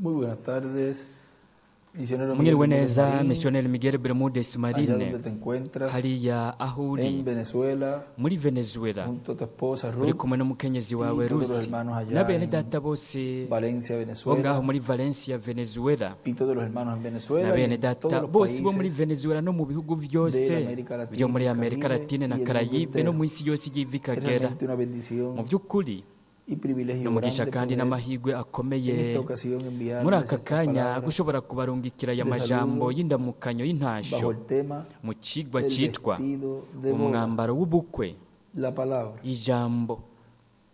Muy buenas tardes, misionero Miguel Mwiriwe Bermúdez neza, Marín, misiyoneri Miguel Bermudez allá Marine, donde te encuentras, hariya aho uri en Venezuela, muri Venezuela, junto a tu esposa uri Ruth kumwe n'umukenyezi wawe y todos los Rusi hermanos allá na bene en data bose Valencia, bo Venezuela, ngaho muri Valencia, Venezuela, y todos los hermanos en na Venezuela y bene en data todos los bose bo muri países Venezuela no mu bihugu de vyose la América vyo Latina, muri Amerika Caribe Latine na y el mundo Karayibe no entero. mu isi yose y'iva Es ikagera. realmente una Mu bendición vy'ukuri y privilegio n'umugisha grande kandi poder n'amahirwe en akomeye esta ocasión muri enviarles aka estas kanya palabras gushobora kubarungikira aya de majambo saludo y'indamukanyo y'intasho bajo el tema mu cigwa del citwa vestido de boda, umwambaro w'ubukwe, la palabra. ijambo.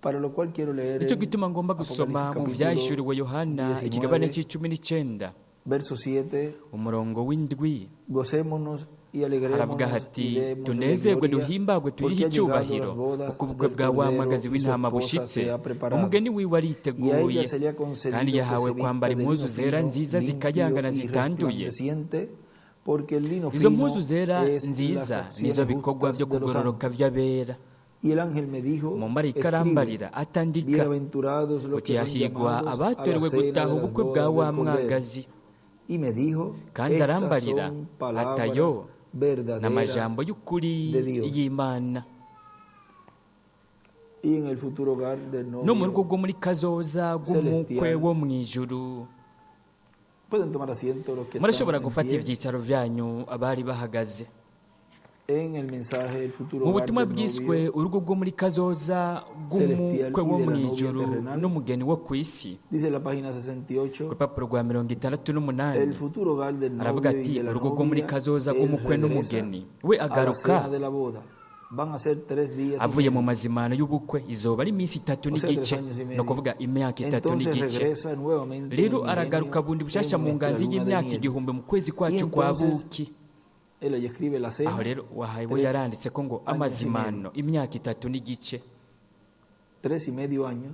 Para lo cual quiero leer Nicyo en gituma ngomba gusoma Apocalipsis mu capítulo vyahishuriwe Yohana ikigabane 19, c'icumi n'icenda, verso 7: umurongo w'indwi. Gocémonos y Haravuga alegrémonos y hati: démosle "Tunezerwe, gloria, duhimbagwe, porque tuyihe ha llegado las icubahiro, bodas kuko ubukwe del bwa wa Cordero mwagazi y su w'intama esposa bushitse, se ha preparado. umugeni wiwe Y a ella ariteguye, se le ha kandi concedido que yahawe se vista kwambara de impuzu lino zera fino, nziza limpio zikayangana y zitanduye." resplandeciente, porque el lino Izo fino mpuzu zera es las nziza nizo acciones bikorwa justas vyo de los kugororoka santos. vy'abera. Y el ángel me dijo: Umumarayika Escribe, arambarira atandika bienaventurados los uti: que son "Hahigwa llamados a la abatorewe cena gutaha de las ubukwe bwa bodas wa del Cordero. mwagazi." Y me dijo: Kandi Estas arambarira son palabras atayo verdaderas n'amajambo y'ukuri de Dios. y'Imana. Y en el futuro hogar del No mu rugo novio rwo muri kazoza rw'umukwe celestial. wo mw'ijuru. Pueden tomar asiento los que Murashobora están en gufata pie. ivyicaro vyanyu abari bahagaze. En el mensaje del futuro Mu hogar butumwa del bwiswe novio urugo rwo muri kazoza celestial rw'umukwe y wo de la novia mw'ijuru terrenal, n'umugeni wo kw'isi, dice la página ku 68: rupapuro rwa mirongo itandatu El n'umunani futuro hogar del aravuga novio y ati: de la "Urugo rwo muri novia, kazoza él rw'umukwe regresa n'umugeni, we a la agaruka cena de la boda. Van a ser 3 días y avuye mu medio, mazimano y'ubukwe, izoba ari iminsi itatu o sea, tres n'igice, años y ni medio. ukuvuga imyaka itatu Entonces n'igice. regresa nuevamente en el Rero aragaruka milenio bundi bushasha en mu nuestra nganji luna de y'imyaka miel. igihumbi mu kwezi Y kwacu kwa entonces buki." él ahí escribe la Aho cena, rero wahaye we tres yaranditse ko ngo años y medio, amazimano imyaka itatu n'igice, 3 y medio años.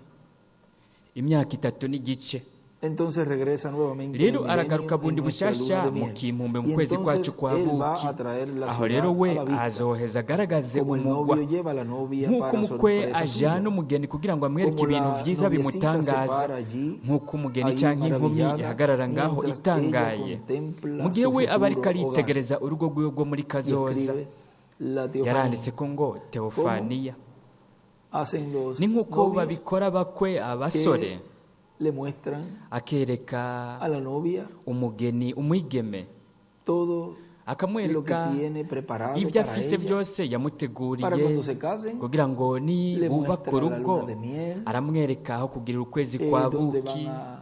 imyaka itatu n'igice. Entonces regresa nuevamente en el Rero aragaruka milenio en bundi nuestra luna bushasha de mu miel. kimpumbe mu Y kwezi kwacu entonces kwa él va buki. a traer la Aho rero ciudad we a la vista, azoheza agaragaze como el umugwa, novio lleva a la novia nk'uko para umukwe sorpresa ajana suya, umugeni kugira ngo amwereke como ibintu la vyiza noviecita se bimutangaza, para allí, nk'uko umugeni ahí canke inkumi maravillada, ihagarara ngaho mientras ella itangaye contempla mu gihe su we aba ariko futuro hogar. aritegereza urugo rwiwe rwo muri Y kazoza. escribe la teofanía, Yaranditse ko ngo como teofaniya hacen los ni nk'uko novios babikora bakwe abasore, que le muestran akereka a la novia umugeni umwigeme, todo lo que akamwereka tiene preparado ibyo para afise ella byose para yamuteguriye cuando se casen. kugira ngo ni Le bubaka muestra la urugo. luna de miel, Aramwereka aho kugirira ukwezi kwa donde buki, van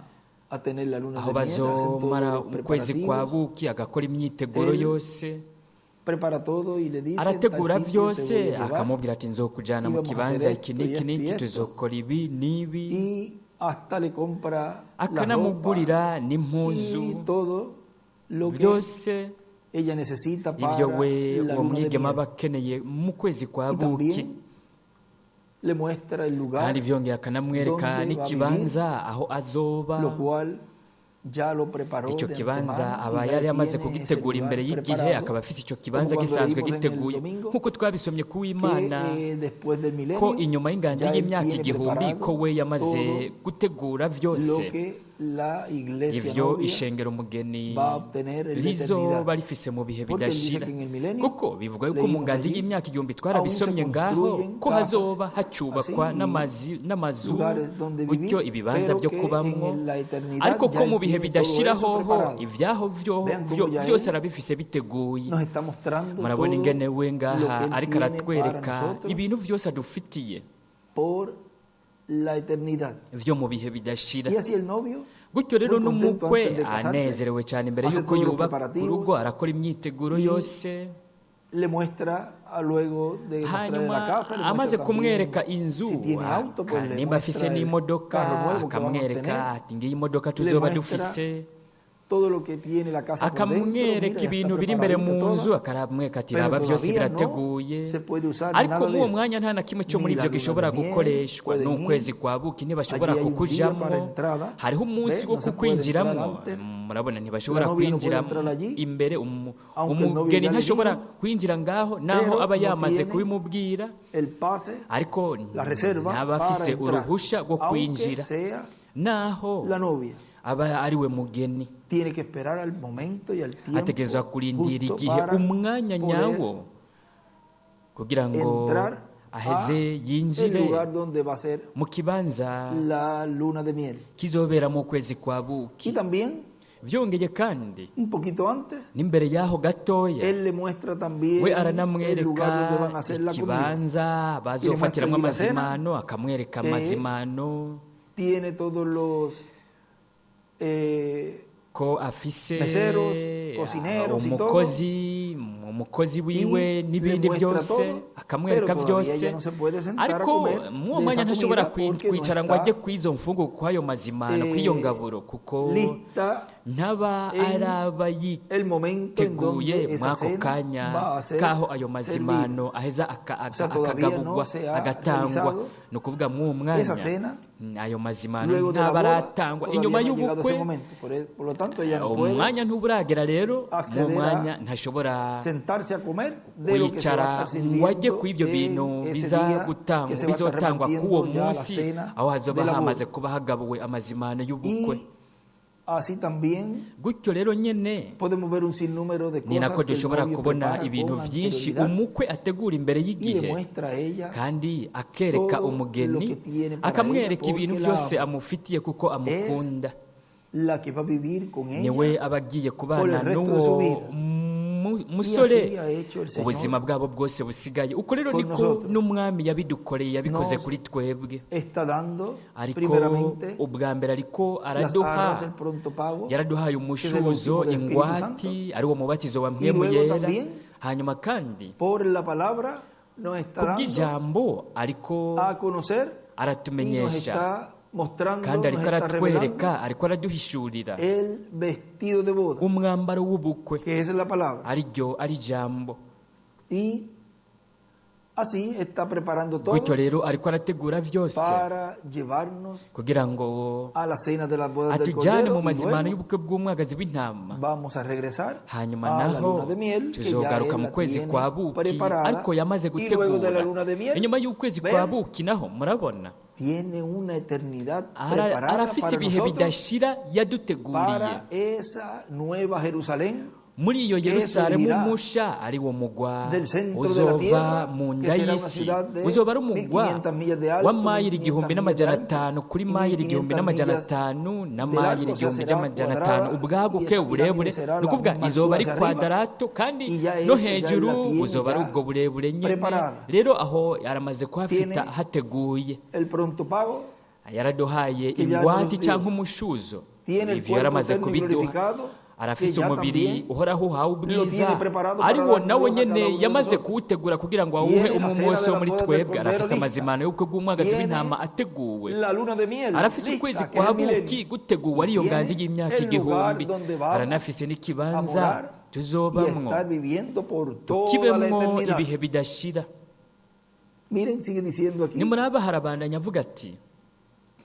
a tener la luna aho de miel, hacen todos bazomara los ukwezi kwa preparativos. buki, agakora imyiteguro Él yose, prepara todo y le dice: en tal arategura sitio te voy vyose, a llevar akamubwira ati: "Nzokujana y mu vamos a hacer kibanza iki esto y n'iki esto y n'iki, esto". tuzokora ibi n'ibi." Y hasta le compra la ropa Akanamugurira y n'impuzu todo lo que byose ella necesita ivyo para we la uwo luna de mwigeme miel. aba akeneye mu kwezi kwa Y buki. también le muestra el lugar Kandi vyongeye akanamwereka donde va a vivir, n'ikibanza aho azoba. lo cual ya lo preparó Ico de kibanza antemano aba y ya yari yamaze tiene ese kugitegura lugar imbere y'igihe, preparado, akaba afise ico como kibanza cuando gisanzwe leímos en el giteguye, domingo nk'uko twabisomye ku que w'Imana después del ko milenio inyuma y'inganji ya él y'imyaka tiene igihumbi ko preparado we yamaze todo gutegura lo vyose que la iglesia ivyo novia ishengero umugeni va a obtener en la rizoba eternidad. rifise mu bihe Porque él dice bidashira, que en el milenio, kuko bivuga yuko mu leímos nganji allí, y'imyaka igihumbi aún se twarabisomye ngaho construyen ko casas hazoba hacubakwa así y n'amazu lugares donde gutyo vivir, ibibanza pero vyo que en kubamwo, la eternidad ariko ya ko él mu bihe tiene todo bidashira eso hoho preparado. ivyaho Vean cómo ya vyose él arabifise biteguye. nos está mostrando Murabona todo ingene we lo ngaha que él ariko tiene para aratwereka nosotros ibintu vyose adufitiye por la eternidad. vyo mu bihe bidashira. Y así el novio, Gutyo rero muy contento n'umukwe antes de casarse, anezerewe cyane imbere hace y'uko todos los yubaka preparativos urugo, arakora imyiteguro y yose. le muestra luego de mostrarle Hanyuma la casa, le amaze muestra también kumwereka inzu, si tiene auto, pues le nimba afise muestra el n'imodoka, carro nuevo que vamos a akamwereka tener, ati: "Ngiyi imodoka le tuzoba muestra dufise." todo lo que tiene la casa por dentro, mira, Akamwereka ya está ibintu biri imbere preparadita mu nzu, toda, akaramwereka ati: pero "Raba, byose todavía no birateguye." se puede usar Ariko nada muri de uwo eso. mwanya nta na kimwe cyo Ni muri la ivyo luna de gishobora miel gukoreshwa. pueden ir, N'ukwezi kwa buki ntibashobora allí hay un día kukujamwo, para entrada, hariho umunsi ve, wo no se puede entrar kukwinjiramwo. antes, Murabona la ntibashobora novia no puede kwinjira entrar allí, imbere, aunque el novio umugeni ya le ntashobora dijo, kwinjira ngaho naho pero aba no yamaze tiene kubimubwira, el pase, ariko la reserva ntaba para afise entrar, uruhusha rwo aunque kwinjira sea Naho la novia, aba ari we mugeni, tiene que esperar al momento y al tiempo ategerezwa kurindira justo igihe, para umwanya poder nyawo, kugira ngo entrar aheze a el yinjire lugar donde va a ser mu kibanza la luna de miel. kizoberamo ukwezi kwa buki. Y también, Byongeye kandi, un poquito antes, n'imbere y'aho gatoya, él le muestra también we el lugar aranamwereka donde van a hacer la comida. ikibanza bazofatiramwo Y le muestra allí la cena. amazimano, akamwereka Eh, amazimano, Tiene todos los ko afise meseros, cocineros y todo. umukozi, umukozi wiwe Y le n'ibindi muestra byose, todo, akamwereka pero todavía byose. ella no se puede sentar a Ariko comer mw'uwo de mwanya esa ntashobora comida porque no kwicara ngo ajye está kw'izo mfungurwa, kw'ayo mazimano, kw'iyo ngaburo, kuko lista ntaba en araba el momento en yiteguye donde esa mw'ako cena kanya va a ser k'aho ayo servida. mazimano aheza O sea, todavía no akagabugwa, se ha agatangwa. realizado Ni ukuvuga mw'uwo mwanya esa cena. ayo mazimano Luego de la ntaba boda, aratangwa. todavía Inyuma no ha llegado y'ubukwe ese momento. Por lo tanto, ella no puede umwanya ntuburagera. Rero mu acceder a mwanya ntashobora sentarse a comer de lo que se va a kwicara estar ngo ajye sirviendo ku ibyo bintu en ese biza día que gutangwa, se va a estar bizotangwa k'uwo repartiendo ya la munsi cena aho hazoba de la hamaze boda. kuba hagabuwe amazimano y'ubukwe. Y así también Gutyo rero nyene, podemos ver un sinnúmero de ni cosas nako que el dushobora novio kubona prepara ibintu con vyinshi anterioridad umukwe ategura imbere y y'igihe, le muestra a ella kandi akereka todo lo umugeni, que tiene para ella akamwereka ibintu porque la vyose ama. amufitiye kuko amukunda. Es la que va a vivir con ella Niwe aba agiye por kubana el resto de su n'uwo vida. mu- Y musore así ha hecho el Señor ubuzima bwabo bwose busigaye. Uko rero con niko nosotros. n'umwami yabidukoreye, yabikoze Nos kuri twebwe. está dando Ariko primeramente ubwa mbere ariko las araduha, arras, el pronto pago, yaraduhaye que es el umushuzo, bautismo del Espíritu Santo, ingwati, ari wo mubatizo wa y mpwemu luego yera. también Hanyuma kandi por la palabra nos está dando kubw'ijambo ariko a conocer y nos aratumenyesha, está mostrando, kandi nos ariko está revelando aratwereka, ariko araduhishurira el vestido de boda, umwambaro w'ubukwe, que es la palabra. ariryo ari ijambo. Y así está preparando Gutyo todo rero ariko arategura vyose para llevarnos kugira ngo a la cena de las bodas del atujyane Cordero mu y mazimano luego y'ubukwe bw'umwagazi w'intama. vamos a regresar Hanyuma a la naho luna de miel que ya tuzogaruka él mu la kwezi tiene kwa buki, preparada. ariko yamaze Y luego de la gutegura. luna de miel, Inyuma y'ukwezi kwa ven, buki naho murabona tiene una eternidad preparada arafise para ibihe nosotros, bidashira yaduteguriye para esa nueva Jerusalén muri iyo que Yerusalemu surgirá musha, ari wo mugwa del centro de la uzova tierra, mu que nda será una y'isi, ciudad de uzoba ari umugwa 1500 millas de alto, w'amayiri 1500 igihumbi millas de n'amajana ancho atanu kuri y mayiri igihumbi 1500 n'amajana millas atanu na de mayiri largo, o sea, igihumbi será by'amajana atanu cuadrada ubwaguke y esa uburebure. pirámide será Ni la ukuvuga misma izoba altura ari hacia arriba kwadarato, kandi y ya no él, ya él la hejuru tiene buzoba ari ya ubwo burebure nyene. preparada. Rero aho yaramaze kuhafita Tiene hateguye. el pronto pago Yaraduhaye que ya ingwate nos dio. canke umushuzo, Tiene el ivyo cuerpo yaramaze eterno y kubiduha. glorificado que Arafise ya umubiri también uhoraho uhawe lo ubwiza, tiene preparado ari para wo dar nawe luz a cada nyene uno de yamaze nosotros. kuwutegura kugira ngo awuhe Tiene la umwe cena wese de wo las muri bodas del twebwe. Cordero Arafise lista. amazimano y'ubukwe bw'umwagazi Tiene w'intama ateguwe. la luna de miel Arafise ukwezi lista, que es kwa el milenio. buki guteguwe, ariyo Y nganji tiene y'imyaka el lugar 1000. donde vamos Aranafise a n'ikibanza morar y tuzobamwo, estar viviendo por toda la tukibemwo eternidad. ibihe bidashira. Miren, sigue diciendo aquí Nimuraba harabandanya avuga ati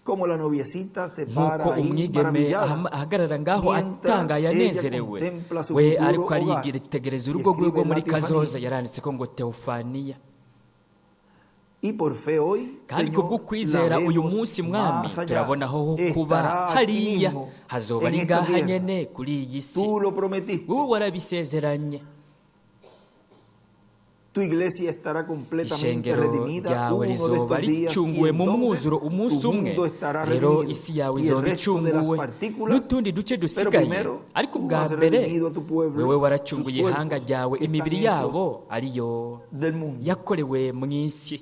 cómo la noviecita se nk'uko para ahí umwigeme maravillada ahagarara ngaho mientras atangaye ella anezerewe, contempla su we futuro ariko hogar. aritegereza Y urugo rwiwe escribe rwo muri la kazoza. Teofanía. Yaranditse ko ngo Teofaniya. Y por fe hoy, Kandi Señor, kubw'ukwizera la uyu vemos munsi, mwami, más allá. turabona aho kuba Estará aquí hariya, mismo, hazoba en ari esta ngaha tierra. nyene kuri iyi si. Tú lo prometiste. Wowe warabisezeranye. Tu iglesia estará completamente Ishengero redimida ryawe uno de rizoba estos días y ricunguwe mu entonces mwuzuro tu umunsi umwe. mundo estará Rero redimido isi yawe y el izoba resto de las icunguwe partículas. n'utundi duce Pero dusigaye. primero, Ariko tú ubwa has mbere redimido a tu pueblo, wewe tus waracunguye ihanga cuerpos ryawe, que están imibiri hechos yabo ariyo del mundo. yakorewe mu isi.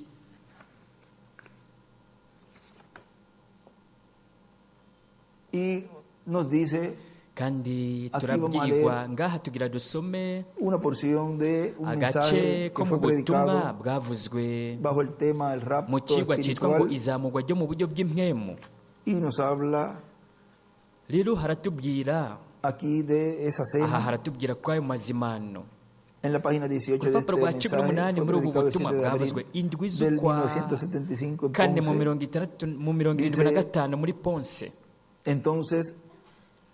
Y nos dice Kandi aquí vamos a turabwirwa leer ngaha tugira dusome una porción de un agace mensaje ko que mu fue butumwa predicado bwavuzwe bajo el tema del mu rapto cigwa citwa ngo espiritual izamurwa ryo mu buryo bw'impwemu. y nos habla Rero haratubwira aquí de esa aha, cena haratubwira ko ayo mazimano en la página 18 ku de rupapuro este rwa cumi mensaje n'umunani fue muri ubu predicado el butumwa 7 de bwavuzwe abril indwi del z'ukwa 1975 en kane mu Ponce. 60 mu 75 Dice muri Ponce. entonces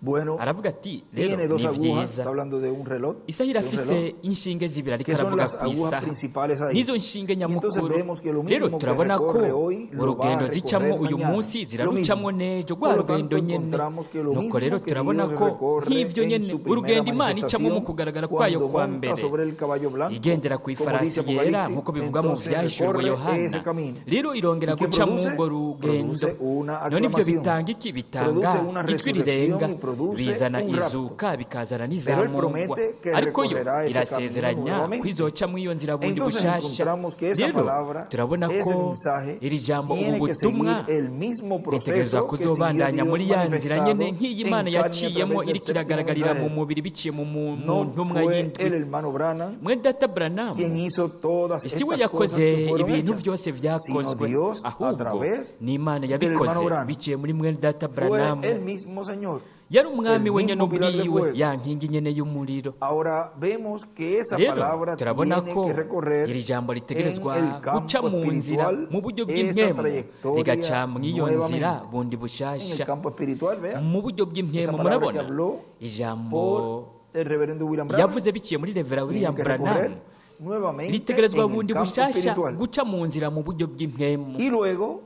Bueno, Aravuga ati rero tiene dos ni agujas, vyiza. está hablando de un reloj, Isaha de un irafise reloj, inshinge zibiri, ariko que son aravuga las ku agujas isaha, principales ahí. nizo nshinge Y entonces nyamukuru. vemos que lo Rero mismo que turabona ko recorre hoy, lo va a urugendo zicamwo recorrer uyu mañana. munsi Lo zirarucamwo mismo. n'ejo, rwa Por lo rugendo tanto, nyene. encontramos que lo Nuko mismo rero que turabona Dios ko recorre nk'ivyo en nyene su primera urugendo Imana icamwo mu manifestación, kugaragara kwayo cuando kwa monta mbere, sobre el caballo blanco, igendera ku como dice ifarasi yera, Apocalipsis, nk'uko bivuga mu entonces vyahishuriwe recorre Yohana, ese camino. rero irongera ¿Y qué guca produce? mw'urwo rugendo. Produce una None ivyo aclamación, bitanga iki? Bitanga produce una ijwi resurrección rirenga, y produce bizana un rapto. izuka, bikazana Pero él n'izamurwa. promete que Ariko yo recorrerá ese camino irasezeranya nuevamente. ko izoca mw'iyo nzira bundi Entonces bushasha. encontramos que esa Rero palabra, turabona ese ko mensaje, iri jambo, ubu tiene que butumwa, seguir el mismo ritegerezwa proceso que siguió kuzobandanya Dios muri ya nzira nyene manifestado nk'iyi en Imana carne a yaciyemo través del iriko séptimo iragaragarira mu mensajero. mubiri biciye mu No ntumwa fue y'indwi. el hermano Branham Mwene data Branham quien hizo todas si we estas cosas yakoze que fueron ibintu hechas, vyose sino vyakozwe, Dios a ahubwo través ni Imana del yabikoze hermano Branham. biciye muri mwene data Fue Branham. el mismo Señor, Yari umwami el wenyene mismo pilar de ubwiwe, fuego. ya nkingi nyene y'umuriro. Ahora vemos que esa Rero palabra turabona tiene ko que recorrer iri jambo en ritegerezwa el guca campo mu nzira espiritual mu buryo esa bw'impwemu, trayectoria rigaca mw'iyo nzira nuevamente. bundi En el bushasha campo espiritual, vea, mu buryo bw'impwemu. esa palabra que Murabona habló ijambo por el reverendo William Branham yavuze biciye muri Revera tiene William que Branham recorrer nuevamente ritegerezwa en el bundi campo bushasha espiritual. guca mu nzira mu buryo bw'impwemu. Y luego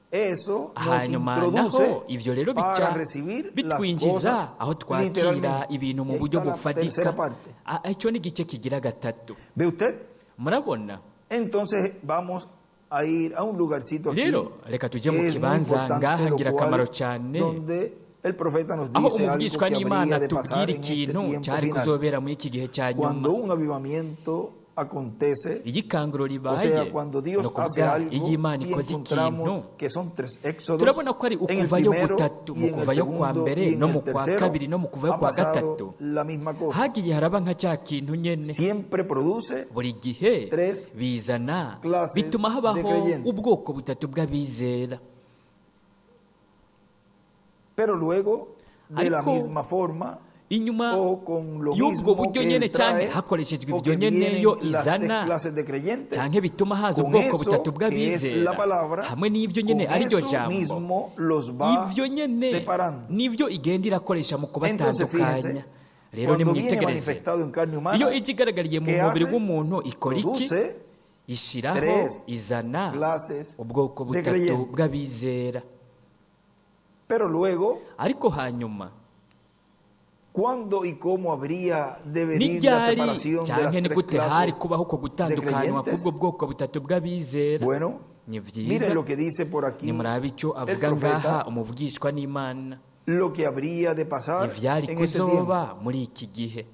eso nos Hanyuma introduce naho ivyo rero para bica recibir las bitwinjiza cosas aho twakira literalmente. ibintu mu Y ahí buryo está la bufatika. tercera parte. Ah, ico ni igice kigira gatatu. ¿Ve usted? Murabona? Entonces vamos a ir a un lugarcito aquí Rero reka tuje que mu es muy kibanza importante, ngaha lo ngirakamaro cual, cyane, donde el profeta nos aho dice algo umuvugishwa que n'Imana habría de pasar tubwira en este ikintu tiempo cyari final. kuzobera muri iki gihe cya nyuma. Cuando un avivamiento acontece, Iyo ikanguro o ribaye, sea, cuando ni Dios hace ukuvuga algo iyo Imana y ikoze ikintu, encontramos que son tres éxodos, turabona ko ari en el ukuvayo primero gutatu, y mu en el kuvayo kwa segundo mbere y en no el mu kwa tercero kabiri no mu kuvayo ha kwa pasado gatatu, la misma cosa. hagiye haraba nka cya kintu nyene. Siempre produce Buri gihe tres bizana clases bituma de habaho creyentes. ubwoko butatu bw'abizera. Pero luego, de la Ariko misma forma, inyuma o con lo y'ubwo mismo buryo que nyene él canke trae, hakoreshejwe o ivyo que nyene vienen yo las tres izana clases de creyentes, canke bituma haza con ubwoko eso butatu que es la bw'abizera, palabra, hamwe n'ivyo nyene con ariryo eso jambo, mismo los va ivyo nyene separando. nivyo igenda irakoresha mu Entonces, kubatandukanya. fíjense, Rero cuando viene nimwitegereze, manifestado en carne humana, iyo ije igaragariye mu ¿qué mubiri hace? w'umuntu ikora iki? Produce Ishiraho, tres izana clases ubwoko de butatu creyentes. bw'abizera. Pero luego, Ariko hanyuma, ¿cuándo y cómo habría de venir la ni ryari separación de las canke ni tres gute hari clases kubaho uko de gutandukanywa creyentes? k'ubwo bwoko butatu bw'abizera? Bueno, Ni vyiza. miren lo que dice por aquí Nimurabe ico el avuga ngaha profeta, umuvugishwa n'Imana, lo que habría de pasar ivyari en este tiempo. kuzoba muri iki gihe.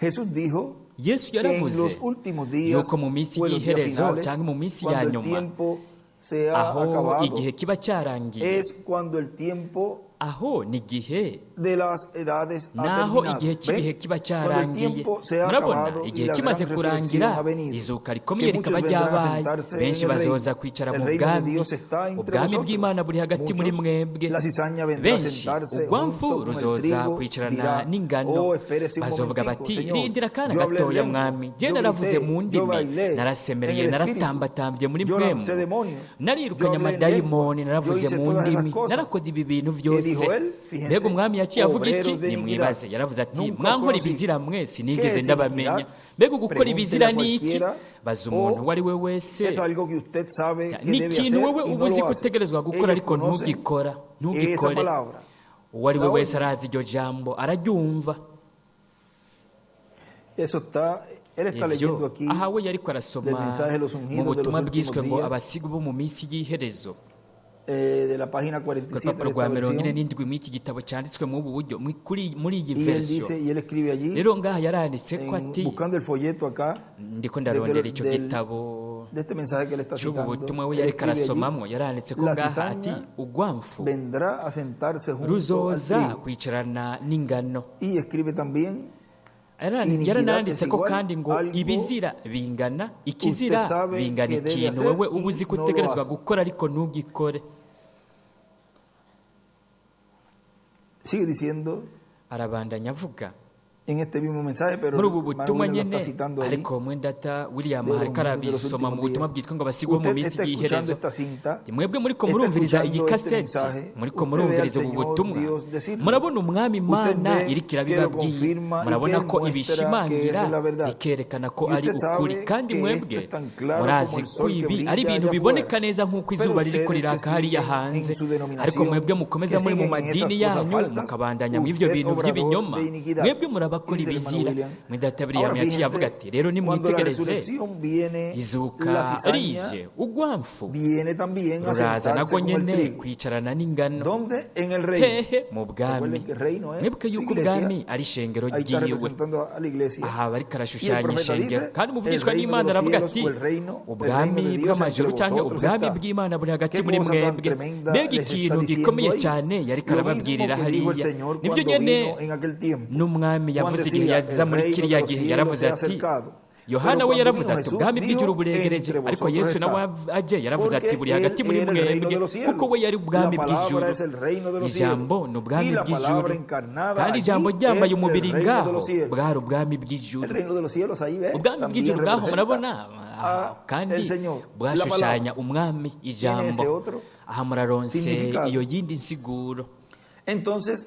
Jesús dijo Yesu que en yaravuze los últimos días yuko mu minsi o en los días y'iherezo finales, canke mu minsi ya cuando el nyuma, tiempo se ha aho acabado, igihe kiba cyarangiye, es cuando el tiempo aho ni igihe de las edades ha naho terminado. igihe cy'ibihe ¿Ven? kiba Cuando el cyarangiye. tiempo se ha Murabona, acabado y igihe la kimaze gran kurangira, resurrección ha venido, izuka que rikomeye muchos rikaba vendrán a ryabaye, sentarse en benshi el reino. bazoza kwicara El mu reino de bwami. Dios está entre Ubwami vosotros. bw'Imana buri hagati muri Muchos, mwebwe. la cizaña vendrá a Benshi sentarse ugwamfu junto con el ruzoza trigo, kwicarana dirá, n'ingano, oh, espérese un bazovuga momentico, bati Señor. rindira akana Yo hablé en gatoya lenguas, mwami, je yo naravuze grité, mu yo ndimi, bailé en narasemereye, el espíritu, naratambatambye muri yo mpwemu, lancé demonios, yo narirukanye hablé en amadayimoni, lenguas, yo naravuze hice mu todas esas ndimi, cosas. narakoze ibi bintu ¿Qué byose. dijo él? Mbega Fíjense, umwami yaciye avuga iki? obreros de iniquidad, Nimwibaze. Yaravuze ati nunca os mwankora conocí. ibizira mwe, ¿Qué sinigeze es ndabamenya. iniquidad? Mbega ugukora Pregúntele ibizira a ni iki? cualquiera Baza umuntu o uwo ari we wese. es algo que usted sabe que Ni debe ikintu hacer wewe y uba no uzi lo ko hace. utegerezwa gukora Ellos ariko conocen ntugikora, esa ntugikore. palabra. Uwo ari we La wese oyen. arazi iryo jambo, araryumva. Eso está, él está leyendo Ivyo aquí aha we yariko del arasoma mensaje de los mu ungidos de los butumwa últimos bwiswe ngo días, abasigu bo mu minsi y'iherezo, de la página ku 47 rupapuro de rwa esta mirongo ine versión. n'indwi mw'iki gitabo cyanditswe muri ubu buryo, muri iyi Y él verisiyo. dice, y él escribe allí, Rero ngaha yaranditse ko ati buscando el folleto acá ndiko de, que- ndarondera ico del- gitabo de este mensaje que él está c'ubu citando, butumwa we él yariko escribe allí, arasomamwo, yaranditse ko la ngaha ati cizaña ugwamfu vendrá a sentarse junto al ruzoza trigo. kwicarana n'ingano. Y escribe también, iniquidad es Yarananditse ko igual kandi ngo algo ibizira bingana usted ikizira sabe bingana que debe ikintu hacer wewe uba y uzi ko no lo utegerezwa hace. gukora ariko ntugikore. Sigue diciendo Arabandanya avuga, En este mismo mensaje, pero Muri ubu el hermano butumwa William lo nyene, está citando ahí. ariko mwendata William De los ariko momentos de los arabisoma mu últimos butumwa días. bwitwa ngo abasigwe mu Usted minsi está escuchando y'iherezo. esta cinta, Mwebwe muriko está murumviriza iyi escuchando este kaseti, mensaje, muriko usted ve al murumviriza ubu Señor butumwa, Dios decirlo. murabona umwami Usted Imana ve iriko que lo irabibabwira, confirma y murabona que ko muestra que ibishimangira esa es la verdad. ikerekana ko Y ari usted ukuri, sabe kandi que mwebwe esto es tan claro murazi como el ko sol que ibi brilla ari ibintu allá biboneka afuera. neza nk'uko Pero izuba ririko ustedes que riraka hariya siguen en hanze, su ariko denominación, mwebwe mukomeza que muri mu siguen en esas madini cosas yanyu falsas, mukabandanya mu ivyo usted bintu obrador vy'ibinyoma, de iniquidad. mwebwe murabakora Dice el hermano ibizira. William. Mwedata William Ahora yaciye avuga fíjense, ati rero cuando la nimwitegereze, resurrección viene, la izuka cizaña rije ugwamfu viene también a ruraza sentarse nagwo con el nyene trigo. kwicarana n'ingano. ¿Dónde? En el reino. Hehe? Mu bwami. Recuerden que el reino es Mwibuke su yuko iglesia. ubwami ari ishengero Ahí está ryiwe. representando a la iglesia. Aha bariko Y el arashushanya profeta ishengero, dice, kandi el umuvugishwa reino de n'Imana los aravuga cielos ati o el reino, el reino ubwami de Dios bw'amajuru entre canke vosotros ubwami está. bw'Imana buri hagati Qué muri cosa tan mwebwe. tremenda Mbega les está ikintu diciendo gikomeye ahí. cane yariko Lo mismo arababwirira que dijo el hariya. Señor Nivyo cuando nyene vino en aquel tiempo. n'umwami Juan yavuze igihe decía, yaza el muri reino de kiriya los gihe, cielos yaravuze se ha ati acercado. Yohana Pero we cuando yaravuze vino ati Jesús, ubwami bw'ijuru dijo, buregereje, entre ariko vosotros Yesu nawe está. aje yaravuze ati Porque buri hagati él muri era el reino mwebwe, de los cielos. kuko we yari La ubwami palabra bw'ijuru. es el reino de los Ijambo cielos. ni ubwami Y la bw'ijuru, palabra encarnada kandi allí ijambo ryambaye es el umubiri reino de ngaho los cielos. bwari ubwami El bw'ijuru. reino de los cielos ahí ve, Ubwami también bw'ijuru ngaho representa murabona a kandi el Señor. La bwashushanya palabra umwami tiene ijambo. ese otro Aha muraronse significado. iyo yindi nsiguro. Entonces,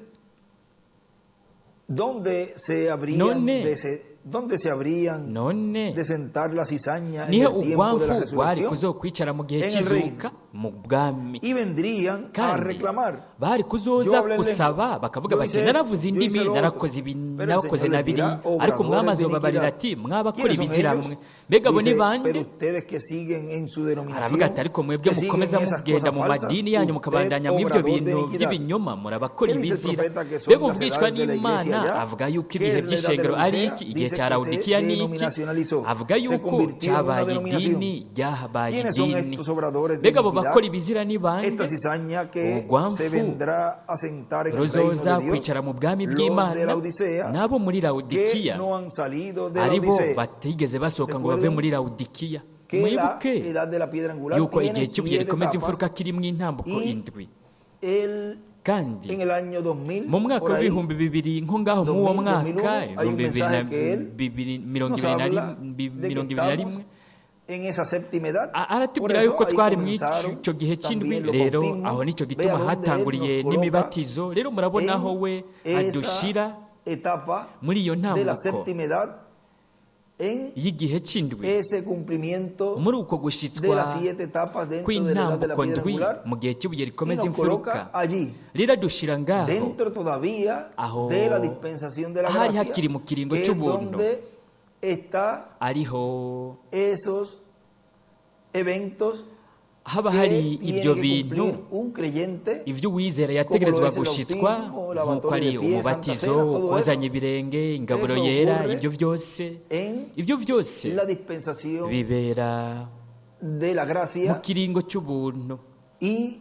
¿dónde se habrían None de, dónde se habrían none de sentar la cizaña en nihe el tiempo de la ugwamfu rwari resurrección? kuzokwicara mu gihe En el cy'izuka? reino. Mu bwami. Y vendrían a Kandi reclamar. bari Yo kuzoza hablé en gusaba lengua, bakavuga yo bati hice esto, naravuze yo hice indimi, lo otro. narakoze ibi, Pero el narakoze Señor na les biriya, dirá, ariko umwami obradores de azobabarira iniquidad. ati mwabakora ¿Quiénes son ibizira ellos? mwe. Mbega abo ni Dice, bande? pero ustedes que siguen en su Aravuga ati denominación, ariko mwebwe que siguen mukomeza en esas mugenda cosas mu falsas, madini yanyu usted mukabandanya mu ivyo obrador de bintu iniquidad. vy'ibinyoma, murabakora ¿Qué dice el ibizira. profeta que son Mbega las umuvugishwa edades de la iglesia n'Imana allá? avuga yuko ¿Qué ibihe es la edad de vy'ishengero la ari Odisea? iki, igihe Dice cya que se Lawodikiya ni iki, denominacionalizó, avuga se yuko convirtió en una cyabaye denominación. idini, ryabaye ¿Quiénes son idini. estos obradores de Mbega abo iniquidad? bakora ibizira ni bande? Esta cizaña que se Urwamfu vendrá a sentar en el reino ruzoza de Dios, kwicara mu bwami los de bw'Imana la Odisea, n'abo muri que Lawodikiya, no han salido de la aribo Odisea. batigeze basohoka ngo bave Recuerden muri Lawodikiya. que la Mwibuke edad de la piedra angular yuko tiene igihe cy'ibuye siete rikomeza etapas imfuruka kirimo intambuko y indwi, el, kandi en el año 2000, mu mwaka por ahí, w'ibihumbi bibiri nko ngaho mu uwo 2000, mwaka 2001, hay un ibihumbi bibiri na mensaje que él bibiri mirongo nos ibiri na habla rim- de que mirongo ibiri na estamos rimwe en esa séptima edad. A- Por aratubwira eso yuko ahí twari mu comenzaron ico gihe c'indwi. también los Rero bautismos. aho nico Vea gituma dónde él hatanguriye nos coloca n'imibatizo. Rero murabona aho en we esa adushira etapa muri iyo de la ntambuko séptima edad, en y'igihe c'indwi, ese cumplimiento muri uko de gushitswa las siete etapas dentro de la edad de la kw'intambuko piedra ndwi angular, mu gihe cy'ibuye y rikomeza nos coloca imfuruka. allí, Riradushira ngaho dentro todavía aho de la dispensación de la hari gracia, hakiri mu kiringo que es c'ubuntu, donde está ariho esos eventos haba que hari tiene ibyo que bintu cumplir un creyente, ivyo uwizera como lo yategerezwa es el gushitswa, bautismo, nk'uko lavatorio ari de pies, Santa umubatizo, Cena, todo eso kozanya ibirenge, ingaburo eso yera, ocurre ivyo vyose, en ivyo vyose la dispensación bibera de la mu gracia, kiringo c'ubuntu. y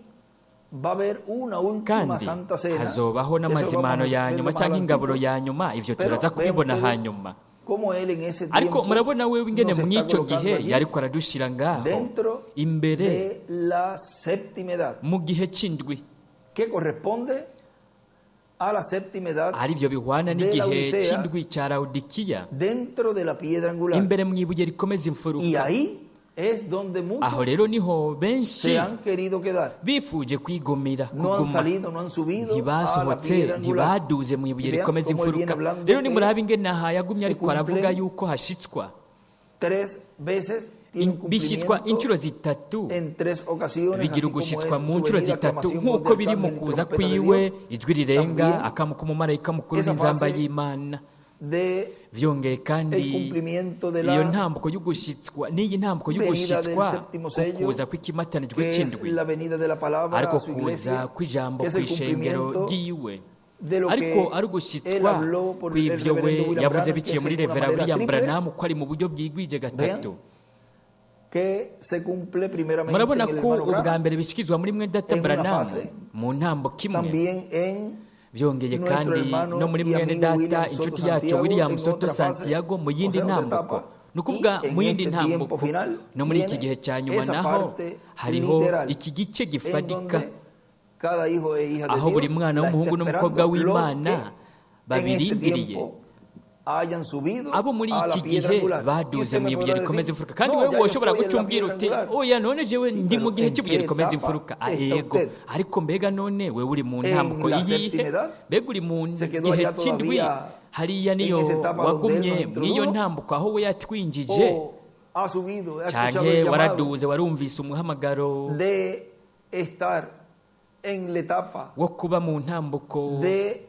va a haber una última Kandi Santa Cena. hazobaho Eso lo n'amazimano vamos a ya verlo nyuma más canke ingaburo adelantito. ya nyuma, ivyo Pero turaza vean kubibona ustedes hanyuma. cómo él en ese Ariko tiempo murabona wewe ingene nos está mw'ico colocando gihe allí yariko aradushira ngaho dentro imbere de la séptima edad, mu gihe c'indwi, que corresponde a la séptima edad arivyo bihwana de la n'igihe Odisea, c'indwi ca Lawodikiya, dentro de la piedra angular. imbere mw'ibuye rikomeza Y imfuruka. ahí es donde muchos Aho rero niho benshi se han querido quedar. bifuje kwigumira, No han kuguma, salido, no han subido a la ntibasohotse, piedra angular. ntibaduze mu ibuye Vean rikomeza cómo él viene imfuruka. hablando Rero que nimuraba ingene aha yagumye se ariko aravuga cumplen yuko hashitswa tres veces, tiene un bishyitswa cumplimiento inshuro zitatu, en tres ocasiones, bigira así como ugushitswa es mu su nshuro venida, zitatu, aclamación, voz nk'uko de biri mu arcángel y kuza trompeta de kwiwe, Dios. ijwi rirenga, También akamu k'umumarayika mukuru esa n'inzamba fase y'Imana. de Vyongeye kandi el cumplimiento de iyo la ntambuko y'ugushitswa n'iyi ntambuko venida del y'ugushitswa séptimo sello, kukuza kw'ikimatanijwe que es c'indwi, la venida de la palabra ariko a su kuza iglesia, kw'ijambo que es el kw'ishengero cumplimiento ryiwe, de lo ariko que ari él ugushitswa habló por el kw'ivyo we reverendo William yavuze Branham, que biciye es muri en una Revera manera William triple. Branham, ko ari mu buryo bwigwije gatatu. Vean que se cumple primeramente Murabona en el ko hermano ubwa Branham, mbere bishyikirizwa muri mwe data en una Branham fase, mu ntambuko imwe, también en byongeye nuestro kandi hermano no muri y mwene amigo data William Soto inshuti yacu Santiago William en Soto otra fase, Santiago mu o yindi sea, otra ntambuko, etapa, ni ukuvuga y en mu yindi este tiempo ntambuko. final No muri iki tiene gihe cya nyuma esa naho parte hariho literal, iki gice en gifadika, donde cada hijo e hija de aho buri Dios mwana la está w'umuhungu n'umukobwa esperando, los w'Imana que en este babirindiriye, tiempo hayan subido Abo muri a la iki piedra gihe angular. Y baduze usted mu me ibuye podrá rikomeza decir, imfuruka. Kandi no, wewe ya yo woshobora estoy en guca la umbwira piedra uti angular. oya, none jewe Sí, ndi mu pero gihe ¿en cy'ibuye qué rikomeza etapa imfuruka. Ah, está ego, usted? ariko mbega none wewe uri mu En ntambuko la iyihe? séptima edad Mbega uri mu se quedó gihe allá cy'indwi? todavía Hariya en niyo esa etapa donde él wagumye nos mw'iyo introdujo, ntambuko aho we yatwinjije, o ha subido, ha escuchado canke el llamado waraduze, warumvise umuhamagaro de estar en la etapa wo kuba mu ntambuko de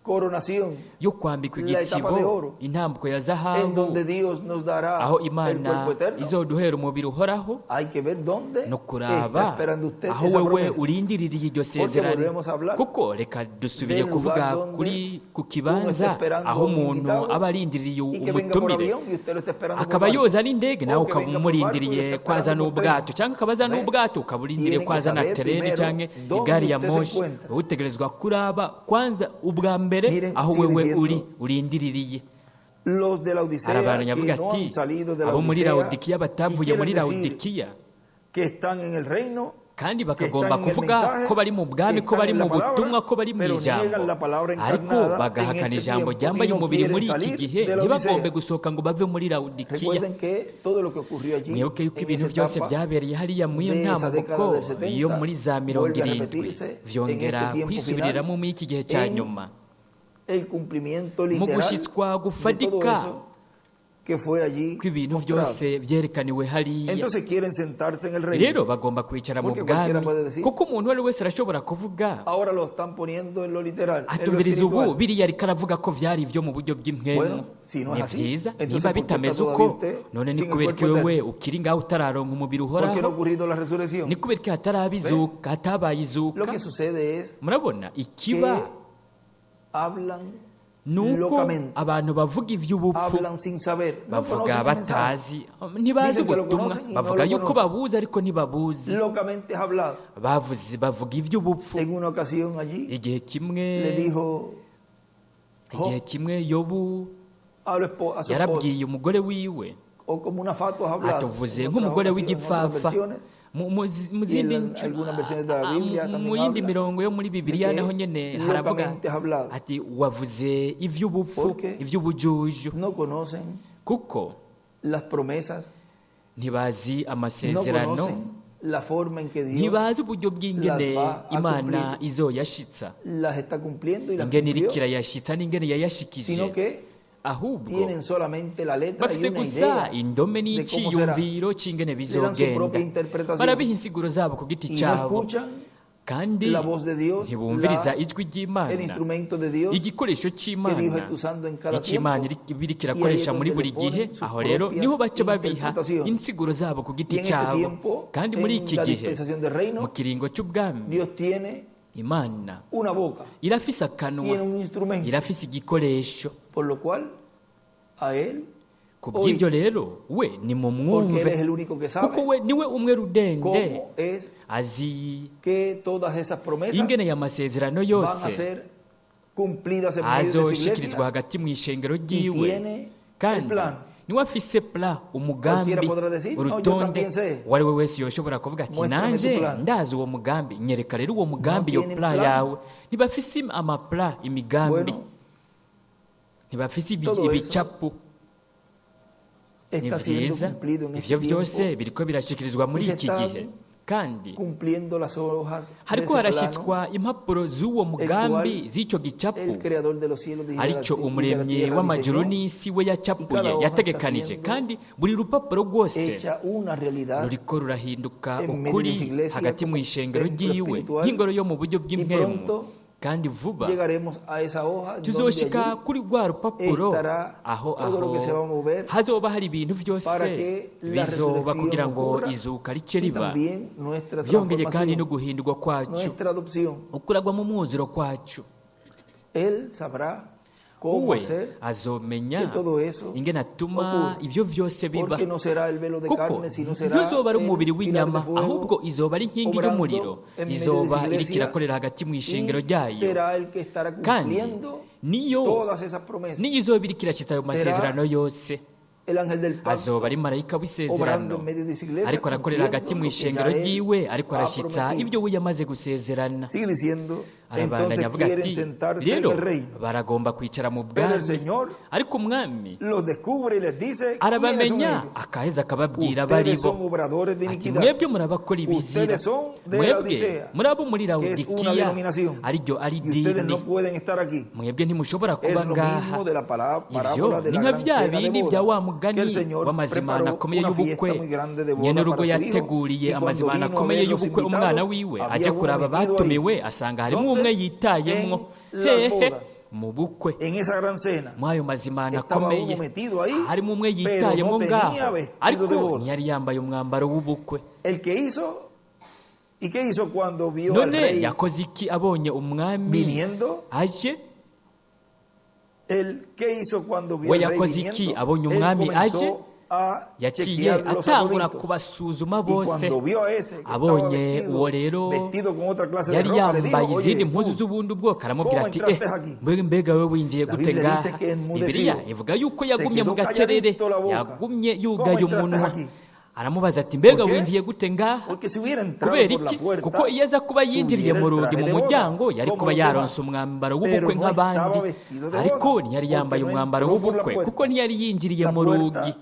coronación, yo kwambikwa la etapa igitsibo, de oro, intambuko ya en zahabu, donde Dios nos dará aho el Imana cuerpo eterno? izoduhera umubiri uhoraho. Hay que ver dónde No está kuraba esperando usted aho esa wewe promesa. urindiririye iryo sezerano, Volvemos a hablar kuko reka dusubire del lugar kuvuga donde kuri ku uno está kibanza esperando aho un umuntu invitado aba arindiriye y que venga por umutumire, avión y usted lo está esperando por akaba barco. yoza n'indege, nawe O que ukaba venga por barco y lo umurindiriye está kwaza esperando por tren. n'ubwato, cyangwa akaba aza ¿Ve? n'ubwato, ukaba urindiriye Tienen que kwaza na saber tereni primero canke dónde igari ya usted se moshi. encuentra. Wowe utegerezwa kuraba kwanza ubwa mbere Miren, aho sigue wewe diciendo uri urindiririye. Los de la Odisea Arabandanya que avuga no ati han salido de la abo muri Odisea Lawodikiya y batavuye quieren muri decir Lawodikiya que están en el reino, kandi que bakagomba están en el kuvuga mensaje, ko bari mu que bwami, ko están bari en mu la palabra, butumwa, ko bari mu pero ijambo, niegan la palabra ariko encarnada en bagahakana este ijambo tiempo y ryambaye no umubiri quieren muri iki salir gihe, de la ntibagombe Odisea. gusohoka ngo bave muri Lawodikiya. Recuerden que todo lo que ocurrió allí Mwibuke yuko en ibintu esa byose etapa byabereye hariya muri iyo de esa década ntambuko del yo 70 muri za mirongo vuelve a irindwi repetirse en vyongera este tiempo final kwisubiriramwo muri iki gihe cya en nyuma el cumplimiento mu literal gushitswa de todo gufatika eso que fue allí kw'ibintu mostrado. byose byerekaniwe hariya. Entonces quieren sentarse en el reino, Rero bagomba kwicara mu porque cualquiera bwami, puede decir, kuko umuntu uwo ari we wese arashobora kuvuga ahora lo están poniendo en lo literal, en lo atumviriza ubu espiritual. biriya ariko aravuga ko vyari ivyo mu buryo bw'impwemu. Bueno, si no Ni es así, vyiza entonces niba ¿por qué está bitameze todavía uko, usted none ni sin el kubera ko cuerpo wewe eterno? ukiri ngaho utararonka umubiri ¿Por qué no ha uhoraho? ocurrido la resurrección? Ni kubera ko hataraba ¿Ve? izuka, hatabaye Lo izuka? que sucede es Murabona ikiba que hablan nuko locamente, abantu bavuga ivy'ubupfu, hablan sin saber, no bavuga conocen el mensaje, batazi, ntibazi dicen que lo ubutumwa, conocen y no bavuga lo yuko conocen. babuzi ariko ntibabuzi. Locamente es hablado. Bavuze, bavuga ivy'ubupfu. En una ocasión allí Igihe le kimwe, dijo igihe Job kimwe Yobu a su esposa, yarabwiye umugore wiwe o como una fatua has hablado. atuvuze En otras nk'umugore ocasiones, en otras w'igipfafa. versiones, Mu y zindi en algunas versiones de la Biblia mu también yindi habla mirongo yo muri de Bibiliya naho que nyene haravuga locamente has hablado, ati wavuze ivy'ubupfu, porque ivy'ubujuju, no conocen kuko las promesas, ntibazi no amasezerano, conocen la forma en que Dios ntibazi uburyo bw'ingene las va a Imana cumplir, izoyashitsa, las está cumpliendo y las ingene iriko cumplió, irayashitsa n'ingene yayashikije, sino que ahubwo tienen solamente la letra y bafise una gusa idea indome de cómo será. n'iciyumviro c'ingene Le dan su bizogenda, propia interpretación barabiha insiguro zabo ku giti y no cabo, escuchan kandi la voz de Dios, ntibumviriza ijwi el ry'Imana, instrumento de Dios igikoresho que Dios c'Imana está usando en cada ic'Imana tiempo. iriko Y ahí es irakoresha muri donde le buri gihe. ponen sus Aho rero propias niho baca babiha interpretaciones. insiguro zabo ku Y giti en este cabo. tiempo, Kandi muri en iki la gihe, dispensación del reino, mu kiringo c'ubwami, Dios tiene Imana una boca, irafise akanwa, tiene un instrumento, irafise igikoresho. por lo cual a él Ku oíd, bw'ivyo rero we porque él nimumwumve, es el único que kuko sabe we niwe umwe rudende cómo es azi que todas esas promesas ingene ya masezerano van a yose ser cumplidas en medio de su azoshikirizwa iglesia hagati mu ishengero y ryiwe, tiene el kandi plan. niwe afise pla, umugambi, Cualquiera podrá decir, no, yo urutonde. también sé. Uwo ari we wese yoshobora kuvuga ati Muéstrame tu nanje plan. ndazi uwo mugambi, nyereka rero uwo No mugambi, iyo tienen pla plan. yawe. Ntibafise amapla, imigambi, Bueno, ntibafise todo eso ibicapo. Ni está siendo vyiza cumplido en ivyo este vyose tiempo biriko birashikirizwa muri y se iki gihe, están kandi cumpliendo las hojas de hariko ese plano, harashitswa impapuro z'uwo el mugambi, cual z'ico gicapo el creador de los cielos y de la, arico y de la umuremyi tierra w'amajuru diseñó, n'isi we y cada yacapuye, hoja está yategekanije, siendo kandi buri rupapuro rwose hecha una realidad ruriko rurahinduka en medio de ukuri su iglesia hagati mu como ishengero templo ryiwe espiritual, nk'ingoro yo mu buryo y bw'impwemu, pronto kandi vuba llegaremos a esa hoja donde tuzoshika allí kuri rwa rupapuro estará aho todo lo que se va a aho mover hazoba hari ibintu vyose para que la bizoba resurrección kugira ngo ocurra izuka rice y riba, también nuestra vyongeye kandi no transformación, guhindurwa kwacu, nuestra adopción. ukuragwa mu mwuzuro kwacu. Él sabrá cómo We hacer azomenya que todo eso ingene atuma ocurra, ivyo vyose biba, porque no será el velo de kuko carne, sino será ntuzoba ari el umubiri pilar de w'inyama, fuego ahubwo izoba ari inkingi y'umuriro, obrando en medio de su izoba iriko iglesia irakorera hagati mu ishengero y ryayo, será el que estará kandi cumpliendo niyo todas esas promesas. niyo izoba iriko irashitsa ayo Será masezerano yose, el ángel del pacto azoba ari marayika obrando w'isezerano en medio de su iglesia, ariko arakorera hagati cumpliendo mu lo que ishengero ya él ryiwe, ariko ha arashitsa prometido. ibyo we yamaze gusezerana. Sigue diciendo Arabandanya Entonces avuga quieren ati sentarse en rero el reino. baragomba kwicara mu Pero el bwami. Señor Ariko umwami los descubre y les dice: ¿quiénes son arabamenya, ellos? akaheza akababwira abari Ustedes bo son obradores de ati iniquidad. mwebwe murabakora ibizira, Ustedes son de mwebwe Laodicea, muri abo muri que es una Lawodikiya, denominación. ariryo ari Y ustedes idini, no pueden estar aquí. mwebwe ntimushobora Es kuba lo ngaha. mismo de la Ivyo parábola de ni la nka gran bya cena de bindi boda, bya wa que el mugani Señor w'amazimano preparó akomeye una y'ubukwe. fiesta muy grande de boda Nyene urugo para su hijo, yateguriye y cuando amazimano vino a akomeye ver los y'ubukwe umwana invitados, wiwe, había aje uno kuraba metido ahí. abatumiwe asanga harimo ¿Dónde? umwe yitayemwo. En las Hehe, bodas. mu bukwe, En esa gran cena mw'ayo mazimano estaba uno akomeye metido ahí, harimo umwe pero yitayemwo no ngaho, tenía vestido ariko de boda. ntiyari yambaye umwambaro w'ubukwe. El que hizo, ¿y qué hizo cuando vio al None rey yakoze iki abonye umwami viniendo? aje? ¿El qué hizo cuando vio We al rey yakoze iki viniendo? abonye Él umwami comenzó aje? a Yaciye chequear los atangura acólitos. kubasuzuma Y bose. cuando vio a ese que estaba Abonye vestido, uwo rero vestido con otra clase de yari ropa, le dijo: yambaye izindi oye, mpuzu tú, z'ubundi bwoko, aramubwira ¿cómo ati entraste aquí? Mbega we winjiye La gute Biblia ngaha? dice que enmudeció. Bibiliya ivuga yuko Se yagumye quedó mu gacerere, calladito la boca. yagumye yugaye ¿Cómo entraste umunwa. aquí? Aramubaza ati mbega ¿Por qué? winjiye gute ngaha? Porque si hubiera entrado Kubera por la iki? puerta, Kuko iyo aza kuba yinjiriye tuviera mu el rugi traje mu de boda, muryango, yari como kuba los yaronse demás. umwambaro Pero w'ubukwe no nk'abandi, estaba vestido de ariko boda, ntiyari porque yambaye no umwambaro entró por la w'ubukwe, puerta. kuko ntiyari yinjiriye La mu puerta, rugi.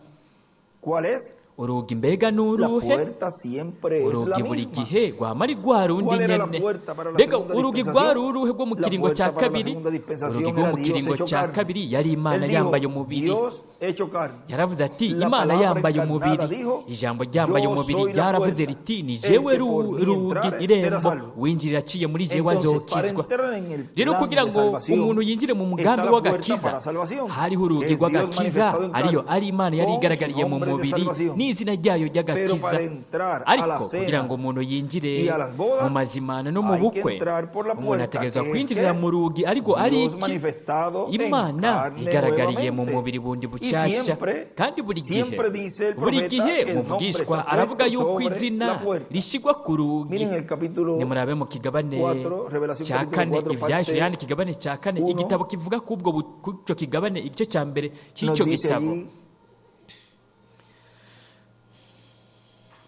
¿cuál es? Urugi mbega ni La uruhe? puerta siempre es la Urugi buri misma. gihe rwama ari rwa rundi ¿Cuál era la nyene. puerta para la Mbega segunda urugi dispensación? rwari uruhe rwo mu La kiringo puerta cya para la kabiri? segunda dispensación Urugi rwo era mu Dios kiringo hecho cya carne. kabiri yari Imana Él dijo: yambaye umubiri. Dios hecho carne. Yaravuze ati La Imana palabra yambaye encarnada umubiri. dijo: Ijambo ryambaye Yo umubiri soy la ryaravuze puerta. riti ni El jewe que por mí rugi entrare será irembo, salvo. winjirira aciye muri jewe Entonces, para azokizwa. entrar en el Rero plan kugira de ngo salvación, umuntu yinjire mu está mugambi la puerta w'agakiza, para salvación, hariho que urugi es Dios rw'agakiza, manifestado en ariyo carne, ari Imana yari con su igaragariye mu nombre de mubiri salvación. n'izina ryayo Pero ry'agakiza. para entrar a la Ariko kugira cena ngo umuntu yinjire y a las bodas, mu mazimano no mu hay que bukwe, entrar por la umuntu puerta, ategerezwa que es kwinjirira que mu rugi, ariko ari Dios iki? manifestado en Imana carne igaragariye mu nuevamente. mubiri bundi Y bushasha. siempre, Kandi buri gihe, siempre dice el buri profeta gihe que el nombre umuvugishwa está aravuga puesto yuko sobre la izina puerta. rishigwa ku rugi. Miren el capítulo Nimurabe mu kigabane 4, Revelación cya capítulo kane, 4, Ivyahishuriwe parte Yohana ikigabane cya kane, 1, igitabo kivuga kubwo kuco kigabane, igice cya mbere nos cy'icyo dice gitabo. allí,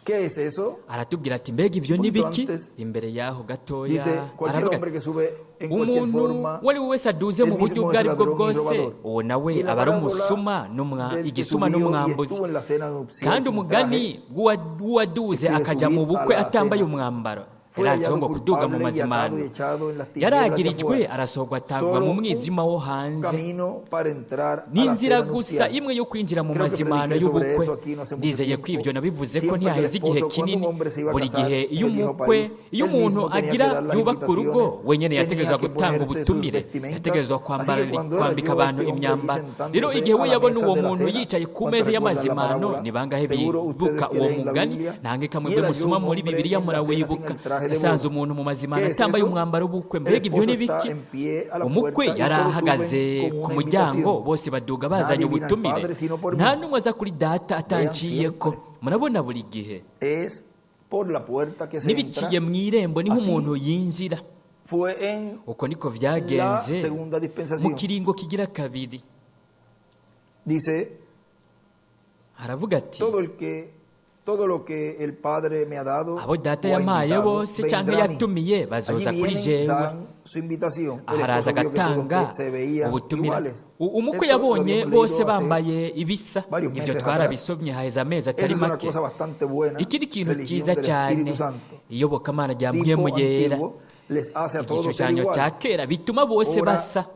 ¿qué es eso? Aratubwira ati mbega ivyo Un ni poquito biki? antes, Imbere yaho gatoya dice, cualquier aravuga hombre ati que sube en cualquier umuntu forma, uwo ari we wese aduze él mu buryo mismo ubwo es ari bwo ladrón y bwose, robador. uwo nawe Y la aba ari parábola umusuma del que igisuma subió y n'umwambuzi. estuvo en la cena nupcial Kandi sin umugani traje, w'uwaduze decide akaja mu subir a bukwe la atambaye cena. umwambaro, Fue yaranditseho hallado ngo kuduga mu culpable y atado mazimano y echado en las tinieblas de yaragirijwe, afuera. arasohorwa atangwa Solo mu un mwijima wo hanze. camino para entrar a la N'inzira cena gusa nupcial. imwe yo kwinjira mu Creo que mazimano prediqué sobre y'ubukwe. eso aquí no hace mucho Ndizeye ko tiempo. ivyo nabivuze ko Siempre que el ntihaheze igihe esposo, cuando un kinini. hombre se iba a Buri casar gihe en iyo el viejo umukwe, país, iyo él umuntu mismo tenía que agira dar las yubaka urugo, invitaciones, wenyene tenía yategerezwa que gutanga ponerse sus ubutumire, vestimentas. yategerezwa Así kwambara que cuando era kwambika yo abantu este hombre allí imyambaro. Rero sentándose igihe a we la yabona mesa uwo de la muntu cena, yicaye ku ¿cuánto meza recuerdan la y'amazimano, parábola? ni bangahe Seguro ustedes bibuka que uwo leen la mugani? Biblia. Ntange kamwe Y mwe era yo musoma un muri hombre Bibiliya en la cena sin murawibuka. el traje de Yasanze boda. umuntu mu mazimano ¿Qué es atambaye eso? umwambaro w'ubukwe. El Mbega ibyo esposo ni está biki? en pie a la Umukwe puerta y yari todos ahagaze suben con ku una muryango, invitación. bose baduga bazanye Nadie viene al ubutumire. Padre sino por Nta mí. n'umwe aza kuri data Vean atanciyeko. siempre, Murabona buri gihe es por la puerta que se entra. n'ibiciye mu irembo niho Así umuntu yinjira. fue en Uko niko la vyagenze segunda mu dispensación. kiringo kigira kabiri. Dice, Aravuga ati todo el que todo lo que el Padre me ha dado abo data o ha yampaye invitado, bose canke vendrá a mí. yatumiye bazoza Allí kuri vienen, jewe. dan su invitación. El Aharaza esposo vio que todos agatanga se veían ubutumire. iguales. Umukwe Esto lo yabonye habíamos leído bose hace bambaye ibisa, varios ivyo meses atrás. twarabisomye haheze amezi Esa atari es una make. cosa bastante buena, Iki ni ikintu religión cyiza del cyane, Espíritu Santo. iyobokamana rya Tipo mpwemu yera, antiguo les hace a todos ser igishushanyo cya iguales. kera bituma bose Ora basa.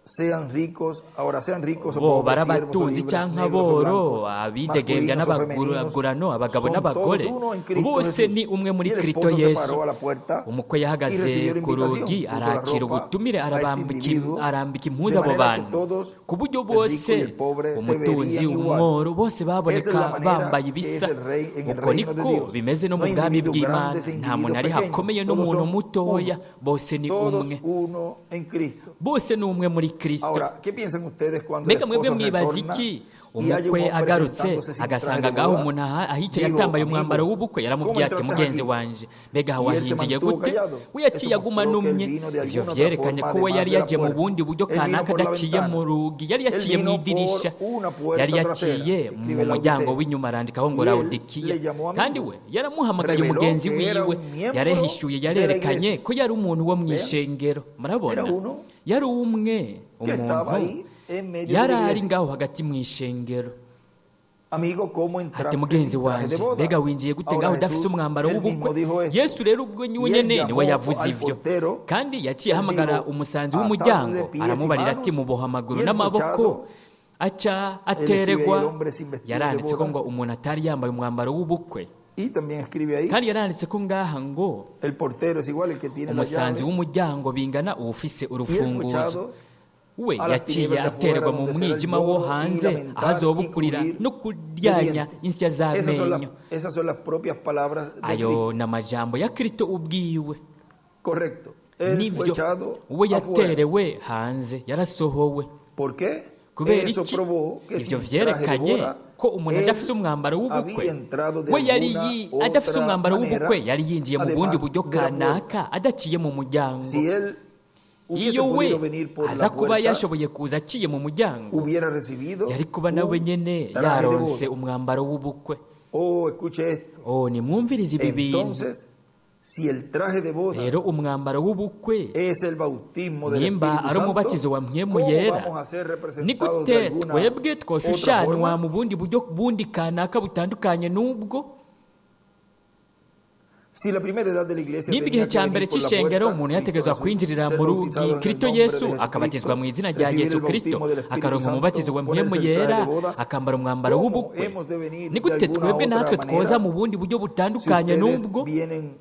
sean ricos, ahora sean ricos o Bo pobres, bari siervos o abatunzi libres, canke negros o aboro, blancos, abidegembya masculinos o femeninos, n'abagurano, abagabo son n'abagore, todos uno en Cristo bose Jesús. ni umwe muri Y el Kristo esposo se Yesu. paró a la puerta Umukwe y yahagaze recibió la ku invitación, rugi, puso la arakira ropa ubutumire, a este individuo, arambika de impuzu abo manera que bantu, todos, ku buryo el rico y bose el pobre, se umutunzi, verían igual. umworo, bose Esa es la baboneka manera bambaye que es ibisa. el rey en el Uko reino de niko Dios. bimeze no No mu hay bwami individuos bw'Imana, grandes e nta muntu individuos ari pequeños, hakomeye todos n'umuntu son mutoya, uno, bose ni todos umwe, uno en Cristo. bose ni umwe muri Kristo. Ahora, ¿qué piensan ustedes cuando el Mbega mwebwe esposo mwibaza retorna iki y hay un umukwe hombre agarutse sentándose sin traje agasanga de ngaho boda? umuntu ahicaye Dijo, atambaye amigo, umwambaro w'ubukwe, ¿cómo yaramubwiye ati entraste mugenzi aquí? wanje mbega aho Y él se wahinjiye mantuvo gute? callado. We yaciye Eso aguma mostró que él anumye. vino de Ivyo alguna otra vyerekanye forma ko we además yari de la yaje mu puerta. bundi buryo Él vino kanaka por la adaciye ventana. mu rugi, yari Él yaciye mu vino por idirisha, una yari puerta trasera, yaciye mu escribe muryango Laodicea. w'inyuma, arandikaho ngo Y él Laodikiya. le llamó Kandi amigo. we yaramuhamagaye Reveló umugenzi que era wiwe, un miembro yarehishuye, de la yarerekanye iglesia. ko yari umuntu wo Vean, mw'ishengero. Murabona, era uno yari umwe que estaba umuntu ahí en medio de la yari ari iglesia. ngaho hagati mw'ishengero. Amigo, ¿cómo Ati entraste mugenzi sin traje de wanje boda? mbega winjiye gute ngaho Ahora udafise Jesús, umwambaro él mismo w'ubukwe? dijo esto. Yesu rero ubwo Y él nyene niwe llamó yavuze al ivyo, portero, kandi yaciye él ahamagara dijo, umusanzi atadle w'umuryango de pies y aramubarira ati manos, muboha amaguru y él fue n'amaboko, echado, aca él escribe ahí, el ateregwa. hombre sin vestido de Yaranditse ko boda. ngo umuntu atari yambaye umwambaro w'ubukwe, Y también escribe ahí, kandi yaranditse ko ngaha ngo el portero es igual, el que tiene la umusanzi llave, w'umuryango bingana uwufise y él fue urufunguzo. echado We a las yaciye tinieblas de afuera, aterwa mu donde será el mwijima wo lloro y hanze, aho lamentar y azobukurira crujir no de kuryanya dientes. insya Esas son z'amenyo. esas son las propias palabras de Ayo Cristo. ni amajambo ya Kristo ubwiwe. Correcto. Él fue Nivyo, echado we afuera. yaterewe hanze, yarasohowe. ¿Por qué? Kubera Eso iki? probó que Ivyo sin traje de vyerekanye boda, ko umuntu él adafise umwambaro w'ubukwe, había entrado de we yari alguna adafise otra umwambaro manera, w'ubukwe, yari yinjiye mu bundi además buryo de la puerta. kanaka adaciye mu muryango. Si él hubiese Iyo we podido venir por aza la kuba puerta, yashoboye kuza aciye mu muryango, hubiera recibido yari kuba nawe un nyene traje de yaronse boda. umwambaro w'ubukwe. Oh, escuche esto. Oh, nimwumvirize ibi bintu. Entonces, si el traje de boda Rero umwambaro w'ubukwe es el bautismo del nimba Espíritu ari Santo, umubatizo wa mpwemu ¿cómo yera, vamos a ser ni representados de gute alguna twebwe otra twoshushanwa forma? mu bundi buryo bundi kanaka butandukanye n'ubwo? Si la primera edad de la iglesia Nimba tenía igihe que cya venir mbere por la cy'ishengero puerta, umuntu Cristo yategerezwa Jesús, kwinjirira ser mu rugi, bautizado en el Kristo nombre de Yesu akabatizwa Jesucristo, mu izina rya recibir Yesu el Kristo, bautismo del Espíritu akaronka umubatizo Santo, wa mpwemu ponerse el traje yera, de boda, akambara umwambaro ¿cómo w'ubukwe, hemos de venir ni de gute alguna twebwe otra natwe twoza manera mu bundi buryo si butandukanye ustedes n'ubwo? vienen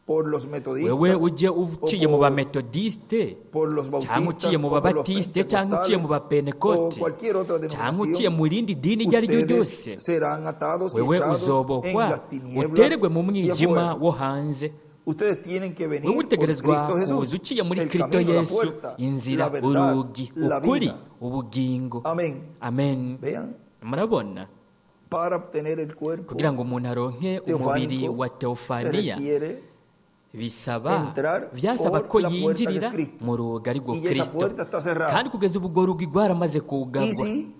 por los Wewe metodistas uje o uciye mu bametodiste por los cyangwa uciye bautistas mu o por los babatiste cyangwa uciye mu pentecostales o bapentekote cualquier otra cyangwa uciye denominación, mu rindi dini iryo ari ryo ustedes ryose, serán atados y wewe echados en uzobohwa las tinieblas uterwe mu y mwijima afuera. wo hanze. Ustedes tienen que Wewe venir por utegerezwa Cristo kuza Jesús, uciye muri el Kristo camino, la Yesu, puerta, inzira, la verdad, urugi, la ukuri, vida. ubugingo. Amén. Amen. Vean, Murabona, para obtener el cuerpo kugira ngo umuntu aronke umubiri teofánico wa se teofaniya requiere bisaba entrar vyasaba por ko la puerta que es yinjirira Cristo. mu rugi arirwo Y esa Kristo, puerta está cerrada. kandi kugeza ubu urwo rugi rwaramaze Y kugarwa. si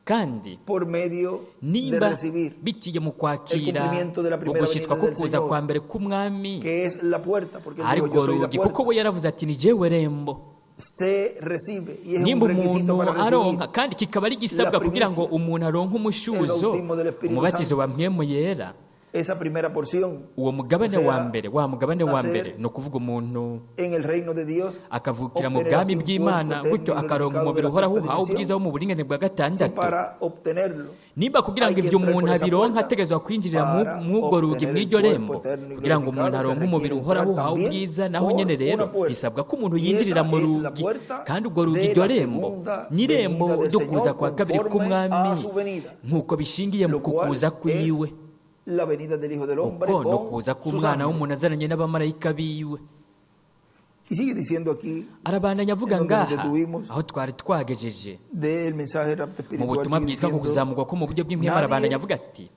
Kandi por medio de nimba recibir biciye mu kwakira el cumplimiento de la primera ugushitswa venida ko del kuza Señor, kwa mbere k'umwami, que es la puerta, porque él dijo, arirwo yo soy la rugi, kuko puerta, we yaravuze ati ni jewe rembo. se recibe y es un Nimba requisito umuntu para recibir aronka, kandi kikaba ari igisabwa la kugira ngo primicia, umuntu aronke umushuzo, el bautismo del Espíritu umubatizo Santo, wa mpwemu yera, esa primera porción, uwo mugabane o sea, wa mbere, wa mugabane wa nacer mbere, ni ukuvuga umuntu en el reino de Dios, akavukira mu obtener bwami así un bw'Imana, cuerpo gutyo eterno y akaronka glorificado de umubiri la uhoraho sexta uhawe ubwiza dimensión. wo mu buringanire bwa Si gatandatu. para obtenerlo Nimba kugira hay ngo que ivyo entrar umuntu por esa abironka puerta, ategerezwa kwinjirira para mw'urwo rugi obtener el mw'iryo cuerpo rembo, eterno y kugira ngo umuntu glorificado se aronke umubiri requiere uhoraho entrar uhawe también ubwiza, naho por nyene rero una puerta. bisabwa ko umuntu Y yinjirira esa mu es la rugi, puerta kandi urwo rugi de iryo la rembo segunda ni irembo venida del ryo kuza Señor kwa kabiri conforme a k'umwami su venida, nk'uko bishingiye mu lo cual kukuza es kwiwe, la venida del Hijo del Hombre uko no con kuza sus k'umwana ángeles. w'umuntu azananye n'abamarayika biwe. Y sigue diciendo aquí, Arabandanya avuga en donde nos ngaha detuvimos, aho twari twagejeje del mensaje rapto mu espiritual, butumwa sigue bwitwa ku diciendo, kuzamurwa ko mu buryo bw'impwemu, nadie arabandanya avuga ati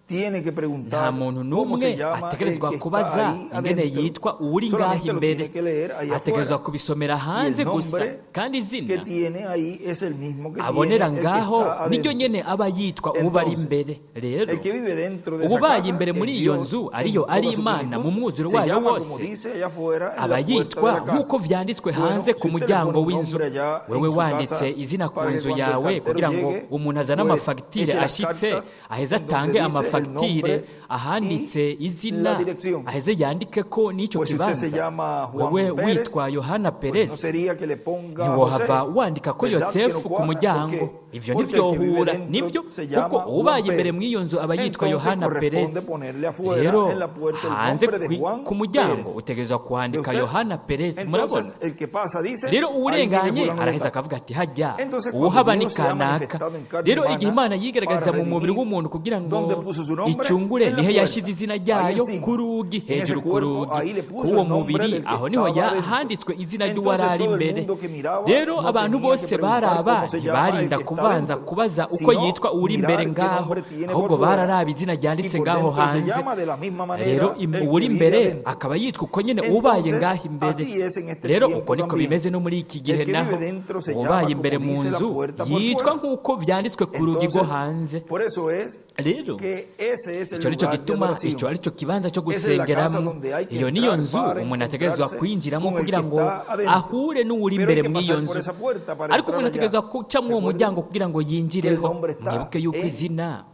tiene que nta preguntar muntu cómo n'umwe se llama el ategerezwa que está kubaza ahí ingene adentro. yitwa uwuri ngaha Solamente lo imbere, tiene que leer ahí ategerezwa afuera. kubisomera Y el hanze gusa, nombre kandi que izina tiene ahí es el mismo que tiene abonera el que ngaho está niryo adentro. nyene aba yitwa uba ari Entonces, imbere. Rero el que vive dentro de esa ububaye casa imbere es muri iyo Dios nzu en ariyo ari toda su Imana mu plenitud. mwuzuro Se wayo llama, como wose, dice allá afuera, en aba la puerta de yitwa la casa. nk'uko vyanditswe Bueno, hanze si ku usted le pone muryango un w'inzu. nombre allá en Wewe su wanditse casa izina ku para que nzu cuando el yawe cartero kugira ngo llegue, umuntu azane pues amafagitire eche las ashitse, cartas aheze en donde atange dice el amafagitire nombre ahanditse y la izina, dirección. aheze yandike ko n'ico Pues si usted se kibanza. llama Juan Wewe Pérez, witwa Yohana pues no Perez, sería que le ponga ntiwohava José, wandika ko ¿verdad que no Yosefu ku cuadra? ¿Por muryango. qué? Ivyo Porque el que vive ntivyohura, dentro nivyo, se kuko llama Juan ubaye imbere Pérez. mw'iyo nzu aba yitwa Entonces Yohana corresponde Perez. ponerle afuera Rero en la puerta el hanze nombre de Juan ku muryango Pérez. utegerezwa ¿Ve kuhandika usted? Yohana Perez. Murabona? Entonces el que pasa dice, Rero ahí viene uwurenganye fulano de araheza tal. akavuga ati hajya Entonces cuando uwuhaba ni Dios se ha kanaka. manifestado en carne Rero igihe humana Imana yigaragariza para mu mubiri redimir, w'umuntu kugira ngo ¿dónde puso puso su nombre Icungure en la nihe puerta, yashize izina ahí ryayo encima. ku rugi En ese hejuru ku cuerpo, rugi ahí le puso k'uwo el nombre mubiri del que aho niho estaba adentro. handitswe izina Entonces ry'uwari ari todo el imbere mundo que miraba Rero no abantu tenía que bose preguntar baraba cómo se llama el ntibarinda que está kubanza adentro, kubaza uko sino yitwa uri imbere mirar qué ngaho, nombre tiene ahubwo por fuera. bararaba izina Y ryanditse por ngaho dentro se hanze. llama de la misma manera Rero el que uwuri vive imbere adentro. akaba yitwa uko nyene ubaye Entonces, ngaho imbere. así es en este Rero tiempo uko niko también. bimeze no muri iki El gihe que vive naho dentro se ubaye llama imbere como mu dice la nzu puerta por yitwa fuera. nk'uko vyanditswe ku rugi rwo Entonces, hanze. por eso es Rero que ese es el ico nico lugar de gituma adoración. ico arico kibanza cyo Esa es la casa gusengeramwo. donde hay que Iyo niyo entrar nzu para umuntu ategerezwa encontrarse kwinjiramo con el kugira que ngo está adentro. ahure n'uwuri Pero hay imbere que mw'iyo pasar por nzu. esa puerta para Ariko entrar umuntu allá. ategerezwa guca mw'uwo Recuerden muryango kugira ngo que el yinjireho. nombre está Mwibuke yuko en izina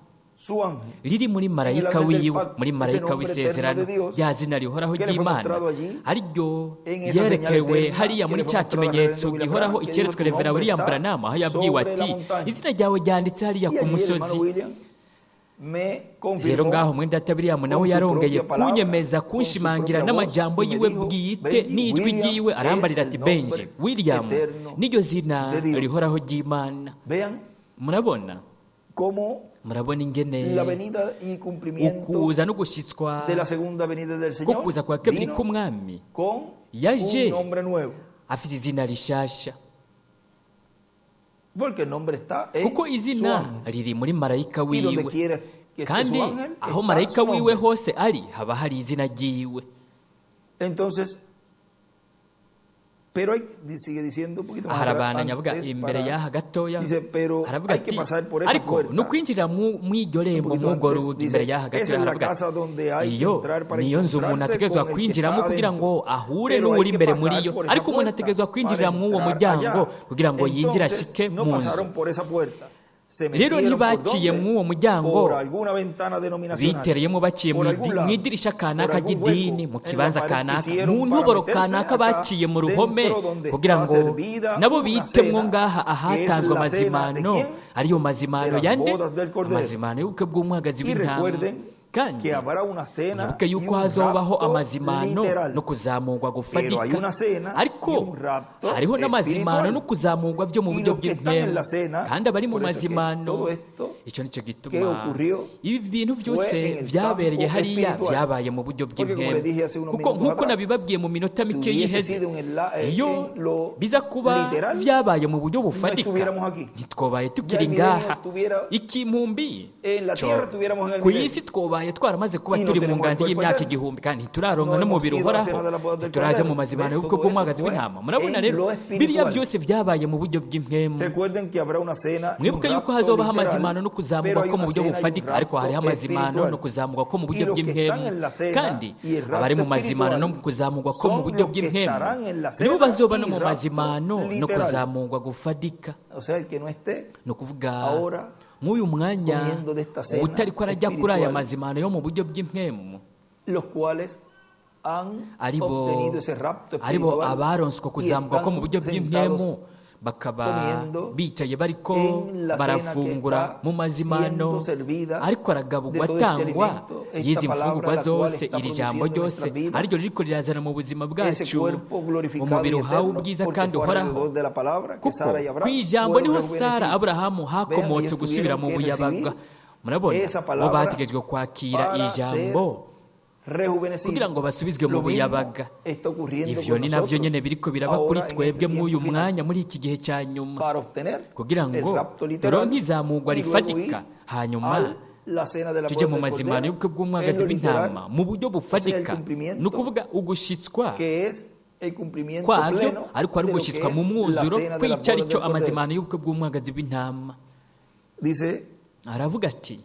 su ángel, riri muri en el marayika ángel del wiwe, pacto, muri ese marayika nombre eterno w'isezerano, de Dios rya zina rihoraho que le fue ry'Imana mostrado allí ariryo en esa señal yerekewe eterna hariya que muri le fue ca mostrado al kimenyetso reverendo William gihoraho Branham, que dijo icyeretswe tu Revera nombre William está Branham, aho yabwiwe sobre la ati montaña. izina ryawe ryanditse hariya Y ku allí el hermano musozi. William me Rero confirmó ngaho mwene data William nawe con su yarongeye propia palabra, kunyemeza con su kunshimangira propia voz, n'amajambo y me yiwe dijo, bwite Benji, n'ijwi William ryiwe es arambarira el ati nombre Benji William eterno niryo zina de Dios. rihoraho ry'Imana. Vean Murabona cómo murabona ingene la venida y cumplimiento ukuza no gushyitswa de la segunda venida del ko Señor kuza kwa kabiri vino k'umwami con yaje un nombre nuevo, afite izina rishasha, porque el nombre está en kuko su izina ángel. riri muri marayika Y donde wiwe, quiera que esté kandi su ángel, aho está marayika su wiwe nombre. hose ari haba hari izina ryiwe. Entonces, pero hay, sigue diciendo un poquito más Aha atrás, arabandanya avuga antes imbere para, y'aha gatoya, dice, pero aravuga hay que ati pasar por esa ariko puerta. ni ukwinjira mw'iryo Un rembo poquito mw'urwo antes rugi imbere dice, y'aha esa gatoya es la aravuga casa ati donde hay que iyo entrar para niyo nzu umuntu encontrarse ategerezwa con el que kwinjiramo está kugira adentro. ngo ahure Pero hay n'uwuri que imbere muri pasar yo, por esa ariko umuntu puerta ategerezwa para kwinjirira mw'uwo entrar muryango allá. kugira ngo yinjire Entonces, ashike no mu nzu. pasaron por esa puerta. Se Rero metieron por ntibaciye dónde? mw'uwo muryango, Por alguna ventana denominacional, bitereyemo baciye por algún lado, mw'idirisha por kanaka algún ry'idini, hueco mu en la kibanza pared que kanaka, hicieron mu para ntoboro meterse kanaka acá baciye mu ruhome dentro donde kugira está ngo servida nabo una bitemwo cena, ngaha que es ahatanzwe la cena de amazimano, quién? ariyo De mazimano las yande bodas del Cordero. amazimano y'ubukwe bw'umwagazi Y w'intama. recuerden Kandi que habrá una cena mwibuke y yuko un hazobaho rapto amazimano literal. no kuzamurwa Pero hay gufatika, una cena y ariko un rapto hariho n'amazimano espiritual. no kuzamurwa byo mu Y buryo los que están en bw'impemu, la cena, kandi abari mu por eso es que mazimano, todo esto icyo nicyo que gituma ocurrió ibi bintu fue byose en el byabereye campo hariya espiritual. byabaye mu buryo Porque como bw'impemu, les dije hace unos kuko minutos nk'uko atrás, nabibabwiye mu minota si mike hubiese yiheze, sido en iyo en lo biza kuba literal, byabaye mu buryo no bufatika estuviéramos aquí. ntitwobaye Ya tukiri el ngaha. milenio estuviera Ikimpumbi en la cyo tierra, estuviéramos en el ku milenio. isi twobaye twaramaze kuba Y no turi mu tenemos el nganji cuerpo y'imyaka eterno. igihumbi, kandi ntituraronka No hemos n'umubiri ido a la uhoraho, cena de la boda del ntituraja mu Cordero. mazimano ¿Ves? y'ubukwe Todo eso bw'umwagazi fue w'intama. Murabona en rero lo biriya espiritual. byose byabaye mu buryo bw'impemu. Recuerden que habrá una cena y un Mwibuke yuko rapto hazobaho literal, amazimano no pero kuzamurwa hay ko mu una buryo cena y un bufatika, ariko hariho rapto amazimano no espiritual. kuzamurwa ko mu Y buryo los que están bw'impemu, en la cena kandi y el abari rapto mu mazimano no espiritual mu kuzamurwa ko mu son buryo los que bw'impemu estarán en la nibo cena bazoba no y mu rapto mazimano no literal. kuzamurwa gufatika. O sea, el que no esté Ni ukuvuga ahora nk'uyu mwanya comiendo de esta cena utariko arajya kuri aya espiritual, mazimano yo mu buryo bw'impemu, los cuales han aribo obtenido ese rapto aribo espiritual abaronswe y kuzamurwa ko mu están buryo bw'impemu sentados bakaba comiendo bicaye bariko en la cena que barafungura está mu mazimano siendo servida ariko aragaburwa de todo este atangwa alimento, esta y'izi palabra mfungurwa la cual zose está iri jambo produciendo en ryose nuestras vidas ariryo ririko rirazana mu buzima ese bwacu cuerpo glorificado umubiri y uhawe eterno, ubwiza porque kandi fue uhoraho alrededor de la palabra que kuko Sara y ku Abraham ijambo fueron niho Sara rejuvenecidos. Aburahamu Vean, hakomotse ellos gusubira tuvieron mu que buyabaga. recibir Murabona esa bo palabra bategerejwe kwakira para ijambo ser rejuvenecidos. kugira ngo basubizwe mu Lo mismo buyabaga. está ocurriendo Ivyo con ni navyo nosotros nyene biriko biraba kuri ahora en este twebwe mw'uyu tiempo final mwanya muri iki gihe cya nyuma para obtener kugira el ngo rapto literal turonke izamurwa y luego rifatika ir hanyuma a la cena de la tujye boda mu del mazimano Cordero y'ubukwe en bw'umwagazi lo literal, w'intama mu buryo o sea, el bufatika, ni cumplimiento ukuvuga ugushitswa que es el cumplimiento kwavyo pleno ariko ari de lo que ugushitswa es mu la mwuzuro cena de la kwica boda arico del Cordero. amazimano y'ubukwe bw'umwagazi w'intama. Dice, Aravuga ati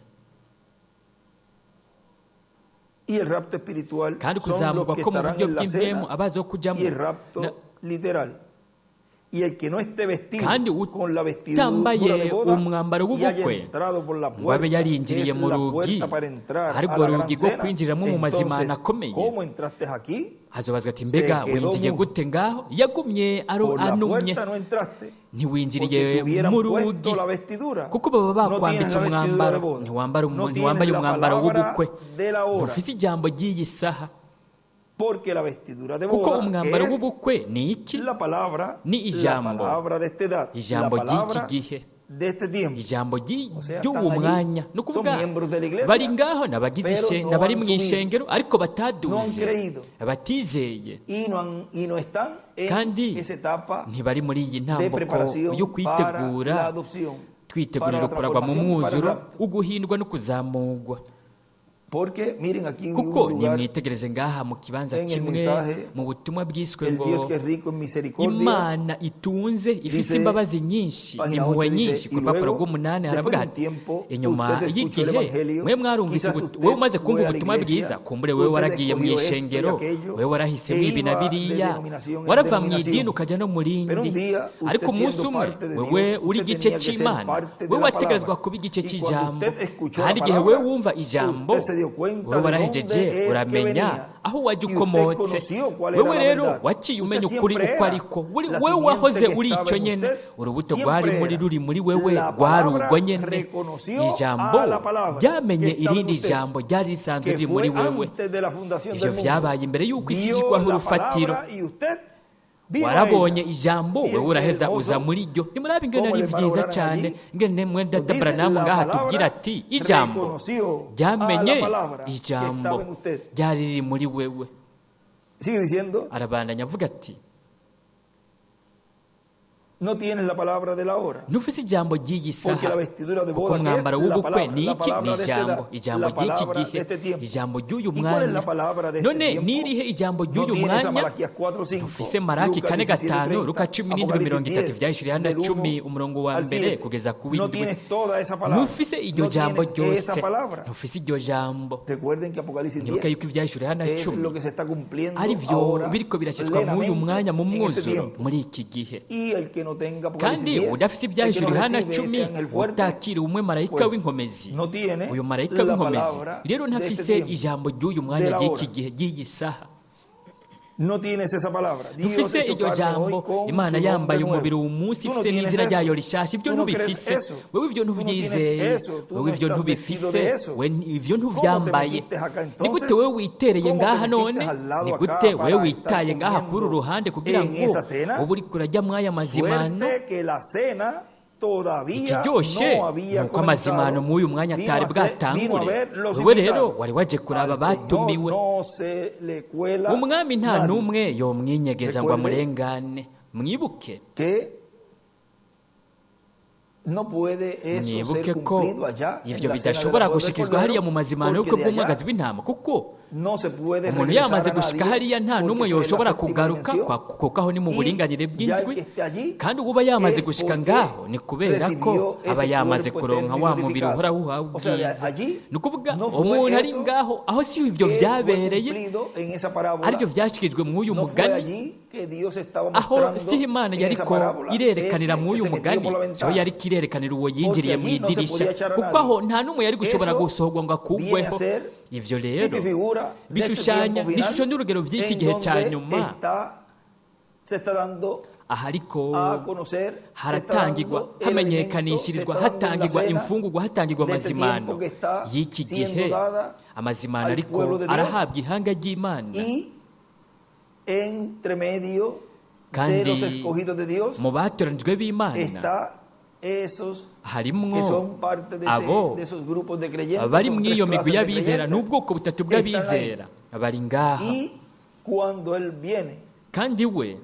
y el rapto espiritual kandi son los kuzamurwa que ko mu estarán buryo en la bw'impemu cena abazi kujamo y el rapto literal. Y el que no esté vestido kandi con la vestidura utambaye de boda umwambaro y haya w'ubukwe entrado por la ngo abe puerta, que yarinjiriye es mu la rugi puerta para entrar a ariko la gran rugi rwo cena, kwinjiramo mu mazimano entonces, akomeye ¿cómo entraste aquí? hazobazwa ati Se mbega quedó winjiye mudo. gute ngaho yagumye ari Por la anumye puerta no entraste, porque ntiwinjiriye te hubieran mu puesto rugi la vestidura. kuko baba No tienes bakwambitse la vestidura de umwambaro boda. ntiwambara No tienes ntiwambaye la umwambaro palabra w'ubukwe de la hora. ntufite ijambo ry'iyi saha. Porque la vestidura de Kuko boda, que umwambaro es w'ubukwe ni iki? la palabra, Ni la ijambo. palabra de esta edad, la Ijambo ry'iki palabra gihe, de este tiempo. ijambo O sea, ry'uwo están allí, mwanya. Ni son ukuvuga miembros de la iglesia, bari ngaho n'abagize pero ishe no n'abari han mu subido, ishengero ariko no han bataduze, creído batizeye, y no están en kandi esa etapa ntibari muri iyi de ntambuko preparación yo para la kwitegura, adopción, para twitegurira la ukuragwa mu transformación, para el mwuzuro, rapto. uguhindwa no kuzamugwa. Porque miren aquí Kuko un lugar, nimwitegereze ngaha mu kibanza en el kimwe mensaje, mu butumwa bwiswe el ngo Dios que es rico en misericordia, Imana itunze ifise dice, imbabazi nyinshi, página impuhwe 8 dice, nyinshi. Ku y rupapuro luego, rw'umunani después haravuga de un hati tiempo, inyuma usted escuchó el y'igihe evangelio, mwe mwarumvise quizás wewe usted umaze kumva fue a la ubutumwa bwiza, iglesia, kumbure wewe usted waragiye mu escogió esto y ishengero, aquello, wewe warahisemo e ibi na iba de biriya, denominación en warava mu idini denominación. ukaja no mu Pero un rindi. día, Ariko usted umunsi siendo umwe parte de wewe Dios, uri usted igice tenía que ser c'Imana, parte de wewe la wategerezwa palabra. kuba igice Y cuando c'ijambo. usted escuchó la Kandi igihe wewe palabra, wumva ijambo, usted se dio cuenta wewe de warahejeje dónde es que uramenya venía. aho wajya Y usted ukomotse. conoció cuál era Wewe la rero verdad. waciye Usted umenya ukuri siempre uko era ariko. la Wewe simiente wahoze que uri estaba icyo en nyene, usted, urubuto rwari siempre muri era. ruri muri wewe La rwari palabra urwo nyene. reconoció Ijambo a la palabra que ryamenye estaba en irindi usted, jambo ryari risanzwe que riri muri fue wewe. antes de la fundación Ivyo del mundo. vyabaye imbere y'uko isi Vio ishyirwaho la urufatiro. palabra y usted vino a Warabonye ella. ijambo, Miren wewe qué uraheza uza hermoso muri ryo. Nimurabe ingene cómo ari el hermano vyiza Branham cane, allí ingene mwene nos data dice, Branham la ngaha atubwira palabra ati ijambo reconoció a la ryamenye palabra que ijambo estaba en usted. ryari riri muri wewe. Sigue diciendo, Arabandanya avuga ati no tienes la palabra de la hora, ntufise ijambo ry'iyi porque saha, la vestidura de kuko boda que es umwambaro la w'ubukwe palabra, ni la iki? Ni palabra de esta ijambo, edad, ijambo la ry'iki palabra gihe, de este tiempo. ijambo ry'uyu ¿Y cuál es mwanya. la palabra de este None tiempo? nirihe ijambo No ry'uyu tienes a mwanya? Malaquías 4, 5, Ntufise Maraki Lucas kane 17, gatanu, 30, Luka 17 Apocalipsis 30, 10, Ivyahishuriwe Yohana del 10 1 umurongo wa al mbere 7. kugeza ku No w'indwi. tienes toda esa palabra. Ntufise iryo No jambo tienes esa ryose, palabra. ntufise iryo jambo. Recuerden que Apocalipsis Mwibuke 10 yuko Ivyahishuriwe Yohana es 10 lo que se está cumpliendo ari vyo ahora biriko birashyitswa mw'uyu plenamente mwanya mu en este mwuzuro tiempo. muri iki gihe. Y el que no tenga Apocalipsis Kandi 10, udafise el que no Ivyahishuriwe Yohana recibe ese 10, ángel fuerte, utakira umwe marayika pues w'inkomezi, no tiene uyu marayika la w'inkomezi palabra rero de este ntafise tiempo, ijambo ry'uyu de mwanya la ry'iki hora. gihe ry'iyi saha. No tienes esa palabra. Dios Ntufise hecho iryo carne hoy jambo. con Imana su yambaye nombre umubiri nuevo. uwu munsi Tú no ifise tienes n'izina eso. ryayo rishasha, ivyo Tú no crees ntubifise. eso. Wewe ivyo Tú no tienes ntuvyizeye, eso. Tú wewe no ivyo estás vestido ntubifise, de eso. we ivyo ¿Cómo te ntuvyambaye. metiste acá Ni gute entonces? wewe witereye ¿Cómo te ngaha metiste none? al lado Ni acá gute wewe para estar witaye ngaha kuri uru comiendo ruhande kugira en ngo esa cena? ube uriko urarya mw'aya mazimano? Suerte que la cena todavía Ikiryoshe no había nuko amazimano comenzado. mw'uyu mwanya Vino atari a ser- vino a bwatangure. ver los Wewe rero invitados. wari waje kuraba Al Señor abatumiwe. no se le cuela Umwami nta nadie. n'umwe yomwinyegeza ngo Recuerde amurengane. Mwibuke, que no puede eso mwibuke ser ko cumplido allá en ivyo la cena de la bidashobora boda del gushikizwa hariya Cordero, mu mazimano porque y'ubukwe de allá bw'umwagazi w'intama, kuko no se puede umuntu regresar yamaze a gushika nadie, hariya nta porque n'umwe eso es la yoshobora séptima kugaruka dimensión. kuko aho ni mu Y buringanire ya el bw'indwi. que esté allí Kandi uba yamaze es gushika porque ngaho ni kubera ko recibió aba ese yamaze cuerpo kuronka eterno y wa mubiri glorificado. uhoraho uhawe O sea, de ubwiza. allí Ni ukuvuga no fue umuntu ari eso ngaho aho si ivyo que fue vyabereye, cumplido en esa parábola. arivyo vyashikirijwe mw'uyu No fue mugani. allí que Dios estaba Aho mostrando si Imana en esa yariko parábola irerekanira ese que mw'uyu se metió mugani, por la siho ventana. yariko irerekanira uwo Porque yinjiriye allí no se mw'idirisha, podía echar a kuko nadie. aho nta n'umwe yari gushobora Eso gusohorwa ngo viene a akugweho. ser Ivyo tipo rero y figura de este bishushanya tiempo ni ishusho final n'urugero vy'iki en gihe ca donde nyuma. se está dando Aha ariko a conocer, se está haratangirwa, dando el alimento, se hamenyekanishirizwa, está dando la hatangirwa cena imfungurwa, hatangirwa de este amazimano tiempo que está y'iki siendo gihe. dada Amazimano al ariko pueblo de Dios arahabwa ihanga ry'Imana. y entre medio de los Kandi escogidos de Dios mu batoranijwe b'Imana está esos que harimwo son parte de, abo de esos grupos de creyentes, bari son tres mw'iyo migwi clases de y'abizera, creyentes, n'ubwoko butatu están ahí. bw'abizera bari ngaha. Y cuando Él viene Kandi we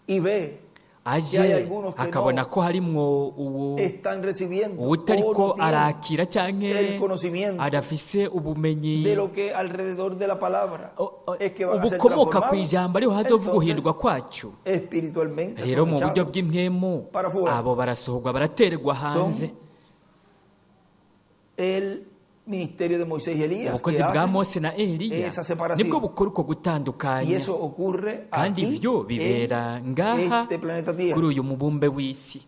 y ve que hay aje algunos que akabona no ko harimwo uwo están recibiendo o uwutariko no tienen arakira canke el conocimiento adafise ubumenyi de lo que alrededor de la palabra es que van a ser ubukomoka ku transformados, ijambo ariho hazova entonces uguhindurwa kwacu. espiritualmente Rero son mu buryo echados bw'impwemu para afuera. abo barasohorwa baraterwa hanze. Son el ministerio de Moisés y Elías Ubukozi que bwa hacen Mose na Eliya esa separación. nibwo bukora uko Y gutandukanya. eso ocurre Kandi aquí ivyo bibera en ngaha este planeta Tierra. kuri uyu mubumbe w'isi.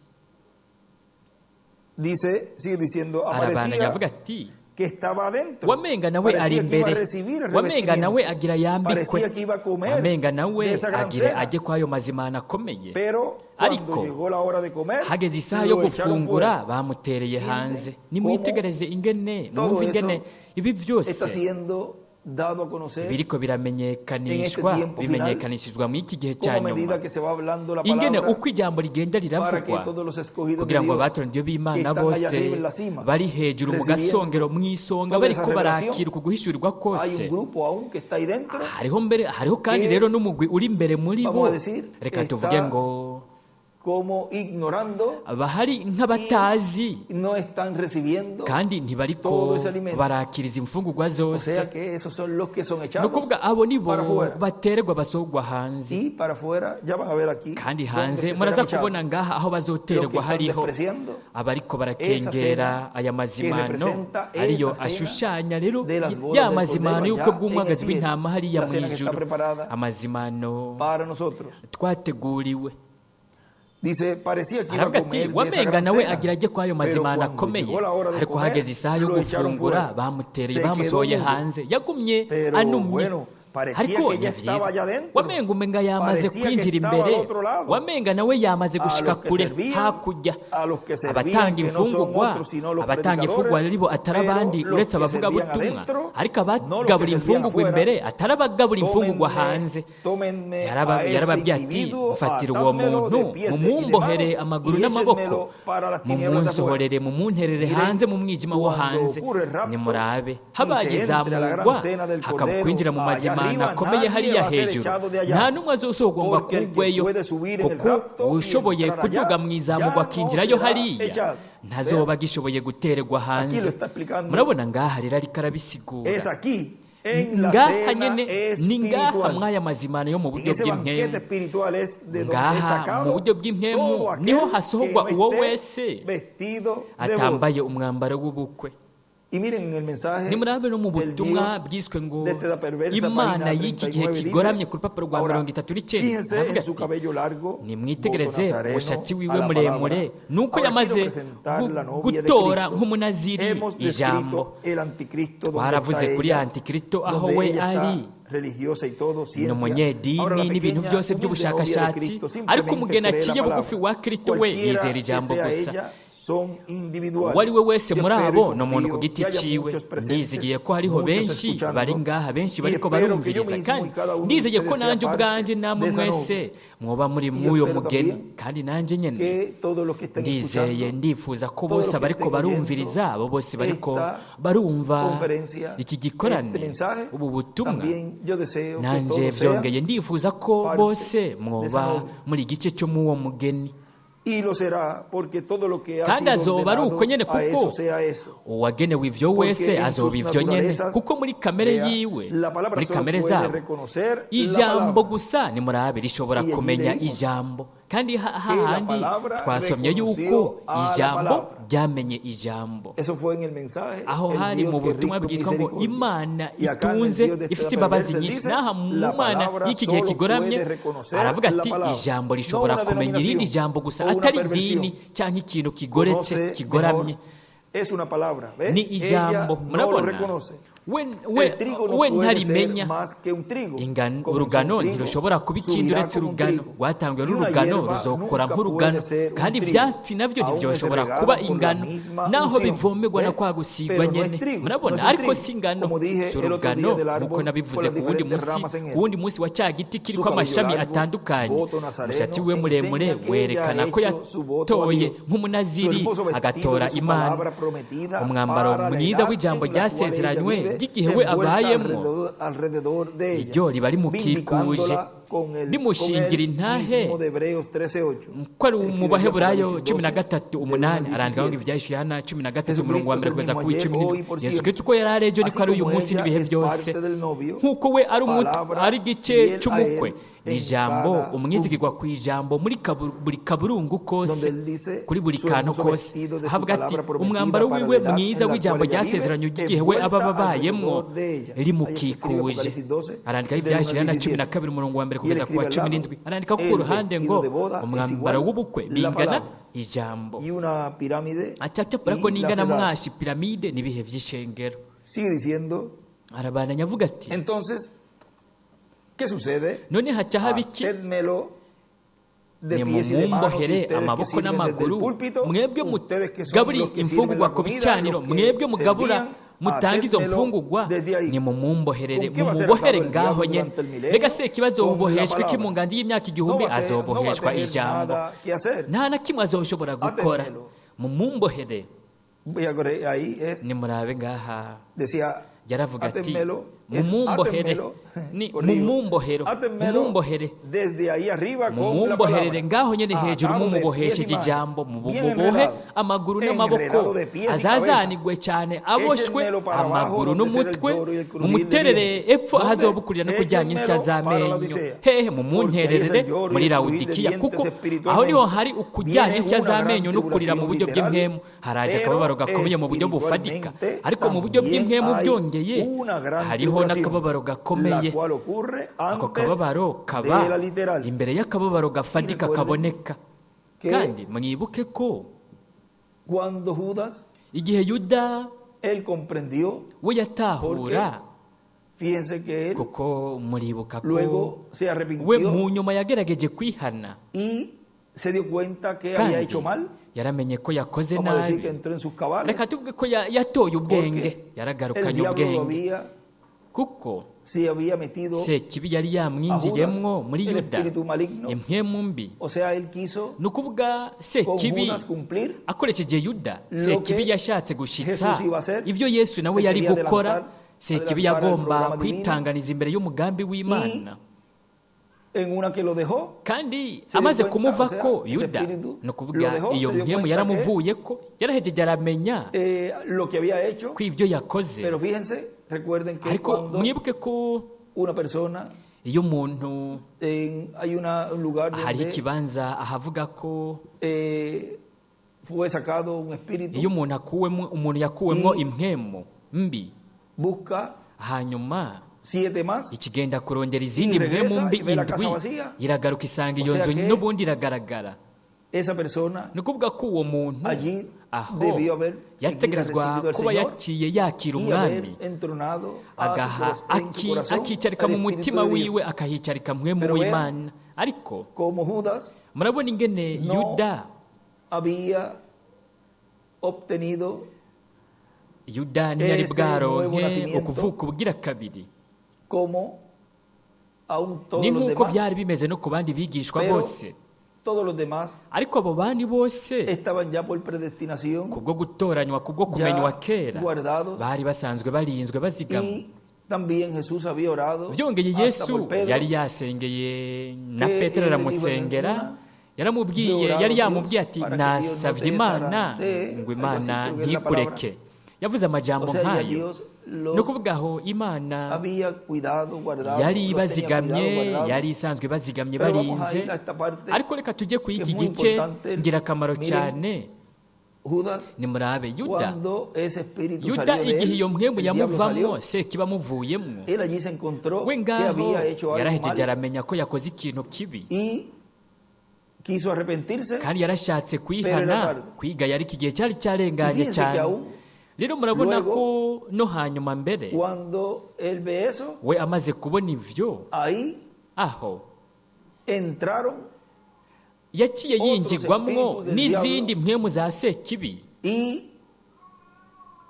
Dice, sigue diciendo, Arabandanya aparecía avuga ati que estaba adentro. wamenga nawe ari Parecía que iba a imbere, recibir el wamenga nawe revestimiento. agira yambikwe, Parecía que iba a comer wamenga nawe de esa gran agire cena. ajye kwayo mazimana akomeye. Pero cuando Ariko llegó la hora de comer, hageze isaha yo lo echaron gufungura fuera. bamutereye hanze. Cómo Nimwitegereze ingene, todo mwumve eso ingene ibi está vyose siendo dado a conocer Ibiriko biramenyekanishwa En este tiempo bimenyekanishirizwa mu iki gihe cya como a nyuma, medida que se va hablando la ingene palabra uko ijambo rigenda para que riravugwa, todos los escogidos de kugira ngo Dios abatoraniye que b'Imana están allá bose arriba en la cima, bari hejuru mu recibiendo gasongero mu isonga toda bariko esa revelación, barakira uku guhishurirwa hay kose. un grupo aún que está ahí dentro Hariho mbere, hariho kandi que, rero n'umugwi uri imbere muri bo, vamos a decir, reka tuvuge está ngo como ignorando bahari nk'abatazi y no están recibiendo kandi ntibariko todo ese alimento. barakiriza imfungurwa O zose. sea que esos son los que son Ni echados ukuvuga abo nibo para afuera. baterwa basohogwa hanze. Y para afuera, ya van a ver aquí Kandi dónde hanze que serán muraza echados. kubona ngaha aho Los que bazoterwa están hariho despreciando abariko esa barakengera cena aya que mazimano representa ariyo esa cena ashushanya rero de las bodas ya del mazimano Cordero y'ubukwe allá en el bw'umwagazi cielo, w'intama hariya la mu cena que está ijuru, preparada amazimano para nosotros. twateguriwe. Dice, parecía que iba a Aravuga ati comer de esa wamenga gran nawe cena, agira ajye kwayo pero mazimano cuando akomeye, llegó la hora de ariko comer, hageze isaha yo lo echaron gufungura fuera. bamutereye Se quedó bamusohoye mudo. hanze, yagumye Pero anumye. bueno, parecía Ariko que ni ya vyiza, estaba allá adentro. wamenga umenga yamaze Parecía que kwinjira estaba imbere, al otro lado. wamenga nawe yamaze A gushika los que kure servían, hakurya. a los que servían, Abatanga que no son imfungurwa, otros sino los abatanga imfungurwa predicadores, aribo atari pero abandi los uretse que servían abavugabutumwa, adentro, ariko no los que abagabura servían imfungurwa afuera, imbere atari abagabura imfungurwa tómenme, hanze. tómenme a ese Yarababwiye ati individuo, mfatira uwo atádmelo muntu de pies y de mumumbohere manos amaguru y n'amaboko, échenmelo para las tinieblas de afuera. mumunsohorere mumunterere Miren, hanze mu mwijima wo cuando hanze. ocurre el rapto Nimurabe y habaye se entra a la gran izamurwa cena del hakaba Cordero, kwinjira mu allá mazimano arriba akomeye nadie hariya va a ser hejuru, echado de allá. nta n'umwe azosohorwa ngo Porque el que akugweyo, puede subir en el kuko rapto y uwushoboye entrar allá, kuduga mu izamurwa ya no akinjirayo será hariya echado. ntazoba Vean, agishoboye gutererwa aquí lo hanze. está explicando. Murabona ngaha rero ariko arabisigura. Es aquí, en la Ngaha cena nyene ni ngaha espiritual. mwaya mazimano yo mu En buryo ese banquete bw'impwemu, espiritual es de donde es ngaha mu sacado buryo bw'impwemu todo niho aquel que hasohorwa no uwo esté wese vestido de boda. atambaye umwambaro w'ubukwe. Y miren en el mensaje Nimurabe no mu del butumwa Dios bwiswe ngo de esta perversa Imana página y'iki gihe 39 dice, kigoramye ku rupapuro rwa ahora, 39, fíjense aravuga en su ati cabello largo, voto nimwitegereze nazareno umushatsi a wiwe la muremure palabra. nuko Ahora yamaze quiero presentar la novia de gutora Cristo. nk'umunaziri Hemos ijambo. descrito el anticristo donde Twaravuze está kuri ella, antikristo aho donde we ella está ari, religiosa y todo, ni ciencia. Ahora la umunyedini n'ibintu pequeña, byose humilde novia de by'ubushakashatsi, Cristo ariko simplemente umugeni cree la aciye bugufi palabra. wa Kristo we Cualquiera yizera que ijambo sea gusa. ella, son individuales. Uwo ari we wese Yo muri espero y abo ni umuntu ku confío giti que haya ciwe. muchos presentes, Ndizigiye ko hariho muchos benshi bari escuchando, ngaha, benshi y bariko espero que yo barumviriza, mismo y kandi cada uno de ndizeye ko ustedes sea nanjye parte ubwanje namwe de esa mwese novia. mwoba muri Y yo mw'uyo espero mugeni, también kandi nanjye nyene que todos los que estén ndizeye escuchando, ndifuza ko todos bose los que abariko estén oyendo barumviriza, abo bose bariko esta barumva conferencia, iki este gikorane, mensaje, ubu butumwa, también yo deseo que nanje todo sea vyongeye ndifuza ko parte bose de esa mwoba novia. muri igice cyo mw'uwo mugeni. Y lo será, porque todo lo que ha Kandi sido azoba ari uko ordenado nyene a kuko eso sea eso. uwagenewe ivyo Porque wese en sus azoba ivyo nyene, naturalezas, kuko muri kamere vea, yiwe, la palabra muri solo kamere puede zabo, reconocer la ijambo palabra. gusa nimurabe rishobora Y allí kumenya leímos ijambo. Kandi que la hahandi palabra twasomye yuko reconoció a la ijambo palabra. ryamenye ijambo. Eso fue en el mensaje, Aho el hari Dios mu que es butumwa rico en bwitwa ngo misericordia. Imana Y acá en el itunze Dios de esta ifise imbabazi perversa nyinshi, dice, n'aha mu la Mana palabra y'iki gihe solo kigoramye puede reconocer aravuga la ati palabra, ijambo no rishobora una kumenya irindi denominación jambo gusa o una atari perversión. idini canke ikintu kigoretse Conoce kigoramye. mejor, es una palabra, ¿ve? Ni Ella ijambo, no lo murabona reconoce. we we El trigo no we puede ser ntarimenya. más que un trigo. Ingano, Comenzó un urugano trigo, ntirushobora kuba ikindi subirá uretse como un urugano, trigo. rwatanzwe Y una n'urugano hierba ruzokora nunca nk'urugano, puede ser un kandi trigo. ivyatsi navyo Aún es ntivyoshobora regado kuba por la ingano misma naho unción. bivomerwa na ¿Ve? kwa gusigwa Pero no nyene. es trigo, no Murabona, es un ariko trigo. si ingano, Como dije si el otro urugano, día del nkuko árbol con nabivuze las ku wundi diferentes munsi, ramas en ku él. wundi munsi wa ca giti Su kiriko cabello amashami largo, atandukanye, voto umushatsi nazareno, we muremure enseña que ella werekana ha ko hecho su voto a yatoye Dios. Su nk'umunaziri hermoso vestido agatora de su Imana. palabra prometida Umwambaro para la mwiza edad w'ijambo en la cual ella ryasezeranywe vive, ry'igihe we envuelta abayemwo, alrededor de ella, iryo riba rimukikuje, vindicándola con el, con rimushingira el intahe mismo de Hebreos 13:8. ko ari mu Escribe Baheburayo Apocalipsis cumi na 12, gatatu del 1 umunani, al arandikaho ngo 17. ivyahishwe Yohana 13 umurongo Jesucristo wa es mbere el kugeza mismo ku ayer, w'icumi hoy y n'indwi. por Yesu siempre. Kristo uko yari ari ejo niko Así ari uyu como munsi ella n'ibihe es byose, parte del novio, nk'uko we ari palabra ari igice fiel a c'umukwe, él ni en ijambo cada umwizigirwa punto, ku ijambo muri buri kaburungu donde kose, él dice kuri buri su kantu hermoso kose. vestido de su Ahavuga ati palabra prometida umwambaro para wiwe la edad mwiza en la w'ijambo cual ella vive, ryasezeranywe ry'igihe we aba envuelta abayemwo alrededor de ella. Ahí escribe rimukikuje. Apocalipsis 12, Arandikaho del 1 ivyahishwe al Yohana cumi na 17. kabiri umurongo wa mbere Y él kugeza ku wa escribe al cumi lado, n'indwi, arandika ko ku el ruhande vestido ngo de boda es umwambaro igual w'ubukwe la bingana palabra. ijambo. Y una pirámide Acacapura ko y las ningana edades. mwashi piramide n'ibihe vy'ishengero. Sigue diciendo, Arabandanya avuga ati entonces, ¿qué sucede? none haca haba iki? Hacédmelo de pies y de manos, Nimumumbohere ustedes que amaboko sirven desde el n'amaguru, púlpito, mwebwe ustedes que son mugabura los que sirven imfungurwa la ku comida, bicaniro, los que mwebwe mugabura servían, Mutange izo Aténmelo mfungugwa, desde ahí. nimumumboherere, ¿Con qué va a ser mumubohere atado el ngaho diablo nyene. durante el milenio? Mbega se ikibazo Con la uboheshwa iki palabra. mu nganji y'imyaka No 1000? va a ser, no va a Azoboheshwa tener ijambo. nada que hacer. Nta na kimwe azoshobora gukora. Aténmelo. Mumumbohere. Voy a correr, ahí es, Nimurabe ngaha, decía, yaravuga ati átenmelo, es mumumbohere, átenmelo, ni corrido. mumumbohero, Átenmelo mumumbohere, desde ahí arriba con la mumumboherere palabra. ngaho nyene hejuru, Atado de pies y mumubohesheje manos, ijambo, bien mumubohe enredado, amaguru n'amaboko, enredado de pies y cabeza. azazanigwe cyane, aboshwe Échenmelo para abajo amaguru donde será el n'umutwe, lloro y el crujir de mumuterere dientes. epfo ¿Dónde? ahazobukurira no kujyanya insya Échenmelo para z'amenyo. Laodicea. Hehe? Porque ahí es Mumuntererere el lloro y muri el crujir de Lawudikiya, dientes kuko aho niho espiritualmente. hari ukujyanya Viene insya una gran z'amenyo no kurira mu tribulación buryo literal, bw'impwemu. Haraje pero akababaro gakomeye mu buryo bufatika, espiritualmente ariko mu buryo también bw'impwemu hay byongeye una gran hariho tribulación, n'akababaro la gakomeye. cual ocurre Ako antes kababaro kaba de la literal. imbere y'akababaro gafatika Y recuerden kaboneka. que Kandi mwibuke ko cuando Judas, igihe Yuda él comprendió, we yatahura, fíjense que él kuko muribuka ko luego se we arrepintió mu nyuma yagerageje kwihana, y se dio cuenta que había kandi hecho mal, yaramenye ko yakoze vamos a decir nabi. que entró en sus cabales, Reka tuvuge ko yatoye ubwenge, porque el yaragarukanye diablo lo ubwenge, había, kuko se había metido Sekibi yari a yamwinjiyemwo Judas, muri el Yuda, espíritu maligno, impwemu mbi. o sea, él quiso Ni ukuvuga con Sekibi Judas cumplir akoresheje Yuda, lo Sekibi que yashatse gushitsa Jesús iba a hacer, ibyo Yesu nawe se yari quería gukora. adelantar, Sekibi adelantar al yagomba programa divino kwitanganiza imbere y'umugambi w'Imana. y en una que lo dejó, Kandi se dio amaze cuenta, o kumuvako sea, ese Yuda, espíritu ni lo ukuvuga dejó, iyo se dio mpwemu cuenta que yaramuvuyeko, yarahejeje aramenya lo que había hecho, ko ibyo yakoze. pero fíjense, recuerden que Ariko cuando mwibuke ko una persona, iyo umuntu hay un lugar hari donde ikibanza ahavuga ko fue sacado un espíritu, iyo umuntu akuwemo, umuntu yakuwemwo y impwemu mbi, busca hanyuma 7 más ikigenda kurondera y izindi mpwemu regresa mbi y ve la indwi, casa vacía. iragaruka isanga O iyo sea nzu que n'ubundi iragaragara. esa persona Ni ukuvuga ko uwo muntu allí aho debió haber seguida yategerezwa recibido al kuba Señor yaciye yakira y umwami, haber entronado a su agaha en su corazón akicarika al mu Espíritu mutima de Dios. wiwe, akahicarika mpwemu Pero vean w'Imana. Ariko como Judas murabona ingene no Yuda había obtenido Yuda ntiyari ese nuevo bwaronke nacimiento ukuvuka ubugira kabiri, como aún todos ni los nk'uko demás, byari bimeze no ku bandi bigishwa pero bose. todos los demás Ariko abo bandi bose estaban ya por predestinación kubwo gutoranywa, kubwo kumenywa ya kera, guardados, bari basanzwe barinzwe bazigamwe. y también Jesús había orado Byongeye hasta Yesu por Pedro, yari yasengeye na que Petero él le dijo en aramusengera, una, yaramubwiye, yo he orado yari a Dios yamubwiye ati para que Dios no nasabye te Imana desarante, ngo algo así Imana creo que es la palabra. ntikureke. Yavuze amajambo O sea, ya nk'ayo. Dios Ni los ukuvuga aho Imana había cuidado, guardado, yari los tenía ibazigamye, cuidado, guardado. yari isanzwe ibazigamye, Pero vamos a barinze. ir a esta parte Ariko reka tujye ku que iki es muy gice importante. ngirakamaro Miren, cyane. Judas, Nimurabe Yuda, cuando ese espíritu Yuda salió de igihe él, iyo mpwemu el diablo yamuvamwo, salió, sekibamuvuyemwo, él allí se encontró we que ngaho había hecho algo yarahejeje mal aramenya ko yakoze ikintu kibi, y quiso arrepentirse, kandi yarashatse pero era kwihana, tarde. kwiga yari iki gihe cyari Y cyarenganye fíjense que cyane. aún Rero murabona luego, ko no hanyuma mbere cuando él ve eso, we amaze kubona ivyo, ahí aho entraron yaciye otros yinjigwamwo espíritus del n'izindi diablo mpwemu za Sekibi. y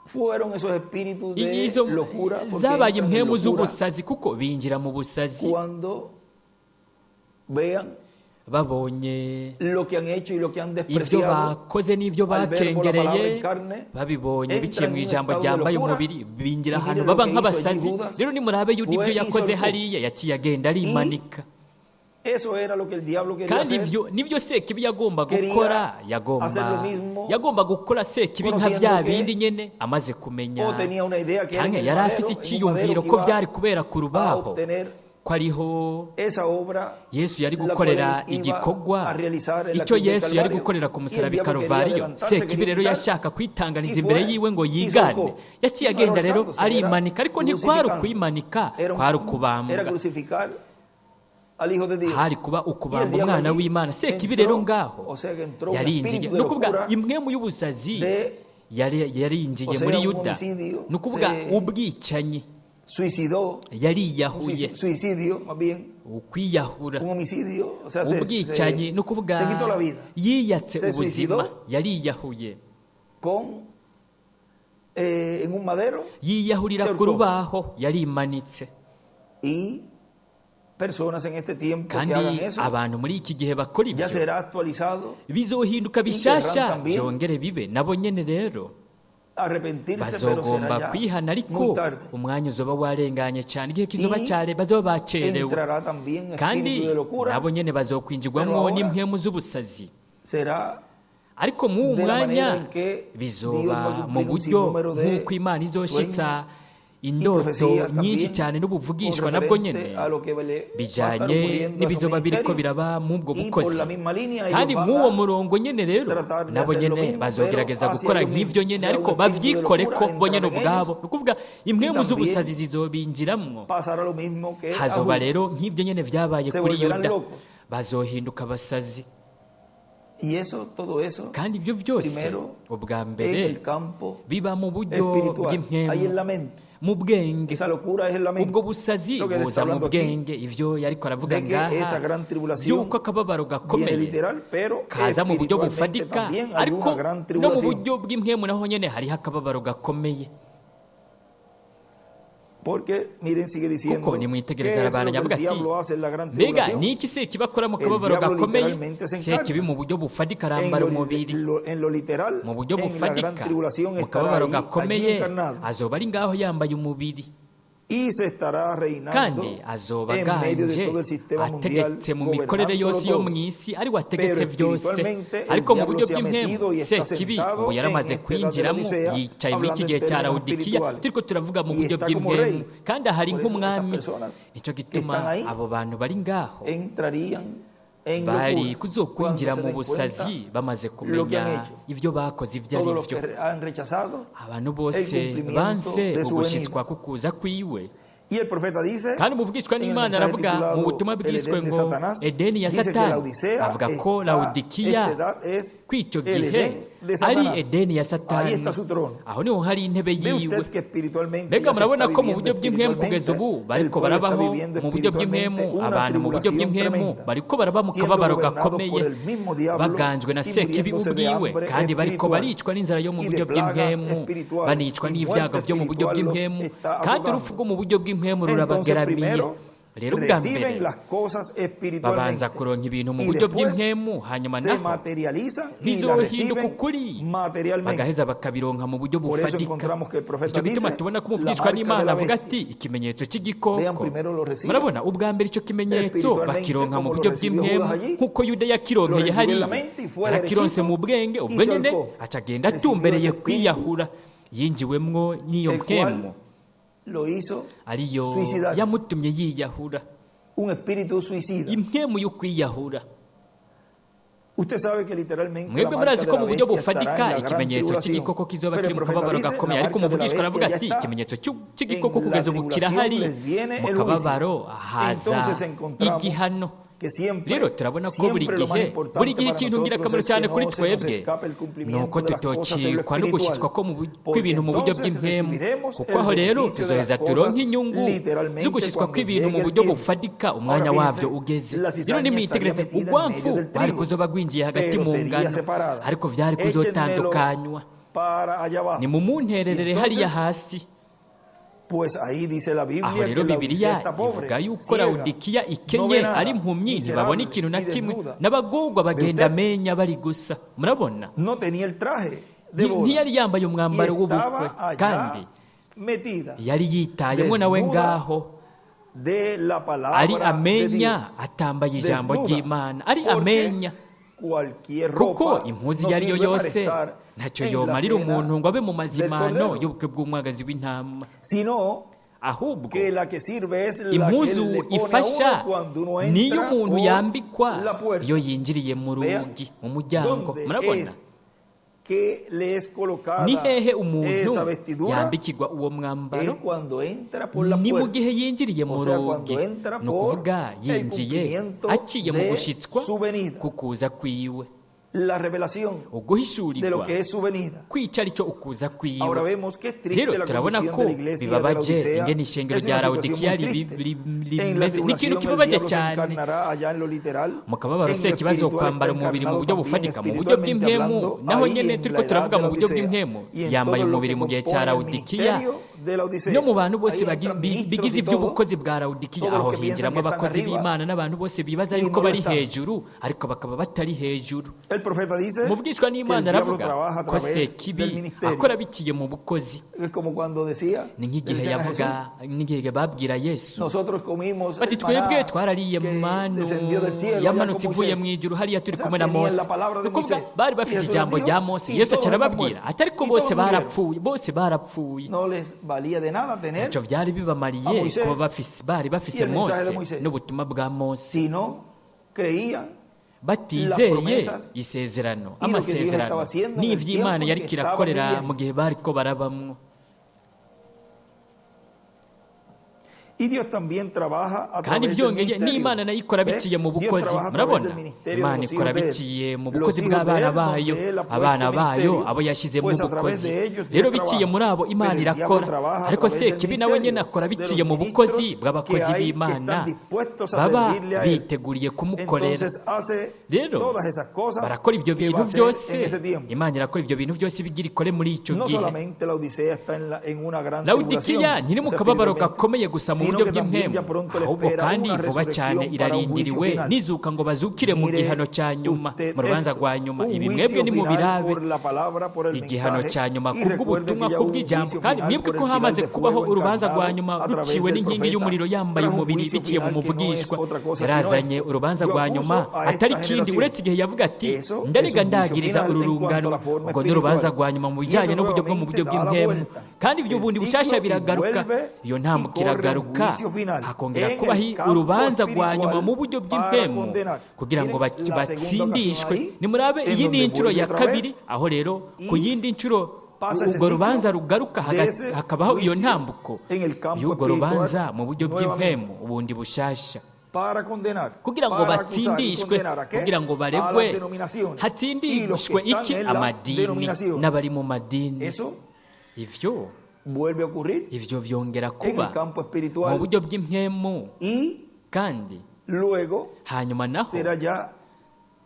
fueron esos espíritus de Izo locura, porque zabaye entran en impwemu locura z'ubusazi, kuko binjira mu busazi cuando vean babonye lo que han hecho y lo que han ibyo despreciado bakoze n'ibyo al ver por la palabra bakengereye, en carne, babibonye entran biciye en mu un ijambo estado de ryambaye locura. umubiri, binjira Y ahantu miren lo baba que hizo allí nk'abasazi. Judas, Rero nimurabe Yuda fue ibyo y yakoze soltó. hariya, yaciye agenda Y arimanika. eso era lo que el diablo quería Kandi hacer. ivyo nibyo Sekibi yagomba Quería gukora, hacer lo yagomba mismo, yagomba gukora Sekibi nka conociendo bya que bindi nyene amaze kumenya, o tenía una idea que era en canke el yari madero, afise en un madero iciyumviro que ko iba vyari kubera ku a rubaho, obtener ko ariho esa obra Yesu yari la cual gukorera él iba igikorwa, a realizar en la icyo cruz del Yesu yari Calvario. gukorera ku Y el musaraba i diablo quería Karuvariyo. adelantarse, Sekibi quería rero imitar, yashaka kwitanganiza y imbere fue yiwe ngo y yigane. soltó. Yaciye No era agenda rero ahorcándose, era arimanika, ariko ntikwari crucificando. ukwimanika, Era, kwari era ukubambwa, crucificar al Hijo de Dios. hari kuba Y el ukubamba diablo umwana allí w'Imana. Sekibi rero entró, ngaho o sea que entró un yarinjiye, espíritu ni de ukuvuga locura impwemu y'ubusazi de, yarinjiye o sea, muri un Yuda, homicidio, ni ukuvuga se ubwicanyi, suicidó, un yariyahuye, suicidio más bien, ukwiyahura, un homicidio, o sea, ubwicanyi, ni ukuvuga se quitó la vida, yiyatse se ubuzima, suicidó yariyahuye con En un madero Yiyahurira se ku ahorcó. Rubaho yarimanitse. Y personas en este tiempo que Kandi hagan eso abantu muri iki gihe bakora ya ibyo será actualizado, bizohinduka bishasha, también byongere bibe nabo nyene rero arrepentirse, pero será bazogomba ya kwihana, ariko muy tarde. umwanya uzoba warenganye cyane, igihe kizoba Y cyare bazoba bacerewe. entrará también Kandi espíritu de locura, nabo nyene bazokwinjirwamwo pero ahora n'impwemu z'ubusazi. Será Ariko mw'uwo de la mwanya manera en que bizoba Dios va a mu cumplir un buryo sinnúmero de nk'uko Imana izoshitsa indoto profecías nyinshi también cyane n'ubuvugishwa con nabwo referente nyene a lo que le va a estar bijanye ocurriendo a su n'ibizoba biriko ministerio. biraba mw'ubwo Y por bukozi. la misma línea ellos Kandi van mw'uwo a murongo nyene rero tratar de nabo hacer lo nyene mismo, bazogerageza pero hacia gukora ellos nk'ivyo mismos. nyene, Será ariko un espíritu de babyikoreko locura, bo nyene entrará en ubwabo. ellos Ni ukuvuga impwemu y también z'ubusazi zizobinjiramwo. Pasará lo mismo que a Hazoba Judas. rero nk'ibyo nyene vyabaye Se kuri volverán Yuda, locos. bazohinduka abasazi. Y eso, todo eso, Kandi ibyo byose primero ubwa en mbere el campo biba mu buryo espiritual, ahí bw'impwemu, en la mente. mu bwenge. Esa locura es en la mente. Ubwo busazi Lo que le buza está mu hablando aquí, bwenge. Ivyo yariko aravuga de que ngaha esa gran tribulación by'uko akababaro viene gakomeye literal, pero kaza mu buryo espiritualmente bufatika, también hay ariko una gran no mu tribulación. buryo bw'impwemu naho nyene hariho akababaro gakomeye. Porque, miren, sigue diciendo, Kuko ¿qué nimwitegereza es lo arabandanya que avuga el ati diablo hace en la gran mbega tribulación? ni iki se kibakora mu El kababaro diablo gakomeye? literalmente se encarna. Sekibi mu buryo bufatika En arambara lo, umubiri. en lo literal, Mu buryo en la gran bufatika tribulación mu estará kababaro ahí, allí gakomeye encarnado. azoba ari ngaho yambaye umubiri. Y se estará reinando Kandi azoba en medio de aganje todo el sistema mundial, ategetse mu mikorere gobernándolo yose yo todo. mu isi, ari we ategetse Pero byose. espiritualmente, el Ariko mu diablo buryo se ha bw'impwemu metido y está Sekibi sentado ubu en yaramaze esta edad de kwinjiramo, Laodicea, yicaye muri iki hablando gihe en cya términos Lawodikiya, espirituales. turiko turavuga mu Y buryo está como bw'impwemu, rey. kandi ahari Por eso esas nk'umwami. personas Nico que gituma están ahí abo bantu bari ngaho entrarían en bari locura cuando kuzokwinjira se mu den cuenta busazi bamaze lo que kumenya han hecho. ibyo bakoze ibyo ari Todos los byo. que han rechazado Abantu el bose cumplimiento banse de su ugushitswa venida. kukuza kwiwe. Y el profeta dice, Kandi umuvugishwa en el n'Imana mensaje aravuga mu titulado butumwa El bwiswe Edén de ngo Satanás, Edeni ya dice que Satani, Laodicea avuga ko está, Lawodikiya esta edad es kw'icyo el gihe Edén de ari Satanás. Edeni ya Ahí Satani, está su trono. aho niho hari intebe Ve yiwe. usted que espiritualmente Mbega ya se murabona está ko mu viviendo buryo bw'impwemu kugeza espiritualmente, ubu el bariko pueblo está barabaho viviendo mu buryo bw'impwemu, espiritualmente una abantu mu buryo tribulación bw'impwemu tremenda, bariko baraba mu siendo kababaro gobernados gakomeye, por el mismo diablo baganjwe na y Sekibi muriéndose de ubwiwe, hambre kandi bariko espiritual baricwa n'inzara yo mu y buryo de plagas bw'impwemu, espirituales banicwa y n'ibyago muerte byo mu buryo espiritual los bw'impwemu, está kandi urupfu azotando. rwo mu buryo bw'impwemu Entonces rurabageramiye. primero Rero ubwa mbere reciben las cosas babanza espiritualmente kuronka ibintu mu y buryo después bw'impwemu, hanyuma se naho materializan y las bizohinduka reciben ukuri, materialmente. bagaheza bakabironka mu buryo Por eso bufatika. encontramos que el profeta Icyo gituma dice tubona ko la umuvugishwa marca de n'Imana la avuga bestia. ati ikimenyetso Vean, cy'igikoko. primero lo reciben Murabona ubwa mbere icyo kimenyetso espiritualmente bakironka mu como lo buryo recibió bw'impwemu Judas allí, nk'uko Yuda lo yakironkeye recibió en la hariya, mente y fue yarakironse derechito mu bwenge, y ubwo se nyene ahorcó. aca agenda Recibió atumbereye ese espíritu kwiyahura, yinjiwemwo n'iyo el cual mpwemu lo hizo ariyo suicidarse, yamutumye yiyahura, un espíritu suicida. impwemu yo kwiyahura. Usted sabe que literalmente la Mwebwe marca murazi de ko la mu buryo bestia estará bufatika en la gran ikimenyetso tribulación. cy'igikoko kizoba Pero kiri el mu profeta kababaro dice, la gakomeye, ariko marca de la umuvugishwa aravuga bestia ya ati está ikimenyetso cy'igikoko en la kugeza ubu tribulación, kirahari, les viene mu el juicio. kababaro haza Entonces encontramos igihano. que siempre, Rero turabona ko buri siempre lo más gihe buri importante gihe para ikintu nosotros ngirakamaro es que cyane kuri no se nos twebwe escape el ni cumplimiento uko de las cosas en lo tutocikwa no gushyitswa espiritual, ko porque kw'ibintu mu buryo entonces bw'impwemu, recibiremos kuko el aho rero beneficio de las tuzoheza cosas turonke inyungu literalmente z'ugushyitswa cuando kw'ibintu mu llegue el buryo tiempo. bufatika Ahora umwanya wabyo fíjense, ugeze. la Rero cizaña estaría nimwitegereze metida en medio ugwamfu del wari trigo, kuzoba gwinjiye hagati pero mu sería ngano, separada. ariko vyari Échenmelo kuzotandukanywa. para allá abajo. Nimumuntererere Y entonces, hariya hasi. pues ahí dice la Aho Biblia rero que la Odisea Bibiliya está pobre, ivuga yuko ciega, Lawodikiya no ikenye, ve nada, ari impumyi, ntibabona miserable ikintu na y kimwe, desnuda. n'abagorwa Ve bagenda usted, amenya bari gusa. Murabona no tenía el traje de boda ntiyari yambaye y umwambaro w'ubukwe, estaba allá kandi metida, yari yitayemwo nawe desnuda ngaho de la ari palabra de amenya, Dios. atambaye ijambo Desnuda, ry'Imana, ari porque amenya, cualquier kuko ropa impuzu no iyo ari yo sirve para yose estar ntacyo en la yomarira umuntu cena ngo abe mu del mazimano Cordero, y'ubukwe bw'umwagazi w'intama, sino ahubwo que la que sirve es la que impuzu le pone a ifasha uno cuando uno niyo entra umuntu por yambikwa la puerta. iyo yinjiriye mu Vean rugi, mu muryango. dónde Murabona es que le es ni colocada hehe umuntu esa vestidura, yambikirwa uwo mwambaro? es cuando entra por la Ni mu puerta. gihe yinjiriye mu O sea, cuando rugi, entra ni por ukuvuga el yinjiye cumplimiento aciye mu de gushitswa su venida. kukuza kwiwe. La revelación de lo Uguhishurirwa que es su venida. kwica aricyo ukuza Ahora kwiwe. vemos que es triste Rero la turabona condición ko de la iglesia de bibabaje Laodicea. ingene ishengero Es rya una situación Lawodikiya muy triste. En la rimeze. Ni ikintu tribulación el kibabaje diablo se cyane. encarnará allá en lo literal. Mu kababaro En lo se ikibazo espiritual está kwambara umubiri mu encarnado buryo también bufatika, mu buryo espiritualmente bw'impemu hablando naho ahí nyene en turiko la edad turavuga de mu buryo Laodicea bw'impemu y en yambaye todo lo umubiri que mu gihe cya compone el Lawodikiya ministerio de Laodicea. no mu bantu bose Ahí entran ministros bigize y todo, iby'ubukozi bwa Lawodikiya. todos los Aho que piensan hinjiramo que están abakozi arriba b'Imana n'abantu bose bibaza y yuko no lo bari están. hejuru ariko bakaba batari hejuru. El profeta dice Umuvugishwa que el n'Imana diablo aravuga trabaja a ko través del Sekibi ministerio. akora biciye mu bukozi. Es como cuando decía, Ni nk'igihe decían a Jesús, yavuga, n'igihe babwira Yesu nosotros comimos bati el twebwe maná twarariye que manu descendió del cielo allá yamanutse con ivuye Moisés. mu ijuru hariya turi O sea, kumwe na tenían Mose. la palabra Ni de ukuvuga Moisés. bari Y bafite Jesús les ijambo dijo, rya Mose. y Yesu todos aca están arababwira muertos. ati ariko Y bose todos murieron. barapfuye, bose barapfuye. No les valía de nada tener, Ntacyo byari a bibamariye Moisés kuba bari bafise y el mensaje de Mose Moisés. n'ubutumwa bwa Mose, Si no creían batizeye las promesas isezerano, y lo que Dios amasezerano estaba haciendo en el n'ivy'Imana tiempo en yariko que estaban irakorera viviendo. mu gihe bariko barabamwo. Y Dios también trabaja a Kandi través del byongeye ministerio. n'Imana nayo ikora ¿Ve? biciye mu Dios bukozi. trabaja a través Murabona del ministerio de Imana los ikora hijos de él. biciye mu Los bukozi hijos de bw'abana él, bayo, donde él ha puesto abana bayo ministerio, abo yashyizemo pues a través ubukozi. de ellos Dios Rero biciye trabaja. muri abo Imana Pero el diablo irakora, trabaja a ariko través del Sekibi nawe nyene ministerio akora de biciye los mu bukozi ministros bw'abakozi que hay que b'Imana están dispuestos a baba servirle a él. biteguriye kumukorera. Entonces hace Rero todas esas cosas barakora ibyo que va bintu a hacer en byose, ese tiempo. Imana irakora ibyo bintu byose bigira ikore muri icyo No gihe. solamente la Odisea está en una gran Lawodikiya tribulación, ntiri o mu sea, kababaro espiritualmente, gakomeye gusa mu sino buryo que también bw'impemu, ya pronto le ahubwo espera kandi una vuba cyane resurrección para un juicio irarindiriwe final. n'izuka ngo bazukire mu Mire gihano cya nyuma, usted mu rubanza esto, rwa nyuma. un Ibi mwebwe juicio final nimubirabe, por la palabra, por el igihano mensaje, cya nyuma y recuerde que kubw'ubutumwa, ya hubo un kubw'ijambo. juicio Kandi final mwebwe por ko el pilar hamaze de kubaho fuego urubanza rwa encarnado nyuma a través ruciwe del n'inkingi profeta, y'umuriro yambaye tras un umubiri juicio biciye mu final que no es muvugishwa, otra cosa sino yarazanye esto. urubanza Yo rwa acuso nyuma a atari esta kindi generación. uretse igihe yavuga ati Eso es ndarega un juicio ndagiriza final uru en cuanto rungano. a la forma Ubwo ni urubanza espiritual. rwa nyuma mu Y bijyanye eso n'uburyo bwo mu nuevamente buryo da la bw'impemu. vuelta. Kandi ibyo El bundi bushasha ciclo y biragaruka, vuelve iyo y ntambuko corre un iragaruka, juicio final hakongera en el kubaho campo urubanza rwa nyuma espiritual mu buryo para bw'impemu condenar. kugira ngo Miren la segunda ocasión batsindishwe. ahí, Nimurabe en iyi ni donde inshuro vuelve ya otra kabiri, vez aho rero ku y yindi nshuro pasa ese urwo ciclo rubanza rugaruka de ese hakabaho iyo juicio ntambuko en el campo y'urwo espiritual rubanza mu buryo nuevamente bw'impemu ubundi bushasha, para condenar, kugira ngo para acusar y batsindishwe, condenar a qué? kugira ngo A las baregwe, denominaciones y los que hatsindishwe están iki? en las Amadini denominaciones. n'abari mu madini. Eso Ivyo vuelve a ocurrir ivyo vyongera en el kuba campo mu espiritual buryo bw'impemu, y kandi luego hanyuma naho será ya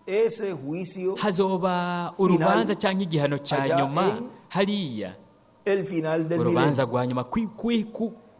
ese juicio hazoba urubanza cyangwa igihano cya allá nyuma en hariya, el final del urubanza milenio. rwa nyuma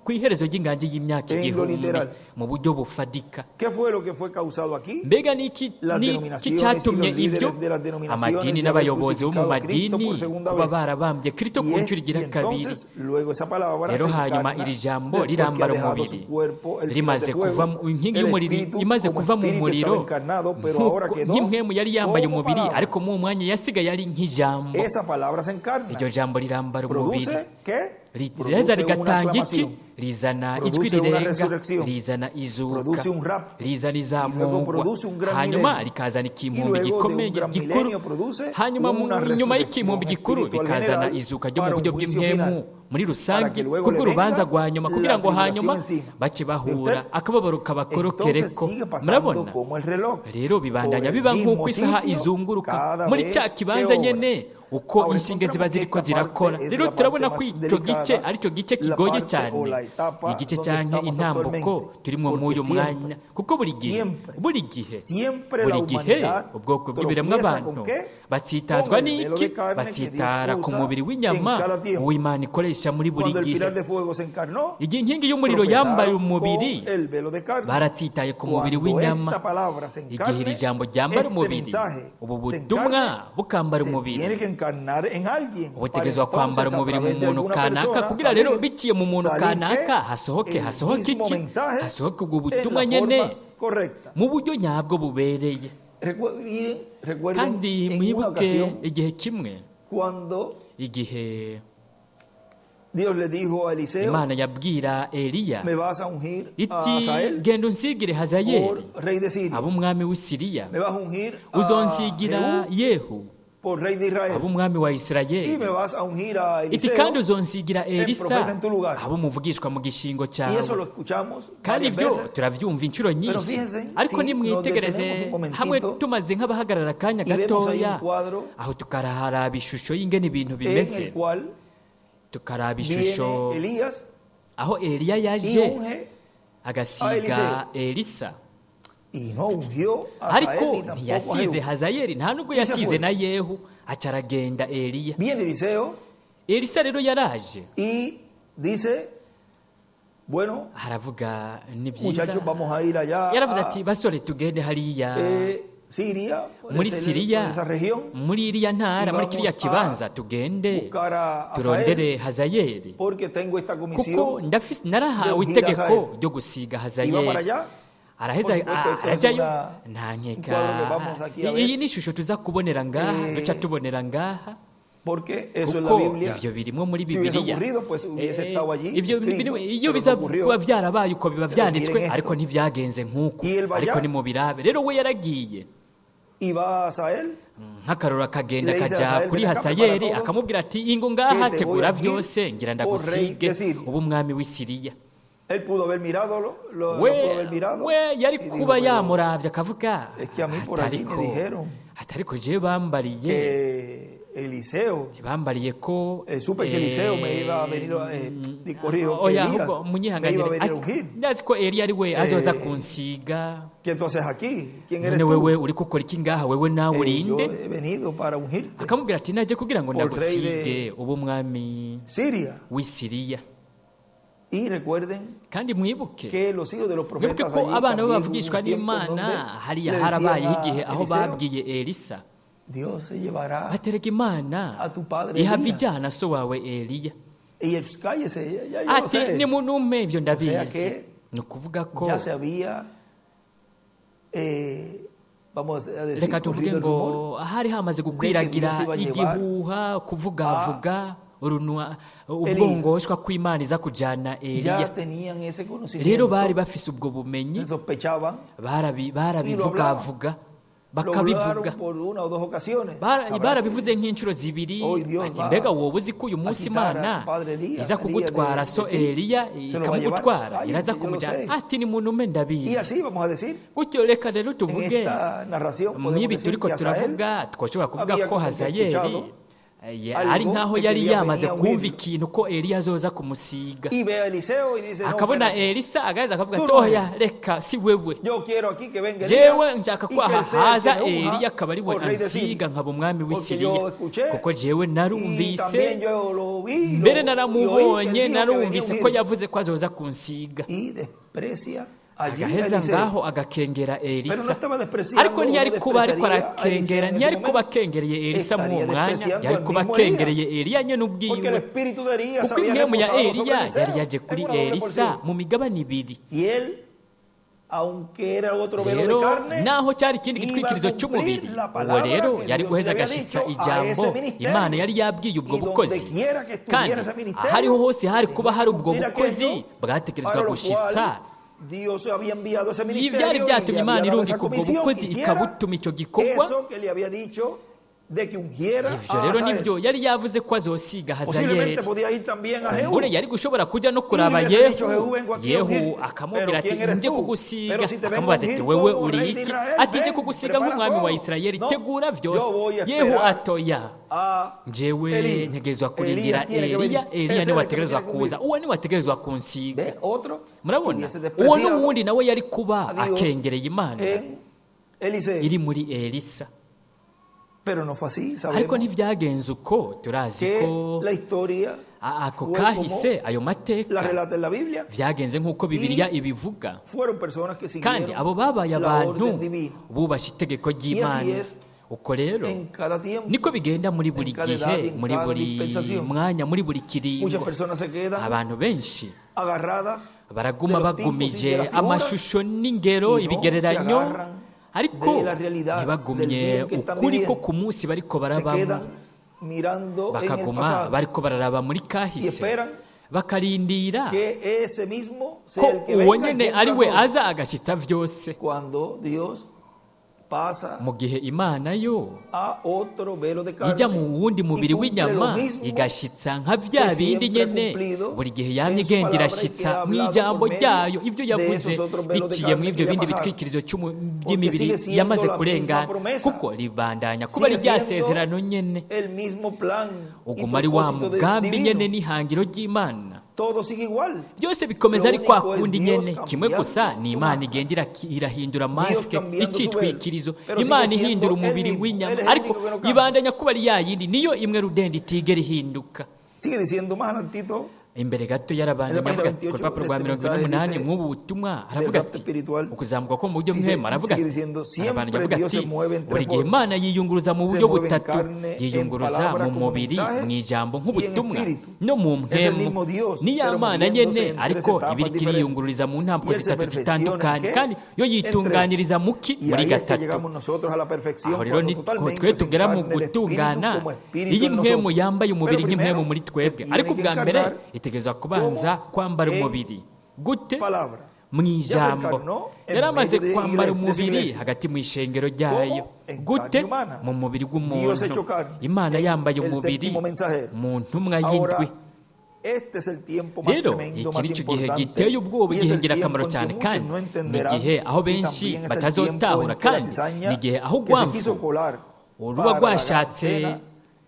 kw'iherezo ry'inganji y'imyaka En lo 1000 literal. mu buryo bufatika. ¿Qué fue lo que fue causado aquí? Mbega ni iki Las ni iki denominaciones y cyatumye los ibyo líderes de las denominaciones amadini de haber n'abayobozi bo mu crucificado a Cristo madini por segunda kuba vez. barabambye Kristo ku Y, nshuro y igira kabiri? entonces, luego esa palabra Rero se hanyuma encarna iri jambo después que ha rirambara dejado umubiri su cuerpo, el pilar rimaze de kuva fuego, mu inkingi el y'umuriro espíritu imaze como kuva mu espíritu muriro estaba encarnado, pero ahora nk'uko quedó nk'impwemu yari yambaye como umubiri, palabra. ariko mu mwanya yasigaye ari nk'ijambo. Esa palabra se encarna. Iryo jambo rirambara umubiri, Produce ¿qué? riraheza Produce una rigatanga iki? aclamación. Rizana ijwi Produce una rirenga, resurrección. rizana izuka, Produce un rapto. rizana Y luego izamugwa, produce un gran hanyuma milenio. rikazana Y ikimpumbi luego de un gikomeye gran gikuru, milenio produce hanyuma una nyuma resurrección y'ikimpumbi gikuru espiritual bikazana general izuka ryo mu para un buryo juicio bw'impemu final. muri Para rusange que luego le kubw'urubanza venga rwa nyuma, kugira la ngo hanyuma tribulación encima. bace ¿Ve bahura usted? akababaro Entonces kabakorokereko. sigue pasando Murabona como el reloj, rero por bibandanya el biba mismo nk'uko isaha sitio izunguruka cada muri vez cya que kibanza obra. nyene uko Ahora inshinge ziba encontramos que ziriko esta zirakora. parte es Rero la parte turabona más ko ico gice delicada, arico gice la kigoye parte o cyane, la etapa igice donde canke estamos intambuko actualmente, turimwo porque mw'uyu siempre, mwanya, kuko buri gihe, siempre, buri gihe, siempre buri la gihe humanidad ubwoko bw'ibiremwa tropieza abantu con qué? batsitazwa Con el velo n'iki? de carne que Dios Batsitara ku usa mubiri en w'inyama cada tiempo. uw'Imana ikoresha muri buri Cuando el gihe. pilar de fuego se encarnó, Igihe inkingi y'umuriro yambaye tropezaron umubiri, con el velo de carne. baratsitaye ku mubiri Cuando w'inyama. esta palabra se Igihe iri encarne, jambo ryambara este umubiri, mensaje ubu se butumwa encarne, bukambara se umubiri, tiene que encarnar en alguien para ubutegerezwa kwambara entonces a umubiri mu través de muntu alguna kanaka, persona kugira rero salir, biciye mu muntu salir kanaka qué? hasohoke, El hasohoke mismo iki? mensaje Hasohoke ubwo en butumwa la nyene forma correcta. mu buryo nyabwo bubereye. Miren, recuerden Kandi en una mwibuke ocasión igihe kimwe, cuando igihe Dios le dijo a Eliseo, Imana yabwira Eliya me vas a ungir a iti Hazael genda unsigire Hazayeli por rey de Siria, abe umwami w'i Siriya, me vas a ungir a uzonsigira Jehú Yehu por rey de Israel. Abe umwami wa Y Isirayeli. me vas a ungir a Iti Eliseo. kandi uzonsigira Elisa profeta en tu lugar. abe umuvugishwa mu gishingo Y eso cyawe. lo escuchamos Kandi varias ibyo veces. turabyumva inshuro nyinshi. Fíjense, Ariko si nimwitegereze, nos detenemos un momentito hamwe tumaze nk'abahagarara akanya y vemos ahí gatoya, un cuadro aho tukaharaba ishusho y'ingene ibintu en bimeze, el cual tukaraba ishusho viene Elías aho Eliya y yaje unge agasiga Elisa. y no ungió a Ariko Hazael ni tampoco a ntiyasize Jehú. Hazayeli, nta nubwo Ise yasize fue. na Yehu, aca aragenda Eliya. Viene Eliseo Elisa rero yaraje y dice, bueno, aravuga ni byiza. muchachos, vamos a ir allá Yaravuze a ati basore tugende hariya Siria, muri Siriya, por esa región, muri iriya ntara, muri vamos kiriya a kibanza, tugende buscar a Hazael, turondere Hazayeli, porque tengo esta kuko comisión. ndafise narahawe de ungir itegeko Hazael. ryo gusiga Y va para Hazayeli. allá. Araheza Por supuesto, esto es arajyayo una- nta nkeka. un cuadro que vamos aquí a ver. Iyi ni ishusho tuza kubonera ngaha, duca tubonera ngaha, Porque eso en la kuko Biblia, ivyo birimwo muri si hubiese Bibiliya. ocurrido, pues hubiese estado allí Ivyo escrito, iyo pero biza no ocurrió. kuba vyarabaye uko biba vyanditswe, miren esto. ariko ntivyagenze nk'uko. Y él va Ariko allá. nimubirabe rero, we yaragiye Y va a Hazael nk'akaroro, akagenda Le dice a akajya Hazael, kuri "Ven acá, Hasayeli," prepara todo, akamubwira ati ingo ngaha, que te voy tegura a ungir vyose, ngira por rey ndagusige de Siria. ubu umwami w'i Siriya. Él pudo haber mirado, lo We pudo haber mirado. we yari y dijo, kuba "Pero yamuravye akavuga es que a mí por allí me atariko dijeron atariko jewe bambariye que Eliseo, bambariye ko supe que Eliseo me iba a venir, corrijo, que oya Elías ahubwo me iba a munyihanganire, venir a ungir. ndazi ko Eliya ari we azoza kunsiga. ¿Qué tú haces aquí? ¿Quién eres None tú? wewe uri gukora iki ngaha? Wewe nawe Yo urinde? he venido para ungirte. Akamubwira ati naje kugira ngo Por rey ndagusige de ube umwami Siria. w'i Siriya. Y recuerden Kandi mwibuke que los hijos de los mwibuke profetas ko allí abana también hubo un b'abavugishwa tiempo n'Imana donde hariya le decían harabayeho a igihe aho Eliseo, babwiye Elisa Dios se llevará batereka Imana a tu padre ihava Elías. ijana so wawe Eliya. Y él, cállese, ya yo lo Ati sé. nimunumpe ibyo ndabizi. que Ni ukuvuga ko Ya se había, vamos a decir, reka tuvuge corrido el rumor ngo hari hamaze gukwiragira de que Dios iba a llevar igihuha, kuvugavuga urunwa ubwongoshwa kw'Imana iza kujana Ya Eliya. tenían ese Rero conocimiento, bari bafise ubwo bumenyi, se sospechaban, barabivugavuga, lo bakabivuga. hablaron por una o dos ocasiones. Sabrá Barabivuze nk'inshuro zibiri, Hoy Dios ati va mbega wowe uzi ko uyu munsi a quitar Imana a Padre Elías, iza kugutwara Elías de- so de ti, Eliya se lo va a llevar. ikamugutwara, Ay, iraza yo lo kumujyana. sé. Ati ni muntu umwe Y ndabizi. así vamos a decir, Gutyo reka rero en tuvuge esta narración podemos mw'ibi decir turiko que Hazael turavuga, twoshobora kuvuga había ko como que Hazayeli escuchado algo ari nkaho que yari quería yamaze venir a kumva ungirlo. ikintu ko Eliya azoza kumusiga. Y ve a Eliseo y dice, no, Akabona espérate, Elisa agaheza akavuga Tú ati no oya reka si wewe, yo quiero aquí que venga jewe Elías nshaka y ko que aha él sea el haza que me unja Eliya akaba ari we por rey de ansiga Siria. nkaba umwami w'i Porque Siriya, yo escuché kuko jewe y narumvise también yo lo vi, mbere y oí que él naramubonye, dijo que venía a narumvise ko ungir. yavuze ko azoza kunsiga. Y desprecia allí a Agaheza Eliseo. ngaho agakengera Pero no Elisa. estaba despreciando Ariko o no ntiyari kuba ariko despreciaría a Eliseo arakengera, en ese ntiyari kuba momento. akengereye Elisa muri uwo Estaría mwanya, despreciando yari al kuba mismo akengereye Elías. Eliya nyene Porque el ubwiwe, espíritu de Elías kuko había impwemu ya reposado sobre Eliya yari Eliseo yaje en kuri una doble Elisa porción. mu migabane ibiri. Y él, aunque era otro velo de Rero carne, naho cyari ikindi iba a gitwikirizo cumplir cy'umubiri, la uwo palabra rero que yari Dios guheza le había agashitsa dicho a ijambo ese ministerio. Imana yari yabwiye ubwo Y donde bukozi. quiera que estuviera Kandi ese ministerio, ahariho hose hari kuba hari ubwo cumplir bukozi aquello bwategerezwa para lo gushitsa cual Dios había enviado ese ibyari ministerio y byatumye le Imana había dado esa irungika ubwo comisión, bukozi hiciera ikabutuma icyo gikorwa. eso que le había dicho de que ungiera Ivyo a rero Hazael. nivyo yari yavuze ko azosiga Hazayeli. Posiblemente podía ir también a Jehú. Kumbure yari gushobora kuja no kuraba Y le hubiese dicho, Yehu. "Jehú, vengo aquí a Yehu ungirte." akamubwira Pero ati ¿quién eres nje tú? kugusiga, Pero si te vengo a akamubaza ati ungir wewe como uri rey de iki? Israel, Ati nje ven, kugusiga prepara nk'umwami wa todo. Isirayeli, No, tegura vyose. yo voy a Yehu esperar atoya, a jewe Elías. ntegerezwa kurindira Elías tiene que Eliya, venir. Eliya Ese niwe era el que ategerezwa tenía que kuza, ungir. uwo niwe ategerezwa kunsiga. Ve, otro Murabona hubiese uwo despreciado n'uwundi nawe yari kuba a Dios akengereye Imana en Eliseo. iri muri Elisa. Pero no fue así, Ariko sabemos ntibyagenze uko, turazi que ko la historia ako fue kahise, ayo la mateka relata en la Biblia. vyagenze nk'uko Bibiliya ibivuga. Fueron personas que Kandi siguieron abo babaye la abantu orden divina. bubashe itegeko ry'Imana. es Uko rero En cada tiempo, niko bigenda muri buri en cada edad gihe, y en muri cada buri dispensación. mwanya, muri buri Muchas kiringo. personas se quedan Abantu benshi agarradas baraguma de los tipos y bagumije de las figuras amashusho n'ingero, y no ibigereranyo, se agarran ariko de la realidad ntibagumye del día que están ukuri ko viviendo. ku munsi bariko Se barabamo, quedan mirando en el bakaguma pasado bariko bararaba muri y kahise, esperan bakarindira que ese mismo sea ko el que uwo venga y nyene cumpla ari we todo. aza agashitsa vyose. Cuando Dios pasa Mu gihe Imana yo a otro velo de carne ijya mu wundi y mubiri cumple lo w'inyama, mismo igashitsa nka bya que bindi siempre ha nyene cumplido buri gihe yamye en su igenda palabra y que ha irashitsa mu hablado ijambo por medio ryayo ibyo de yavuze esos otros velos de biciye carne mu que ibyo ya bindi pasaron. bitwikirizo Porque by'imibiri sigue siendo yamaze la misma kurengana, promesa, kuko ribandanya kuba ari sigue rya siendo sezerano nyene, el mismo plan y uguma ari wa propósito mugambi nyene divino. n'ihangiro ry'Imana. Todo sigue igual. Byose bikomeza Lo ari kwa único es kundi Dios nyene, kimwe cambiando gusa ni su Imana máscara, igenda irahindura Dios masike, cambiando su velo, icitwikirizo, pero sigue Imana siendo ihindura el umubiri mismo. Él w'inyama, es el ariko único que no cambia. ibandanya kuba ari ya yindi, niyo imwe rudende itigera ihinduka. Sigue diciendo más adelantito Imbere gato en la yarabandanya página avuga ati, ku 28 rupapuro de rwa este mirongo ine mensaje n'umunani dice mw'ubu butumwa del aravuga rapto ati espiritual, ukuzamuka ko mu buryo sigue, mpwema, aravuga sigue ati, diciendo, arabandanya siempre avuga Dios ati se mueve en buri tres gihe formas. Imana yiyunguruza mu Se buryo mueve en butatu, carne, en yiyunguruza palabra mu como mubiri, mensaje mu ijambo y en nk'ubutumwa espíritu. no mu Es el mpwemu. mismo Dios, Ni ya pero Mana moviéndose nyene, en tres ariko etapas ibiriko diferentes. iriyungururiza mu Y ntambwe Él se zitatu perfecciona en zitandukanye, qué? kandi yo En tres. yitunganiriza muki Y muri ahí es que gatatu. llegamos nosotros a la perfección Aho rero cuando niko totalmente twe se tugera mu encarna el Espíritu gutungana, como Espíritu iyo en impwemu nosotros. yambaye umubiri Pero nk'impwemu primero muri se twebwe, tiene ariko que ubwa mbere encarnar itegerezwa kubanza como kwambara en umubiri. Gute? palabra. Mu Ya se ijambo. encarnó en Yari amaze medio de, kwambara de su umubiri iglesia. hagati mu ishengero ryayo. ¿Cómo? En Gute? carne humana. Mu mubiri Dios w'umuntu. hecho carne Imana en yambaye el umubiri séptimo mensajero. mu ntumwa y'indwi. Ahora, este es el tiempo más Rero tremendo, iki más ni cyo gihe importante, giteye ubwoba, y es igihe el tiempo ngirakamaro en que cyane, muchos kandi no ni entenderán, igihe aho y benshi también es el tiempo batazotahura, en que la kandi ni cizaña igihe aho que se quiso urwamvu colar uruba para la gran rwashatse cena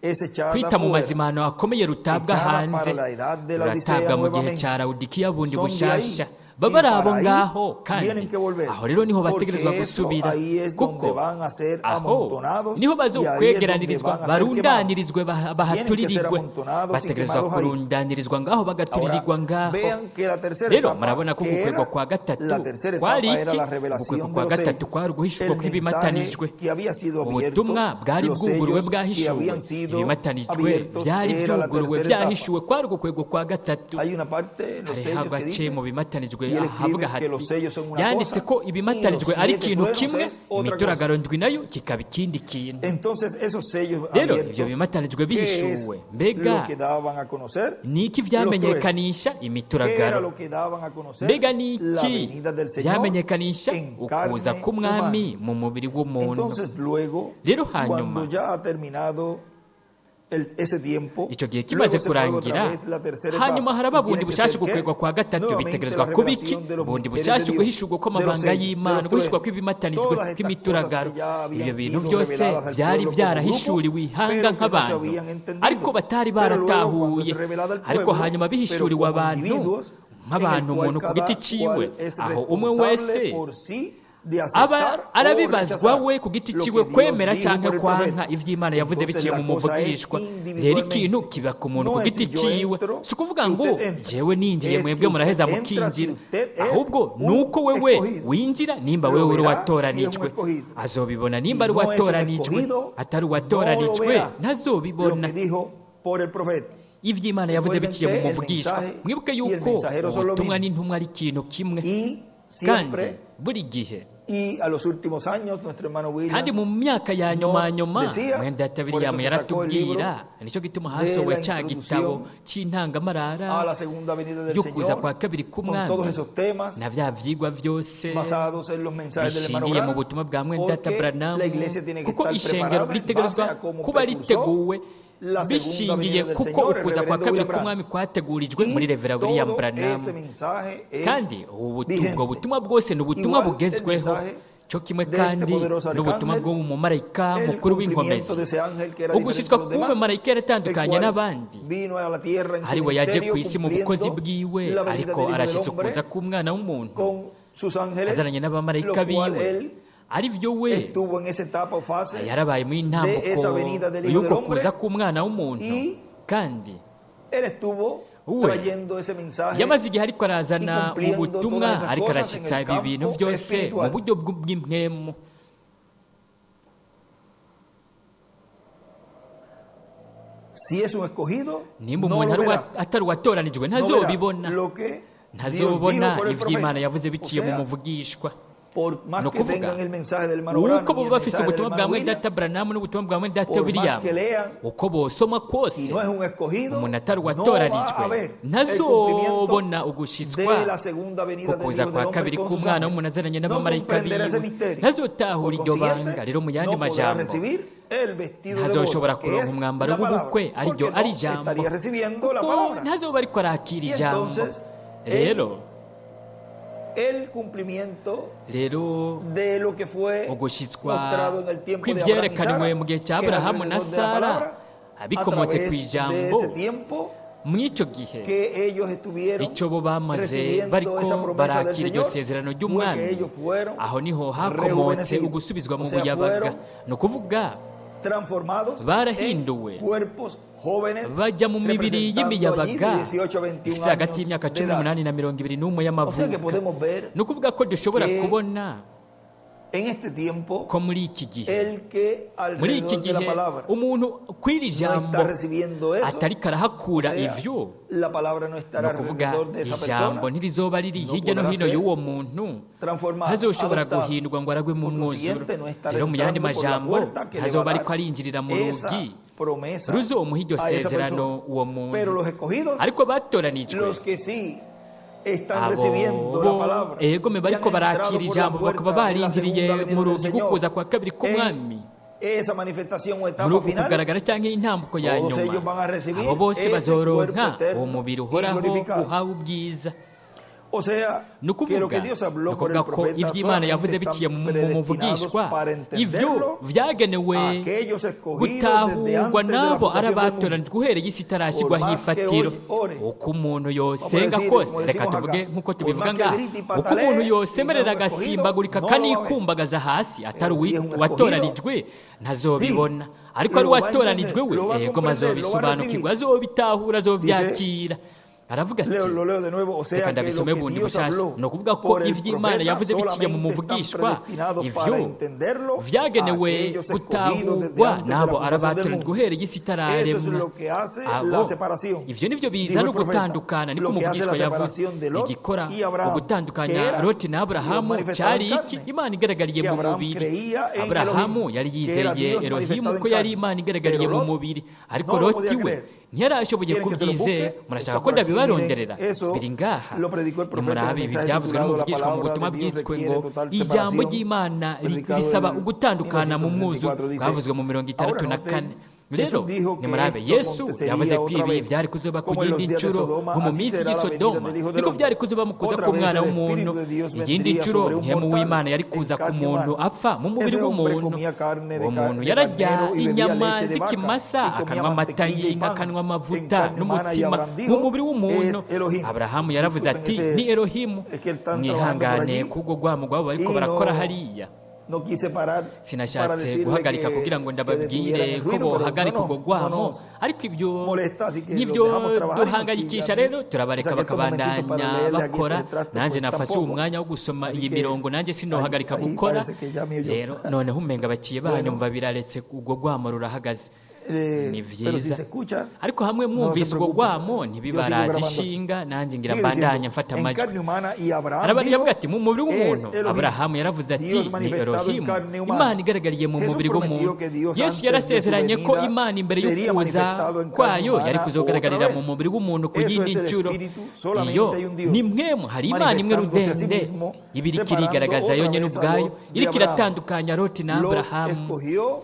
es echada kwita mu fuera, mazimano akomeye rutabwa echada para hanze, la edad de la Odisea ruratabwa mu gihe nuevamente. cya Lawodikiya bundi Son de ahí bushasha. Baba y ari abo para ahí ngaho, kandi tienen que volver, aho rero niho porque bategerezwa eso gusubira, ahí es donde kuko van a ser aho amontonados niho y ahí es donde bazokwegeranirizwa, van a ser quemados. barundanirizwe, Tienen que ser bahaturirirwe, amontonados y bategerezwa quemados ahí. kurundanirizwa ngaho, Ahora, bagaturirirwa ngaho. vean que la tercera Rero etapa, murabona ko que ugukwegwa era kwa la gatatu tercera kwari etapa, era iki? la Ugukwegwa revelación de kwa los gatatu sellos, kwari uguhishurwa el mensaje kw'ibimatanijwe. que había sido abierto, Ubutumwa bwari los bwuguruwe sellos que bwahishuwe, habían sido ibimatanijwe abiertos, byari era la byuguruwe tercera etapa. byahishuwe, kwari ugukwegwa kwa gatatu. Hay una parte en los Hariho sellos que agace dice, mu bimatanijwe y él ahavuga escribe que los hati, sellos son una yanditse cosa ko y los ibimatanijwe ari siete ikintu truenos kimwe, es otra cosa. imituragaro ndwi nayo kikaba ikindi kintu. Entonces esos sellos Rero ibyo abiertos, bimatanijwe ¿qué es bihishuwe, lo mbega que daban a conocer? ni iki Los truenos. vyamenyekanisha? ¿Qué era Imituragaro. lo que daban a conocer? Mbega ni La iki venida del Señor vyamenyekanisha? en Ukuza carne k'umwami humana. mu mubiri w'umuntu. Entonces luego, Rero cuando hanyuma ya ha terminado ese tiempo, icyo gihe luego kimaze se mueve otra kurangira, vez la tercera hanyuma etapa. haraba Y bundi tiene que bushasha ser que ugukwegwa kwa gatatu, nuevamente bitegerezwa la kuba iki? revelación de los Bundi misterios de bushasha Dios, uguhishurwa de los kw'amabanga sellos, de y'Imana, los uguhishurwa truenos, kw'ibimatanijwe, todas estas cosas kw'imituragaro. que ya Ibyo habían bintu sido byose reveladas al byari pueblo como grupo, byarahishuriwe ihanga pero que no se nk'abantu, habían ariko entendido. batari Pero luego cuando baratahuye. es revelada al Ariko pueblo, hanyuma pero bihishuriwe como abantu individuos, en el nk'abantu, cual umuntu ku giti cada ciwe, cual es aho umwe responsable wese por sí de aba aceptar o arabibazwa rechazar we ku giti lo ciwe que Dios kwemera dijo canke por el kwanka profeta. ivy'Imana yavuze Entonces biciye la mu cosa es muvugishwa. Rero ikintu individualmente. kiba ku muntu ku No es giti si yo ciwe, entro si ukuvuga y ngo usted entra. jewe ninjiye Es mwebwe que muraheza usted entra si mukinjira, usted es ahubwo un nuko wewe escogido. winjira nimba Lo wewe uri verá si es un uwatoranijwe, escogido. azobibona Si nimba ari no es un uwatoranijwe, escogido, atari no lo uwatoranijwe verá. Lo ntazobibona. que dijo por el profeta. Ivy'Imana yavuze biciye mu Recuérdense, el muvugishwa. mensaje Mwibuke y el yuko mensajero son lo ubutumwa mismo. n'intumwa ari ikintu kimwe, Y kandi siempre, buri gihe, y a los últimos años, nuestro hermano kandi William mu myaka ya nyuma nos nyuma decía, mwene data por William eso se sacó el libro yaratubwira, nicyo gituma de hasohowe la ca gitabo introducción c'intangamarara a la segunda venida del yo kuza Señor, kwa kabiri con k'umwami, todos esos temas na vya vyigwa vyose basados en los mensajes del hermano bishingiye mu Branham, butumwa bwa mwene data porque Branham, la iglesia tiene que kuko estar ishengero preparada en base ritegerezwa a cómo kuba precursó riteguwe la segunda bishingiye venida del kuko Señor, el ukuza kwa reverendo kabiri William Branham. k'umwami kwategurijwe muri Y Revera William todo Branham. ese mensaje es Kandi ubwo vigente. butumwa bwose ni ubutumwa Igual el bugezweho, mensaje cyo kimwe de este kandi poderoso n'ubutumwa arcángel, bw'uwo mumarayika el mukuru cumplimiento w'inkomezi. de ese ángel que era diferente Ugushyitswa a los k'uwo demás, marayika el yaratandukanye cual n'abandi, vino a la tierra en su ari we yaje ministerio ku isi mu bukozi cumpliendo bwiwe, la venida ariko del Hijo del arashyitsa Hombre ukuza k'umwana w'umuntu con sus ángeles, azananye lo n'abamarayika cual biwe, él ari byo we estuvo en esa etapa o fase yarabaye mu de intambuko esa venida del Hijo del y'uko Hombre kuza k'umwana w'umuntu, y kandi él estuvo we trayendo ese mensaje yamaze igihe ariko y arazana cumpliendo ubutumwa, todas esas ariko cosas en arashyitsa el ibi bintu campo byose mu espiritual. buryo bw'impwemu. Si es un escogido, Nimba no umuntu lo ari verá. atari uwatoranijwe No verá ntazobibona, lo que Dios ntazobona dijo por el ivy'Imana profeta. yavuze O biciye mu sea, muvugishwa. Por más Ni que ukuvuga tengan el mensaje del hermano Branham uko y boba el bafise mensaje del ubutumwa bwa hermano mwene William, data Branham n'ubutumwa bwa mwene data por más William, que lean, uko bosoma kose, si no es un escogido, umuntu atari no va a uwatoranijwe ver el cumplimiento ntazobona ugushitswa de la segunda venida del kukuza Hijo kwa del Hombre kabiri con sus k'umwana ángeles. w'umuntu azananye No n'abamarayika comprenderá ese biwe, misterio. ntazotahura Por iryo banga. consiguiente, Rero mu yandi no podrá majambo, recibir el vestido de ntazoshobora boda, que kuronka es umwambaro la palabra, w'ubukwe, ariryo porque ari no ijambo, estaría recibiendo la kuko palabra. ntazoba ariko arakira Y ijambo. entonces, Rero El cumplimiento rero de lo que fue ugushitswa mostrado en el tiempo de Abraham y kw'ivyerekaniwe Sara, mu gihe cya que es Aburahamu na alrededor de la Sara, palabra, a bikomotse través ku de ijambo, ese tiempo mw'ico gihe que ellos estuvieron ico bo bamaze recibiendo esa bariko promesa del barakira iryo Señor, sezerano fue que ry'umwami, ellos fueron aho niho hakomotse rejuvenecidos. ugusubizwa mu O sea, buyabaga. fueron Ni ukuvuga transformados barahinduwe en cuerpos jóvenes bajya mu mibiri representando allí y'imiyabaga de 18 a 21 ifise hagati años y'imyaka de cumi edad. n'umunani na 21 O sea que y'amavuko. podemos ver Ni ukuvuga ko dushobora que kubona en este tiempo ko muri iki gihe, el que muri iki alrededor de la gihe palabra umuntu kw'iri no jambo está recibiendo eso, atariko arahakura o sea, ivyo, la palabra no ni estará ukuvuga alrededor de esa ijambo persona, ntirizoba riri no hirya no podrá hino ser y'uwo muntu, transformado, ntazoshobora adoptado. guhindurwa ngo aragwe mu Por mwuzuro. consiguiente, no estará Rero mu yandi entrando por la majambo, puerta que le va a ntazoba dar ariko arinjirira mu esa rugi promesa ruzomuha iryo a esa sezerano persona. uwo muntu. Pero los escogidos, Ariko batoranijwe, los que sí están abo recibiendo la bo palabra egome y han bariko entrado barakira por la ijambo, bakaba puerta de la barinjiriye segunda venida mu del rugi Señor rw'ukuza kwa kabiri k'umwami, en esa manifestación o muri etapa uku final, kugaragara canke intambuko ya todos nyuma, ellos van a recibir abo bose ese bazoronka cuerpo eterno uwo mubiri y uhoraho glorificado. uhawe ubwiza. O sea, Ni que lo ukuvuga que Dios ni habló por ukuvuga el ko profeta ivyo Imana solamente yavuze biciye están mu predestinados muvugishwa, para ivyo entenderlo vyagenewe a aquellos escogidos desde gutahurwa antes de la n'abo ari fundación del mundo. abatoranijwe uhereye isi Por itarashyirwaho más que ifatiro. hoy ore, Uko umuntu vamos a yosenga decir, kose, como reka decimos tuvuge acá, nk'uko por tubivuga más que ngaha, grite y uko umuntu patalee, si no es yosemerera un escogido, agasimbagurika no lo va a ver. akaniikumbagaza hasi, atari Pero si es un escogido, uwatoranijwe sí, ntazobibona, ariko ari lo va a uwatoranijwe entender, we lo va a ego comprender, lo va a azobisobanukirwa, recibir. azobitahura, Dice, azobyakira. Aravuga ati leo, lo leo de nuevo, o reka sea que lo ndabisome que bundi Dios bushasha. habló Ni ukuvuga ko por el ivyo Imana profeta yavuze biciye mu solamente están muvugishwa, predestinados ivyo para entenderlo vyagenewe aquellos escogidos desde gutahurwa antes de la n'abo ari fundación del abatoranijwe mundo. uhereye isi Eso es itararemwa. lo que hace la Abo separación, ivyo nivyo dijo bizana el profeta, ugutandukana, niko lo que hace umuvugishwa la yavuze. separación de Lot Igikora y Abraham, que ugutandukanya era Loti na Dios Aburahamu manifestado en cari iki? carne, Imana igaragariye que mu Abraham mubiri. creía en Aburahamu Elohim, yari que era yizeye Dios Elohimu manifestado en ko yari carne, Imana igaragariye pero mu Lot mubiri, ariko no lo Loti podía we creer. ntiyarashoboye ¿Quieren que se lo kubyizera. busque? Murashaka Está ko por aquí, miren, ndabibaronderera? eso Biri ngaha, lo predicó el profeta en el nimurabe ibi mensaje byavuzwe titulado La n'umuvugishwa mu palabra butumwa de Dios bwitswe requiere ngo total ijambo separación, ry'Imana predicado risaba en ugutandukana mu mwuzuro, 1964, dice, bwavuzwe mu mirongo ahora itandatu na noten, kane. Rero Jesús dijo que nimurabe, esto Yesu yavuze acontecería ko otra ibi vez, byari kuzoba ku como en los yindi días de ncuro, Sodoma, nko mu así minsi será y'i la venida Sodoma, del Hijo del niko Hombre. byari kuzoba mu kuza Otra vez k'umwana el w'umuntu. Espíritu de Dios Iyindi vendría ncuro sobre un mpemu mortal w'Imana yari en kuza ku carne muntu humana. apfa mu mubiri Ese hombre w'umuntu. comía carne Uwo muntu de yararya carnero y bebía inyama leche de vaca z'ikimasa, y comía akanwa amata mantequilla y y'inka, pan akanwa en amavuta carne humana. Y n'umutsima Abraham mu dijo, mubiri w'umuntu. es Elohim. Aburahamu yaravuze Disculpen ati ese, ni Elohimu. es que están trabajando por Mwihangane allí kubwo rwamo rwabo bariko y barakora no, hariya. no quise parar para Sinashatse decirle guhagarika kugira ngo que detuvieran ndababwire el ko ruido, pero no bohagarika ubwo no rwamo, nos ariko ibyo molesta, así que los nibyo dejamos trabajar y nos y a duhangayikisha. mí Rero turabareka saqué estos momentitos para bakabandanya leerle aquí bakora, estos extractos, nanjye pues nafashe uwo tampoco. mwanya wo gusoma Así iyi que mirongo, nanjye ahí, sinohagarika ahí gukora. parece que ya me oyó. Rero noneho umenga baciye Bueno, banyumva, biraretse, ubwo rwamo rurahagaze. Ni pero si vyiza, se escucha, ariko hamwe no se mwumvise ubwo preocupen. rwamo Yo sigo ntibibaraza grabando aquí. ishinga, nanjye ngira Sigue mbandanye diciendo, mfata en amajwi. carne humana, y Abraham Arabandi yavuga dijo, ati mu mubiri es w'umuntu, Elohim, Aburahamu yaravuze ati Dios ni manifestado en Elohimu, carne Imana humana. igaragariye mu Jesús mubiri prometió w'umuntu. que Dios Yesu antes de su yarasezeranye ko venida Imana imbere sería y'ukuza manifestado en carne kwayo yari humana otra kuzogaragarira mu vez. mubiri w'umuntu ku Eso yindi es el ncuro. Espíritu, Iyo solamente hay un ni Dios, mwemu, hari Imana imwe manifestándose a sí rudende mismo, iba iriko separando irigaragaza otra yonyene vez a ubwayo, Lot de iriko Abraham. iratandukanya Loti na Lot Aburahamu. escogió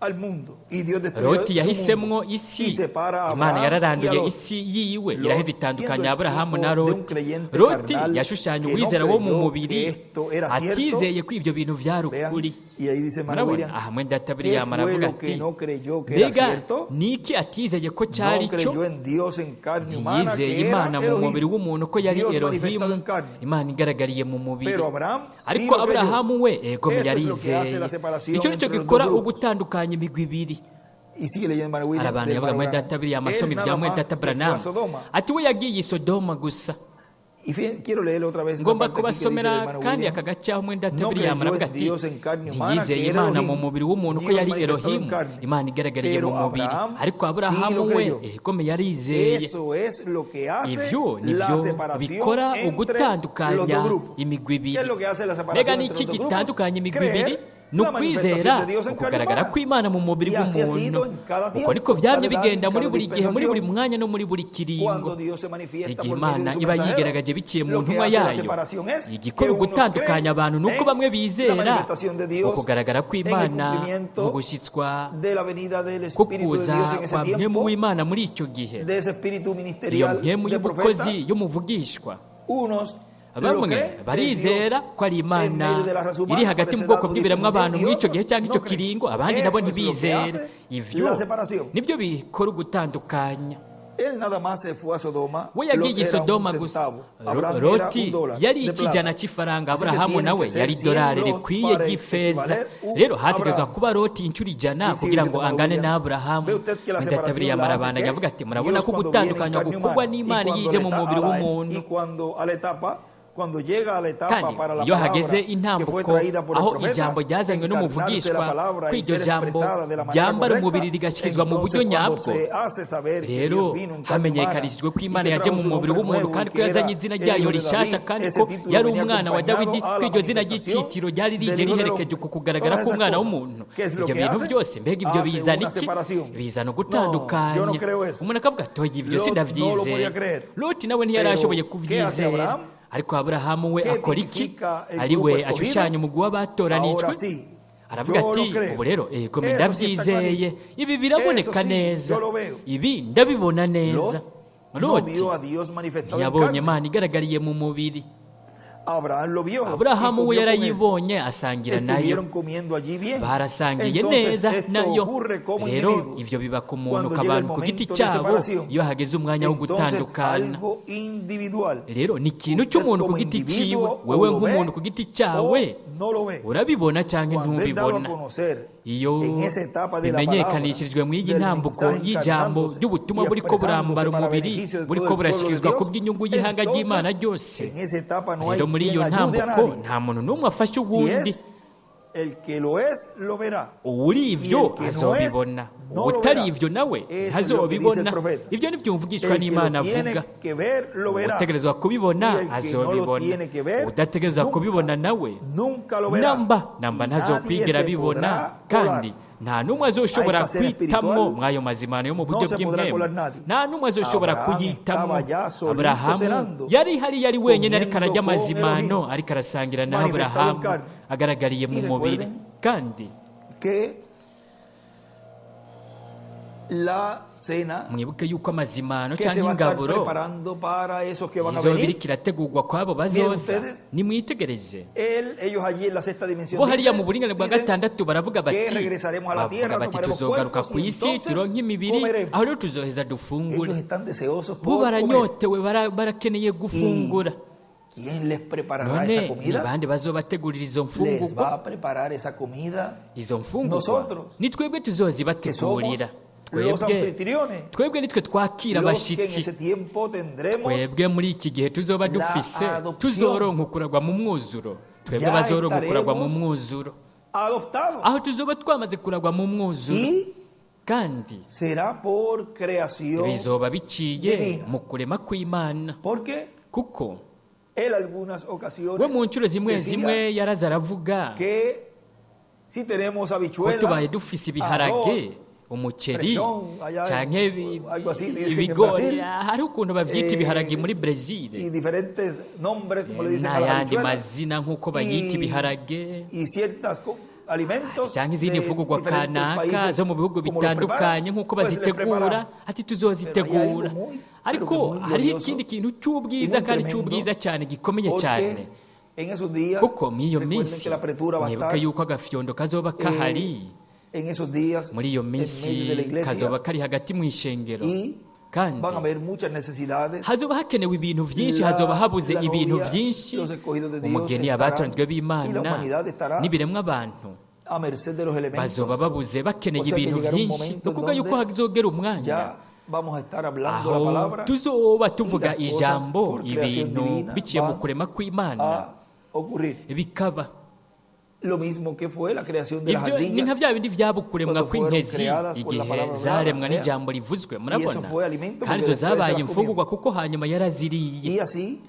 al mundo y Dios destruyó Loti su mundo yahisemwo y isi, separa a Imana Abraham y a yararanduye Lot. isi yiwe, iraheza Lot, siendo itandukanya el Aburahamu tipo na de un Loti. creyente Loti carnal yashushanya que no uwizera wo mu creyó que mubiri esto era cierto, atizeye ko ibyo bintu vyari vean, ukuri. y ahí dice hermano Murabona William, aha mwene data ¿qué William fue aravuga lo que ati no creyó que era mbega cierto? niki atizeye ko cari No cyo? creyó en Dios en carne humana, Ntiyizeye que era Imana mu mubiri Elohim, w'umuntu ko yari Dios manifestado Elohimu, en carne. Imana igaragariye mu mubiri. Pero Abraham sí Ariko lo creyó. Aburahamu we egome Eso es lo que hace yarizeye. la separación Icyo nicyo entre los dos gikora grupos. ugutandukanya imigwi ibiri. Y sigue leyendo hermano William, Arabana del yavuga hermano mwene Branham. data William Él asoma ibya nada mwene más data se fue a Branham Sodoma ati we yagiye i Sodoma gusa. Y fíjense, quiero leerle otra vez esa Ngomba parte aquí que dice el kubasomera hermano kandi William. aka gace aho mwenda No creyó William aravuga en ati Dios en carne humana, ntiyizeye que era Imana mu Elohim, mubiri w'umuntu ko Dios yari manifestado en Elohimu, carne. Imana igaragariye Pero mu mubiri. Abraham Ariko sí Aburahamu lo we creyó. egome yarizeye. Eso es lo que hace Ivyo la nivyo separación bikora entre los ugutandukanya dos grupos. imigwi ¿Qué ibiri. es lo que hace la Mbega separación ni entre iki los dos grupos? gitandukanya imigwi Creer ibiri? Ni la ukwizera manifestación de Dios en carne ukugaragara humana. kw'Imana mu mubiri Y así ha w'umuntu. sido en cada Uko tiempo, niko en vyamye cada edad, bigenda en muri cada buri gihe, muri buri dispensación. mwanya no muri buri kiringo. Cuando Dios se manifiesta Igihe por medio Imana de su iba mensajero, yigaragaje biciye mu lo que ntumwa hace la yayo, separación es que igikora unos ugutandukanya creen abantu ni uko en bamwe la bizera manifestación de Dios ukugaragara en el kw'Imana mu cumplimiento gushyitswa de la venida del ko Espíritu de kuza Dios en ese kwa mpwemu tiempo, w'Imana muri icyo gihe, de ese espíritu iyo ministerial mpwemu de y'ubukozi profeta. y'umuvugishwa. Unos lo Bamwe creen que es barizera Dios ko ari en Imana medio de la raza iri humana, hagati mu bwoko precedado bw'ibiremwa abantu dispensación, y muri icyo gihe otros cyangwa icyo no creen. kiringo, abandi nabo Eso es lo que ntibizera. hace Ivyo la separación. nibyo bikora ugutandukanya. Él nada más se fue a Sodoma. We Lot yagiye i era un Sodoma gusa. centavo, Abraham era un Loti dólar yari de ikijana plata. cy'ifaranga, Así que Aburahamu tienen nawe que ser yari 100 idolari Lot rikwiye para ry'ifeza. equivaler un Rero hategerezwa Abraham. kuba Loti inshuro 100 Dice kugira el ngo hermano angane William, na Aburahamu. ve usted que la Mwenda separación Tabiriya la hace arabandanya que avuga ati murabona Dios ko cuando viene en ugutandukanywa carne gukorwa humana y n'Imana cuando yije le mu está mubiri a la, w'umuntu. y cuando a la etapa, cuando llega a la etapa Kandi para la iyo palabra hageze que fue intambuko traída por el aho profeta, ijambo ryazanywe encarnarse la n'umuvugishwa, palabra ko y iryo ser jambo expresada de la manera ryambara correcta, umubiri rigashikirizwa mu buryo entonces cuando nyabwo, se hace saber que rero Dios vino en carne humana hamenyekanishijwe ko y Imana que yaje trajo mu su mubiri nombre w'umuntu, nuevo y kandi ko que era yazanye izina el ryayo hijo de rishasha, David, kandi ese ko título yari venía umwana wa acompañado Dawidi, a ko la iryo zina manifestación ry'icitiro ryari del rije Hijo del riherekeje Hombre. uku kugaragara Todas esas k'umwana cosas, w'umuntu. ¿qué es lo Ibyo que bintu hace? byose mbega ibyo Hace bizana una iki? separación. Bizana No, yo no ugutandukanya. creo eso. Umuntu akavuga ati oya ibyo Lot no lo sindabyizeye. podía creer. Loti nawe ntiyari Pero, ashoboye ¿qué hace kubyizera. Abraham? Ariko Aburahamu we ¿Qué akora iki? tipifica el Ari grupo we escogido? ashushanya umugwi w'abatoranijwe. Ahora sí, Aravuga yo ati lo creo. ubu rero ego Eso sí está ndabyizeye, clarito. ibi biraboneka Eso sí, neza, yo lo veo. ibi ndabibona neza. Lot no Loti vio a Dios manifestado en ntiyabonye carne. Imana igaragariye mu mubiri. Abraham lo vio y Aburahamu we comió con él. yarayibonye asangira nayo, Estuvieron comiendo allí bien. barasangiye Entonces, neza esto nayo. ocurre como Rero individuos. ivyo biba ku muntu Cuando llega el kabantu ku giti momento de cyabo separación, iyo hageze umwanya wo entonces gutandukana. algo individual. Rero ni ikintu Usted cy'umuntu ku como giti ciwe, individuo o wewe lo ve nk'umuntu ku giti cyawe o no lo ve. urabibona canke Cuando es dado a ntubibona. conocer Iyo en esa etapa de la palabra, bimenyekanishijwe mu iyi del ntambuko mensaje y'ijambo encarnándose ry'ubutumwa y buriko burambara expresándose para umubiri, beneficio de todo buriko el pueblo de burashikirizwa ku Dios, bw'inyungu y'ihanga ry'Imana entonces ryose, en esa etapa no hay rero muri quien iyo ayude a ntambuko nadie. nta muntu n'umwe afasha Si uwundi. es el que lo es, lo verá. Uwuri Y ivyo el que no es, azobibona, no lo uwutari verá. ivyo nawe Eso es lo que dice el ntazobibona. profeta. Ibyo nibyo umvugishwa El que lo n'Imana tiene avuga. que ver, lo verá. Uwutegerezwa kubibona Y el que no lo azobibona, tiene que ver, uwudategerezwa nunca, kubibona nawe nunca lo verá. namba namba Y nadie ntazokwigera se abibona, podrá kandi colar. nta n'umwe azoshobora A esta cena kwitamwo espiritual mw'ayo mazimano yo mu no buryo se podrá bw'impwemu. colar nadie. Nta n'umwe azoshobora Abraham kuyitamwo. estaba ya solito Aburahamu cenando, yari hariya ari wenyine ariko comiendo ararya con amazimano, Elohim, ariko arasangira na manifestado en Aburahamu carne. agaragariye mu Y mubiri. recuerden Kandi que la cena mwibuke yuko amazimano que se canke va a estar ingaburo preparando para esos que van a izoba venir, iriko irategurwa kw'abo bazoza. ustedes, Nimwitegereze, ellos allí en la sexta dimensión bo hariya dicen, mu buringanire bwa dicen gatandatu baravuga que bati, regresaremos a la bavuga tierra, bati tomaremos tuzogaruka cuerpos ku y isi entonces turonke imibiri, comeremos. aho rero tuzoheza dufungure. Ellos están deseosos Bo por comer. baranyotewe, barakeneye gufungura. ¿Quién les preparará None esa ni comida? bande bazobategurira izo Les mfungurwa? va a preparar esa comida Izo mfungurwa nosotros, ni twebwe que somos tuzozibategurira. los Twebwe anfitriones, twebwe nitwe twakira los que en abashitsi. ese tiempo tendremos Twebwe muri iki gihe tuzoba la dufise adopción. tuzoronka ukuragwa mu mwuzuro. Twebwe Ya bazoronka ukuragwa mu estaremos mwuzuro, adoptados. aho tuzoba twamaze kuragwa mu mwuzuro, Y kandi será por creación bizoba biciye divina. mu kurema kw'Imana, Porque kuko él algunas we ocasiones mu nshuro zimwe decía zimwe yaraza aravuga que si tenemos ko habichuelas, tubaye dufise ibiharage, arroz, umuceri presión, allá canke en- algo así, dicen en ibigori, Brasil, hari ukuntu bavyita ibiharage muri y Brezil diferentes nombres, como le dicen a las n'ayandi habichuelas, mazina nk'uko bayita ibiharage y ciertas alimentos canke izindi de mfungurwa diferentes kanaka países, zo mu bihugu como los preparan, bitandukanye nk'uko pues les bazitegura, preparamos. ati tuzozitegura. Pero hay algo muy, Ariko pero que muy hariho glorioso ikindi kintu c'ubwiza y muy kandi tremendo, c'ubwiza cyane gikomeye cyane, porque en esos días, kuko mw'iyo recuerden minsi que la apretura va a mwibuke estar yuko agafyondo kazoba kahari en esos días muri iyo en medio minsi, de la iglesia kazoba kari hagati mu ishengero, y kandi van a haber muchas necesidades. hazoba hakenewe ibintu vyinshi, La, hazoba habuze la ibintu novia, vyinshi. los escogidos de Dios Umugeni, estarán abatoranijwe y la b'Imana humanidad estará n'ibiremwa abantu a merced de los elementos. bazoba babuze bakeneye O sea que ibintu llegará un vyinshi. momento Ni ukuvuga yuko donde hazogera umwanya ya Vamos a estar hablando la Aho palabra tuzoba y tuvuga las cosas ijambo, por creación ibintu divina biciye mu van kurema kw'Imana a ocurrir. bikaba. Lo mismo que fue la creación de las Ivyo ni nka ardillas bya bindi vyaba ukuremwa cuando fueron kw'inkezi creadas por la igihe palabra hablada. zaremwa Vea. n'ijambo rivuzwe, Y eso murabona, fue alimento kandi porque izo después se zabaye las comió. imfungurwa kuko hanyuma yaraziriye. Y así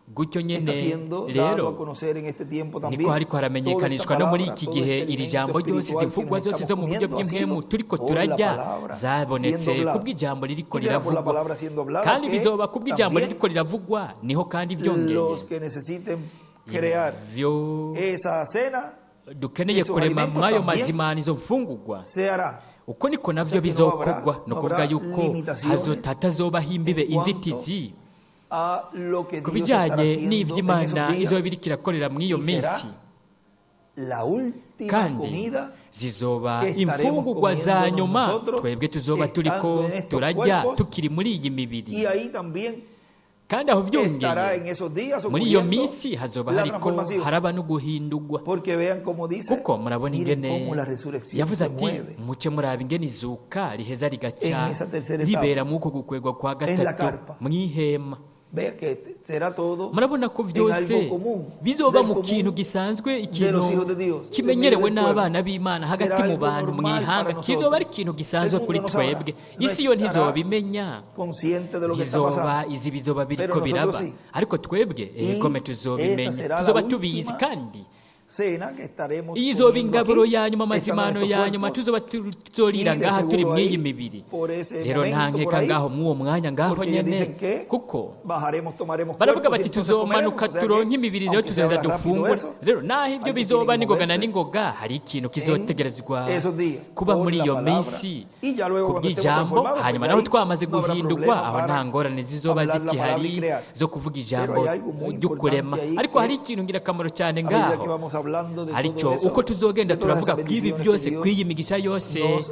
Gutyo está nyene siendo dado a rero conocer en este tiempo niko también. hariko Toda esta haramenyekanishwa no muri palabra, iki todo gihe este iri alimento jambo ryose, izi espiritual que mfungurwa nos zose zo estamos mu buryo comiendo ha bw'impwemu sido turiko por la turarya palabra zabonetse siendo hablada. kubw'ijambo ririko Y será por la riravugwa, palabra siendo hablada kandi que bizoba kubw'ijambo también ririko riravugwa niho kandi vyongeye los que necesiten crear ivyo esa cena dukeneye esos kurema alimentos mw'ayo también mazimana izo mfungurwa, se hará. uko niko navyo O sea que no bizokorwa. habrá, Ni no ukuvuga habrá yuko limitaciones hatazobaho imbibe, en cuanto inzitizi a lo que ku Dios estará bijanye haciendo en n'ivy'Imana esos días. izoba iriko irakorera mw'iyo Y será minsi, la última kandi comida zizoba que estaremos imfungurwa za comiéndonos nyuma nosotros twebwe tuzoba turiko estando en estos turarya cuerpos. tukiri muri iyi mibiri. Y ahí también Kandi aho estará vyongeye en esos días muri iyo ocurriendo minsi hazoba la hariko transformación. haraba no guhindurwa, Porque vean cómo dice, kuko murabona miren ingene cómo la resurrección yavuze se ati mueve muce muraba ingene izuka riheza rigaca en esa tercera etapa, ribera mw'uko gukwegwa kwa en la gatatu carpa. mw'ihema. Vea que será todo Murabona ko en vyose algo común, bizoba del mu kintu común gisanzwe, de ikintu los hijos de Dios, en medio kimenyerewe del pueblo. n'abana b'Imana Será hagati mu algo bantu normal para mw'ihanga, kizoba nosotros. ari ikintu El gisanzwe mundo kuri no sabrá, twebwe. no Isi yo estará ntizobimenya, consciente de lo que está ntizoba pasando, izi bizoba biriko pero nosotros biraba, sí. ariko twebwe Y egome esa tuzobimenya, será la tuzoba tubizi. última Kandi cena que estaremos iyi izoba comiendo ingaburo aquí, ya nyuma, estando en amazimano estos ya nyuma cuerpos. tuzoba tuzorira Y de ngaha turi seguro mw'iyi ahí, mibiri. por ese Rero nta momento, por nkeka ahí, ngaho mw'uwo mwanya ngaho porque ellos nyene, dicen que kuko bajaremos, tomaremos baravuga cuerpos y bati entonces tuzomanuka comeremos. O sea turonke que, imibiri rero aunque se tuzoheza habla rápido dufungure. eso, Rero naho ibyo algo tiene bizoba que ningoga na moverse ningoga, hari ikintu en kizotegerezwa esos días kuba por muri la iyo palabra. minsi Y ya luego cuando estemos kubw'ijambo. transformados, pues Hanyuma ya naho ahí twamaze no habrá guhindurwa, problema aho nta para ngorane zizoba hablar la palabra y zikihari crear. zo kuvuga Pero ijambo hay algo muy ry'ukurema. importante ahí Ariko hari que ikintu ngirakamaro cyane a medida que ngaho vamos hablando de todo aricyo, eso, uko tuzogenda de todas turavuga esas kw'ibi bendiciones que byose, Dios kw'iyi migisha yose nos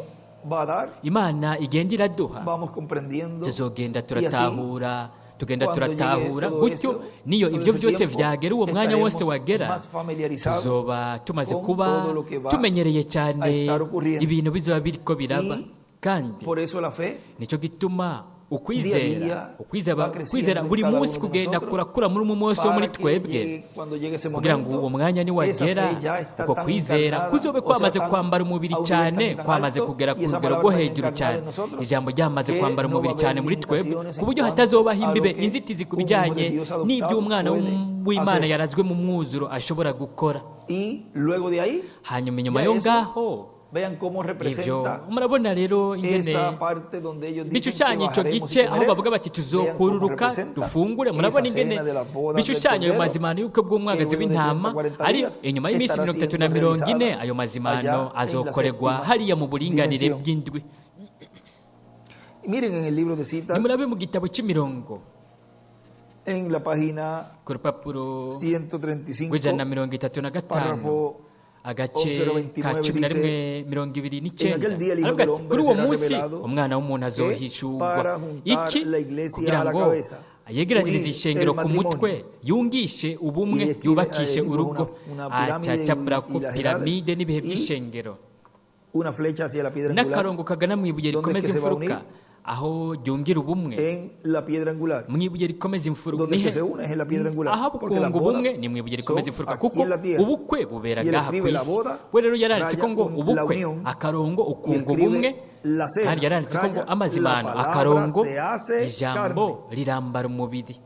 va a dar, Imana igenda iraduha, vamos comprendiendo tuzogenda y así turatahura, tugenda cuando llegue turatahura todo gutyo. eso, Niyo todo ivyo ese vyose tiempo, vyagera, uwo mwanya wose estaremos wagera, más familiarizados tuzoba tumaze con kuba todo lo que va tumenyereye a cyane estar ocurriendo. ibintu bizoba biriko biraba. Y Kandi por eso la fe nico gituma día a ukwizera día ukwizera va ukwizera creciendo en buri cada munsi uno de kugenda nosotros kurakura muri umwe wese wo muri para que twebwe, llegue, cuando llegue ese kugira ngo uwo momento, mwanya esa niwagera, fe ya está uko tan kwizera encarnada, kuzobe o sea, kwamaze tan kwambara umubiri a un nivel cyane, tan, tan kwamaze alto kugera ku y esa rugero rwo palabra tan hejuru encarnada cyane, en nosotros, ijambo ryamaze que kwambara no va a umubiri haber cyane muri twebwe, limitaciones ku en buryo cuanto hatazobaho a lo imbibe, que inzitizi ku un hijo de bijyanye Dios adoptado n'iby'umwana puede w'Imana hacer. yarazwe mu mwuzuro ashobora gukora. Y luego de ahí, Hanyuma inyuma ya yo eso, ngaho vean cómo ivyo representa murabona rero ingene esa parte donde ellos dicen que bishushanya ico bajaremos y gice aho comeremos. bavuga bati Vean cómo tuzokururuka representa dufungure. esa Murabona ingene cena de las bodas del bishushanya ayo Cordero, mazimano y'ubukwe que bw'umwagazi luego de 30, w'intama 40 ari días inyuma y'iminsi estará 30 na siendo 40, realizada ayo mazimano allá en la azokorerwa séptima hariya mu buringanire dimensión. bw'indwi. Y miren en el libro de citas, Nimurabe mu gitabo c'imirongo en la página ku rupapuro 135, rw'135, párrafo agace 11:29 ka cumi na dice, rimwe mirongo ibiri en n'icyenda, aquel día el Hijo aravuga del ati Hombre kuri uwo será munsi revelado umwana w'umuntu que azohishurwa para juntar iki la iglesia kugira a la ngo cabeza, yegeranirize unir ishengero el ku mutwe, matrimonio. yungishe Y ubumwe, describe, yubakishe dibuja urugo, una pirámide acacapura y ko las edades piramide n'ibihe y by'ishengero una flecha hacia la piedra angular. n'akarongo kagana mu ibuye ¿Dónde es rikomeza que se va a imfuruka, unir? aho ryungira ubumwe, En la piedra angular. mu ibuye rikomeza imfuruka. Donde es Nihe que se une es en la piedra angular. aho Porque las kunga bodas ubumwe ni mu ibuye rikomeza son imfuruka, aquí kuko en la tierra. ubukwe bubera Y él ngaha ku escribe la isi. boda, We rero yaranditse ko raya ngo un, la ubukwe unión, akarongo y ukunga escribe ubumwe, la cena, kandi yaranditse ko ngo raya, la amazimano palabra akarongo se hace ijambo carne. rirambara umubiri.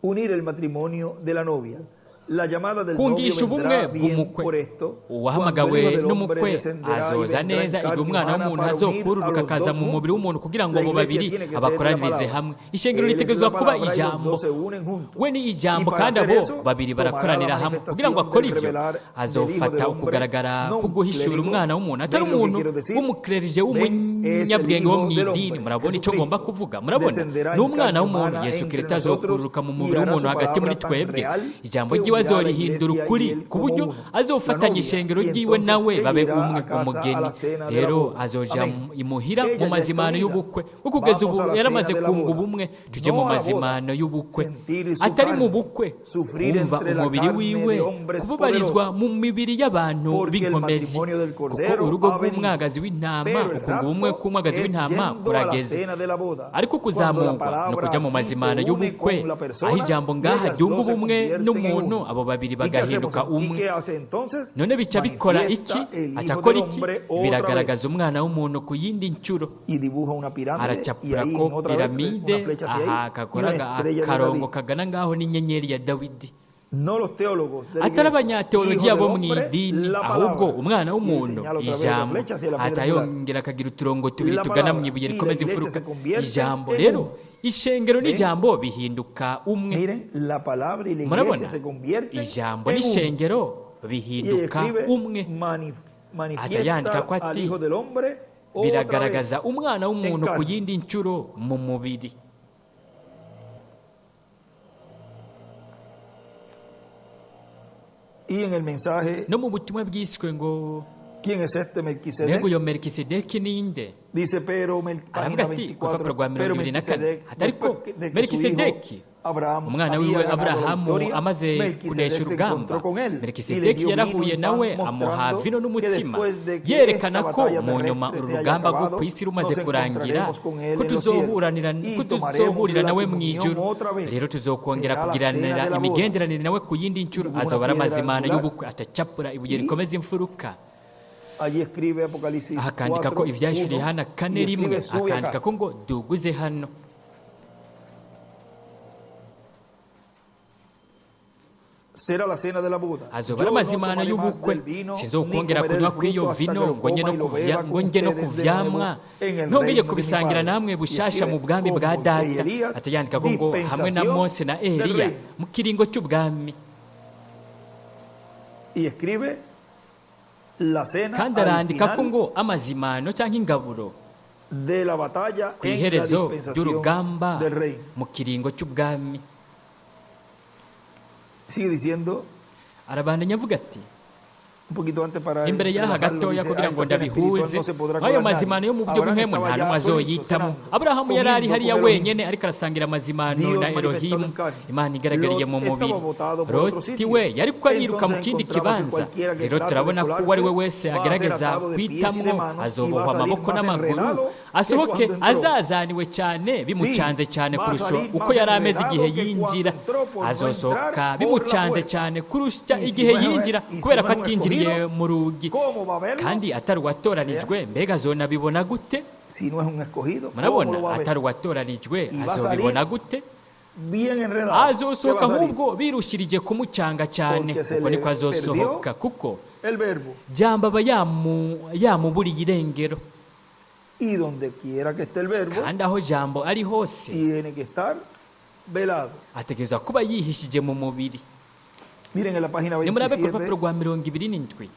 Unir el matrimonio de la novia. La llamada del novio Kungisha ubumwe vendrá bien bw'umukwe. por esto, cuando el Hijo Uwahamagawe del Hombre n'umukwe descenderá y azoza vendrá en neza igihe carne umwana humana w'umuntu para unir a azokururuka los akaza dos mu mubiri juntos. w'umuntu kugira ngo La abo iglesia babiri tiene que ser la abakoranirize palabra. hamwe. Ishengero Él es la ritegerezwa kuba palabra y los ijambo, dos se unen juntos. we ni Y ijambo, para kandi hacer abo eso, babiri tomará la barakoranira hamwe kugira ngo manifestación akore del ivyo. revelar del Hijo Azofata del Hombre, ukugaragara no ko un guhishura clérigo. umwana w'umuntu, atari ¿Ven lo que umuntu quiero decir? w'umukererije Ven, es el w'umunyabwenge wo Hijo mu del idini. Hombre, Murabona ico ngomba Jesucristo, kuvuga? Murabona descenderá ni en umwana carne w'umuntu humana Yesu entre Kristo nosotros azokururuka mu y mubiri hará w'umuntu su hagati muri palabra tan twebwe, real ijambo que ryiwe ryiwe unirá la azorihindura iglesia ukuri y él ku como buryo uno, la azofatanya novia, ishengero y ryiwe entonces nawe ella babe irá umwe a casa a umugeni la cena de la rero boda. azoja Amén. imuhira Ella mu ya está mazimano unida. y'ubukwe kuko kugeza Vamos ubu a la cena yaramaze de la kunga boda, ubumwe tujye mu no a la boda. mazimano y'ubukwe Sentir su atari mu carne, bukwe sufrir kumva entre la umubiri carne wiwe de hombres kubabarizwa poderosos, mu mibiri y'abantu porque el b'inkomezi matrimonio del kuko Cordero urugo ha venido. rw'umwagazi w'intama Pero el ukunga ubumwe rapto k'umwagazi es w'intama yendo a la kurageze cena de la boda. ariko Cuando la kuzamurwa ni palabra ukuja mu aquí se mazimano une y'ubukwe con la aho persona ijambo y ngaha ellas ryunga dos se ubumwe convierten en n'umuntu uno. abo babiri ¿Y qué hacemos? bagahinduka ¿Y umwe qué hace entonces? None bica bikora iki? Manifiesta el Aca Hijo akora del iki? Hombre otra vez Biragaragaza umwana w'umuntu ku yindi nshuro. y dibuja una pirámide y Aracapura ahí ko en otra vez una piramide, flecha hacia aha ahí y akakora una estrella de akarongo David. kagana ngaho n'inyenyeri ya Dawidi. No los teólogos de la Atari iglesia, Hijo abanyateologiya del bo mu Hombre, idini la ahubwo palabra. umwana Y w'umuntu señala otra vez la ijambo flecha hacia la aca piedra angular. yongera akagira uturongo tubiri La tugana mu palabra ibuye y la rikomeza iglesia imfuruka se convierten ijambo en rero uno. ishengero ¿Ven? n'ijambo bihinduka umwe. Miren, la palabra y la iglesia Murabona se convierten ijambo en uno. n'ishengero Y bihinduka escribe, umwe. Aca yandika manifiesta ko al ati Hijo del Hombre otra vez biragaragaza umwana en w'umuntu ku carne. yindi nshuro mu mubiri. Y en el mensaje, No mu butumwa bwiswe ngo ¿quién es este mbega Melquisedec? uyo Melikisedeki ninde? Dice, pero, Aravuga página ati ku rupapuro 24, rwa pero mirongo ibiri na kane Melquisedec, ati ariko después de que su hijo Melikisedeki Abraham umwana había wiwe ganado la Aburahamu victoria, amaze Melquisedec kunesha se urugamba encontró con él y le Melikisedeki dio vino yarahuye y pan, nawe amuha mostrando vino que n'umutsima después de que yerekana esta ko batalla mu nyuma terrestre uru se haya rugamba rwo acabado, ku isi rumaze nos kurangira encontraremos con él ko en los cielos y ko tomaremos tuzohurira la nawe mu comunión ijuru otra vez. rero tuzokongera Será la cena kugiranira de la boda. imigenderanire nawe ku yindi nshuro Dibuja una azoba ari piedra amazimano angular y'ubukwe atacapura ibuye y rikomeza imfuruka. Allí escribe Apocalipsis Aha akandika ko 4, ivyahishuriye 1 Yohana y kane rimwe escribe sube akandika acá. ko ngo duguze hano. Será la cena de la boda. Azoba ari Yo no amazimano tomaré más y'ubukwe del vino, ni sinzokongera comeré kunywa del kw'iyo fruto hasta vino que lo ngo nje coma no y lo kuvya beba ngo con nje no ustedes de kuvyamwa nuevo en el ntongeye reino de mi kubisangira Padre. namwe Y bushasha mu escribe bwami con bwa Moisés y data Elías, aca yandika ko ngo hamwe na dispensación Mose na del Eliya reino. mu kiringo c'ubwami. Y escribe la cena Kandi al arandika ko final ngo amazimano canke ingaburo de la batalla ku en la iherezo dispensación ry'urugamba del reino. mu kiringo c'ubwami. Sigue diciendo Arabandanya avuga ati un poquito antes para imbere y'aha entrelazarlo, gatoya dice, kugira a ngo esta cena espiritual ndabihuze no se podrá nk'ayo colar nadie. mazimano yo mu buryo Abraham bw'impwemu estaba nta n'umwe ya solito, azoyitamo. cenando, Aburahamu yari ari comiendo hariya con Elohim. wenyene ariko arasangira amazimano Dios na manifestado Elohimu en carne. Imana igaragariye Lot mu estaba mubiri. botado por otro Loti sitio. we yariko ariruka mu Entonces kindi encontramos que kibanza. cualquiera que Rero trate de turabona ko uwo ari we colarse wese va a ser agerageza atado de pies y de kwitamwo manos y va a azobohwa salir amaboko más n'amaguru enredado que asohoke cuando entró. azazaniwe cyane Sí, bimucanze cyane va a kurusha salir uko más yari ameze enredado igihe que cuando yinjira entró por no azosohoka entrar por la bimucanze puerta. cyane kurusha Y si igihe no es, yinjira y si kubera no ko es un atinjiriye escogido, mu rugi ¿cómo va a verlo? kandi atari uwatoranijwe Vea, mbega azonabibona gute? si no es un escogido, ¿cómo Murabona lo va a ver? atari uwatoranijwe Y va a azobibona salir gute? bien enredado. ¿Qué va Azosohoka a salir? ahubwo birushirije kumucanga cyane Porque se uko le niko azosohoka perdió kuko el verbo. jambo aba yamuburiye irengero. Y donde quiera que esté el verbo, Kandi aho jambo ari hose tiene que estar velado. ategerezwa kuba yihishije mu mubiri. Miren en la página Nimurabe ku 27 rupapuro rwa 27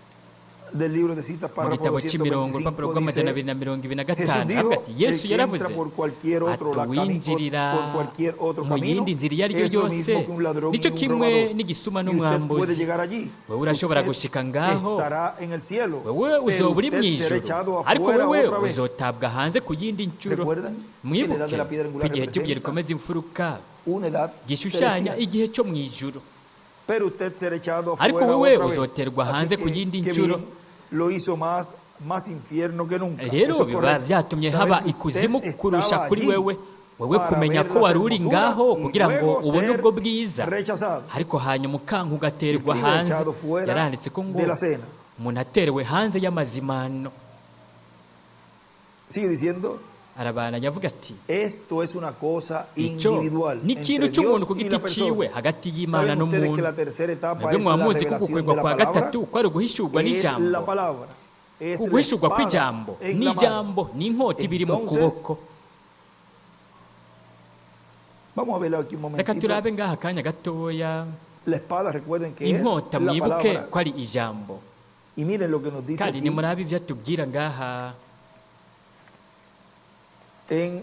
del libro de citas, mu párrafo gitabo c'imirongo urupapuro 225, rw'amajana dice, abiri na mirongo ibiri na Jesús gatanu dijo, avuga ati Yesu el que yaravuze entra por cualquier ati otro, la cami- uwinjirira por cualquier otro mu camino yindi nzira iyo ari yo es lo yose mismo que un ladrón nico y un kimwe robador. n'igisuma Y usted puede n'umwambuzi llegar allí. wewe urashobora Usted gushika ngaho estará en el cielo, wewe pero uzoba uri usted mu será ijuru echado ariko afuera wewe otra vez. uzotabwa hanze ku yindi nshuro. Recuerdan que la edad Mwibuke de la piedra ko angular igihe cy'ibuye representa rikomeza imfuruka una edad gishushanya celestial. igihe cyo mu ijuru Pero usted será echado ariko afuera wewe otra vez. uzoterwa Así hanze ku que, yindi qué nshuro. bien, lo hizo más, más infierno que nunca. Rero Eso es biba correcto. byatumye Saber haba que usted ikuzimu kurusha estaba kuri allí wewe wewe para kumenya ver ko las wari uri hermosuras ngaho y kugira ngo luego ubone ser ubwo bwiza rechazado. ariko hanyuma ukanka ugaterwa Escribe hanze. echado fuera Yaranditse ko ngo de la cena. umuntu aterewe hanze y'amazimano. Sigue diciendo, Arabandanya avuga ati esto es una cosa icyo individual ni ikintu entre cy'umuntu Dios ku y giti la persona. ciwe hagati y'Imana Saben ustedes que n'umuntu. la tercera etapa Mwebwe es muba la muzi ko revelación ugukwegwa de la kwa palabra. gatatu kwari uguhishurwa Es la n'ijambo. palabra, es la Uguhishurwa espada kw'ijambo en la mano. n'ijambo ni inkota ibiri mu Entonces, kuboko. vamos a verlo aquí un Reka momentito. turabe ngaha akanya gatoya. La espada, recuerden que es Inkota la mwibuke palabra. ko ari ijambo. Y miren lo que nos dice Kandi aquí nimurabe ibyo atubwira ngaha en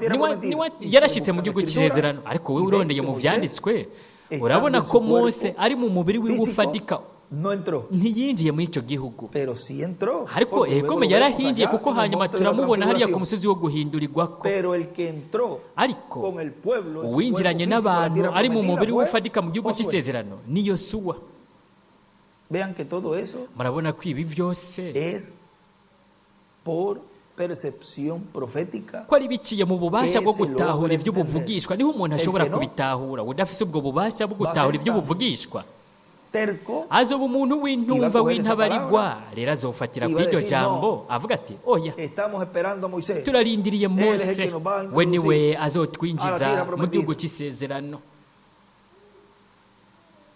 tierra prometida. Niwa Y si yarashyitse mu buscas gihugu la escritura cy'isezerano, ariko wowe y ves urondeye que mu Moisés, vyanditswe, estando urabona en su ko Mose cuerpo ari mu mubiri wiwe físico, ufatika No entró, Ntiyinjiye muri icyo gihugu. Pero sí entró, Ariko porque luego egome lo vemos yarahinjiye allá kuko en el hanyuma monte de la turamubona hariya ku transfiguración. musozi wo guhindurirwako. Pero el que entró Ariko con el pueblo en su uwinjiranye cuerpo físico a la n'abantu tierra ari mu prometida mubiri fue w'ufatika mu gihugu Josué. cy'isezerano ni Yosuwa. Vean que todo eso Murabona ko ibi byose es por percepción profética ko ari biciye mu bubasha bwo que se gutahura logra iby'ubuvugishwa entender. niho umuntu El ashobora que no kubitahura. Udafise ubwo bubasha bwo va a gutahura ser tan iby'ubuvugishwa terco azoba umuntu y va a w'intumva coger esa w'intabarigwa palabra rero azofatira y ku va a iryo decir, jambo no, avuga ati oya, estamos esperando a Moisés. turarindiriye Él es el Mose, que nos va a we niwe introducir a la azotwinjiza tierra mu gihugu prometida. cy'isezerano.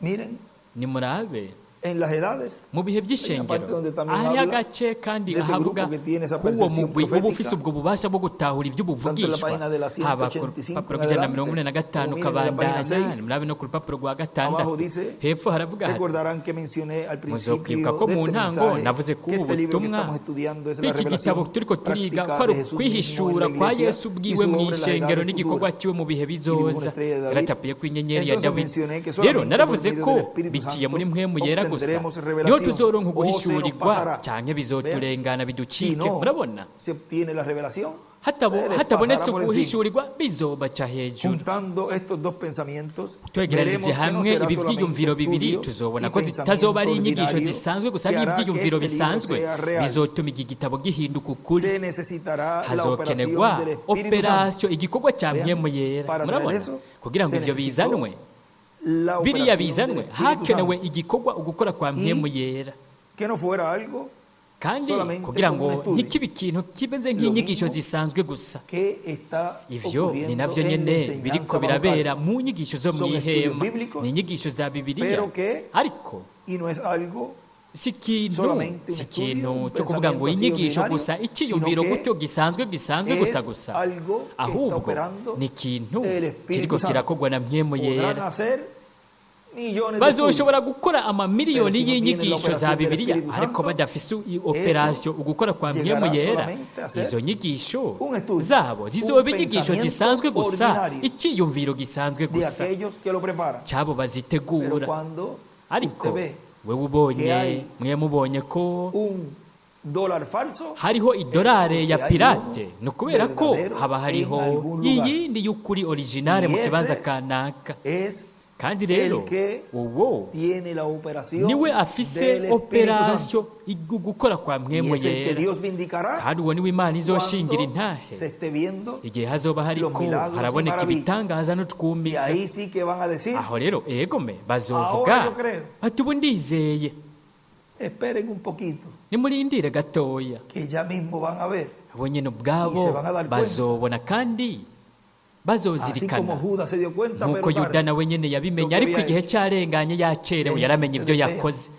Miren, Nimurabe en las edades mu bihe hay una parte by'ishengero donde también hariho habla agace kandi de ese ahavuga grupo que tiene esa k'uwo percepción mugwi uba ufise profética, ubwo bubasha bwo gutahura tanto en la iby'ubuvugishwa página de la haba ku 185 en rupapuro rw'ijana na mirongo ine adelante, na gatanu o miren en la página kabandanya 6, nimurabe no ku rupapuro rwa abajo gatandatu dice, hepfo haravuga hati recordarán que mencioné al muzokwibuka principio ko de mu este ntango mensaje navuze ko que ubu este libro que butumwa estamos estudiando es la bw'iki gitabo revelación turiko turiga práctica ko ari de Jesús mismo en ukwihishura la kwa iglesia Yesu y ubwiwe su mu obra en las ishengero edades n'igikorwa futuras. cyiwe mu bihe Y dibujó una bizoza estrella de David. yaracapuye ko inyenyeri ya Entonces Dawidi. mencioné que Rero solamente por naravuze medio ko del Espíritu biciye muri Santo mpwemu yera gusa obtendremos niho revelación tuzoronka o se nos uguhishurirwa pasará. canke Vean, bizoturengana si biducike. no Murabona se obtiene la revelación, Hatabo- se les hatabonetse pasará por encima. uguhishurirwa bizobaca hejuru. Juntando estos dos pensamientos, Twegeranije veremos que no hamwe será ibi solamente vyiyumviro bibiri estudio tuzobona y ko zitazoba pensamiento ari inyigisho ordinario zisanzwe gusa que hará que n'ivyiyumviro este libro bisanzwe sea real. bizotuma iki gitabo gihinduka ukuri. Se necesitará la Hazokenerwa operación del Espíritu Santo. operasiyo igikorwa cya Vean, mpwemu yera. para traer Murabona eso kugira ngo se ivyo necesitó bizanwe la biriya operación del bizanwe Espíritu hakenewe Santo igikorwa ugukora kwa mpwemu y yera que no fuera algo kandi solamente kugira como un ngo estudio. ntikibe ikintu kimeze Lo nk'inyigisho mismo zisanzwe gusa. que está Ivyo ni ocurriendo navyo en la nyene biriko enseñanza bajo birabera carpa. mu nyigisho zo Son estudios mw'ihema bíblicos, ni inyigisho za Bibiliya pero que, ariko y no es algo si ikintu solamente un si estudio, ikintu un cyo kuvuga ngo pensamiento así inyigisho ordinario, gusa sino icyiyumviro que gutyo gisanzwe gisanzwe gusa es gusa algo que está ahubwo operando ni ikintu el Espíritu kiriko Santo. kirakorwa na mpwemu Podrán yera. hacer millones de estudios, Bazoshobora gukora amamiliyoni pero si no tienen la y'inyigisho za operación del Bibiliya Espíritu ariko Santo, badafise eso operasiyo ugukora kwa mpwemu llegará yera solamente a ser izo nyigisho un estudio, zabo un zizoba inyigisho pensamiento zisanzwe gusa ordinario icyiyumviro gisanzwe de gusa aquellos que lo preparan. cyabo Pero bazitegura. cuando Ariko usted ve wewe ubonye que hay mwe mubonye ko un dólar falso, hariho es idolare porque ya hay uno pirate ni ukubera ko verdadero haba en hariho algún lugar. iyindi y'ukuri originale mu Y kibanza ese kanaka es kandi rero el que uwo tiene la operación niwe afise del Espíritu Santo. operasiyo gukora kwa Y mpwemu es el que yera Dios vindicará kandi uwo niwe Imana izoshingira cuando intahe se esté viendo igihe hazoba los hariko milagros y haraboneka maravillas. ibitangaza Y n'utwumiza. ahí sí que van a decir, Aho rero egome bazovuga ahora yo creo, bati ubu ndizeye. esperen un poquito, Nimurindire gatoya que ya mismo van a ver. bo nyene Y se ubwabo van a dar cuenta. bazobona kandi Así bazozirikana como Judas se dio cuenta, nk'uko pero Yuda tarde, nawe nyene lo yabimenye que ariko había igihe hecho. cyarenganye yacerewe Dejen yaramenye ibyo ustedes vean yakoze.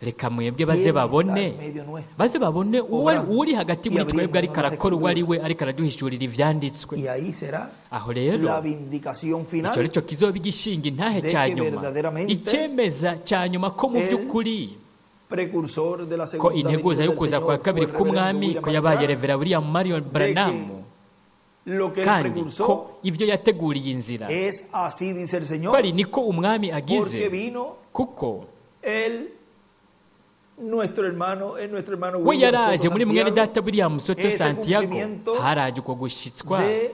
Reka mwebwe baze quién está babone en medio nuestro, baze babone obrando uri hagati y muri twebwe ariko abriéndonos las arakora uwo ari escrituras. we ariko araduhishurira ivyanditswe. Y ahí será Aho rero la vindicación ico final arico kizoba igishinga intahe de ca que nyuma verdaderamente icemeza ca nyuma ko mu el vy'ukuri precursor de la ko segunda integuza venida yo del kuza kwa Señor fue kabiri el reverendo k'umwami William ko yabaye Branham, Revera William Marion de que Branham lo que él kandi ko precursó ibyo yateguriye inzira es así, dice el ko Señor, ari niko umwami agize porque vino kuko él, nuestro hermano, es nuestro hermano we William yaraje Soto muri mwene Santiago, data William Soto ese Santiago cumplimiento haraje uko gushitswa de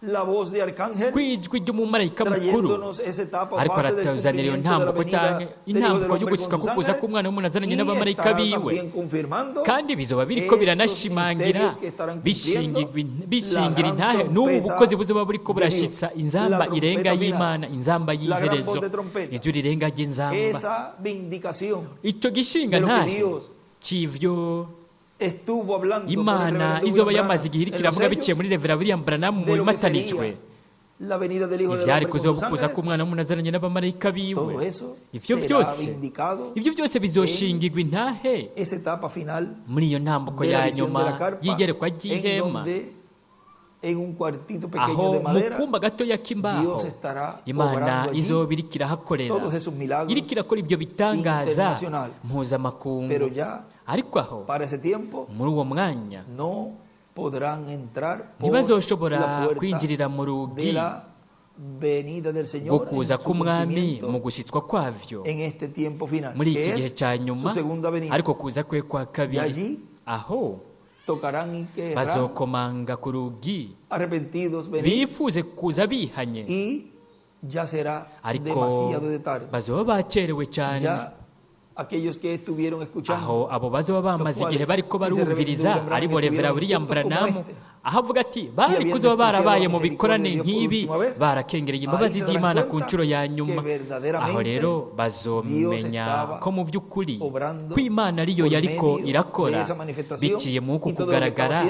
la voz de arcángel, kw'ijwi ry'umumarayika mukuru trayéndonos esa etapa o ariko fase del aratuzanira iyo cumplimiento de la ntambuko venida canke del Hijo del intambuko Hombre con y'ugushika sus kukuza ángeles, k'umwana w'umuntu azananye y n'abamarayika estará biwe también confirmando kandi bizoba biriko esos biranashimangira misterios que estarán cumpliendo la bishingira gran intahe n'ubu bukozi trompeta buzoba buriko de Dios, burashitsa la inzamba irenga trompeta final, y'Imana inzamba la gran voz y'iherezo de trompeta, ijwi rirenga ry'inzamba esa vindicación ico gishinga de lo que ntahe Dios c'ivyo estuvo hablando por el Imana reverendo izoba William yamaze Branham igihe iriko en los iravuga biciye sellos muri Revera William Branham mu de lo que bimatanijwe sería la venida del Hijo del ivyari Hombre con kuzoba sus ukuza ángeles, k'umwana w'umuntu azananye n'abamarayika biwe todo eso ivyo será vyose vindicado ivyo byose en bizoshingirwa intahe esa etapa final muri iyo ntambuko de la ya visión nyuma de la carpa, y'igerekwa en ry'ihema donde en un cuartito pequeño aho de mu madera kumba gatoya k'imbaho Dios estará Imana obrando allí izoba iriko irahakorera todos esos milagros iriko irakora ibyo bitangaza internacionales. mpuzamakungu Pero ya ariko aho para ese tiempo muri uwo mwanya no podrán entrar por ntibazoshobora la puerta kwinjirira mu rugi de la venida del bwo Señor en kuza su k'umwami cumplimiento mu gushyitswa kwavyo en este tiempo final, muri que iki es gihe cya nyuma, su segunda venida. ariko kuza kwe kwa Y kabiri. allí Aho tocarán y querrán bazokomanga ku rugi arrepentidos venir bifuze kuza bihanye, y ya será ariko demasiado de tarde. bazoba bacerewe cyane. Ya aquellos que estuvieron escuchando Aho abo bazoba bamaze igihe bariko barumviriza, aribo Revera William Branham, aho avuga ati bari kuzoba barabaye mu bikorane nk'ibi, barakengereye imbabazi z'Imana ku nshuro ya nyuma. Aho rero bazomenya ko mu by'ukuri ko Imana ariyo yariko irakora biciye mu uku kugaragara,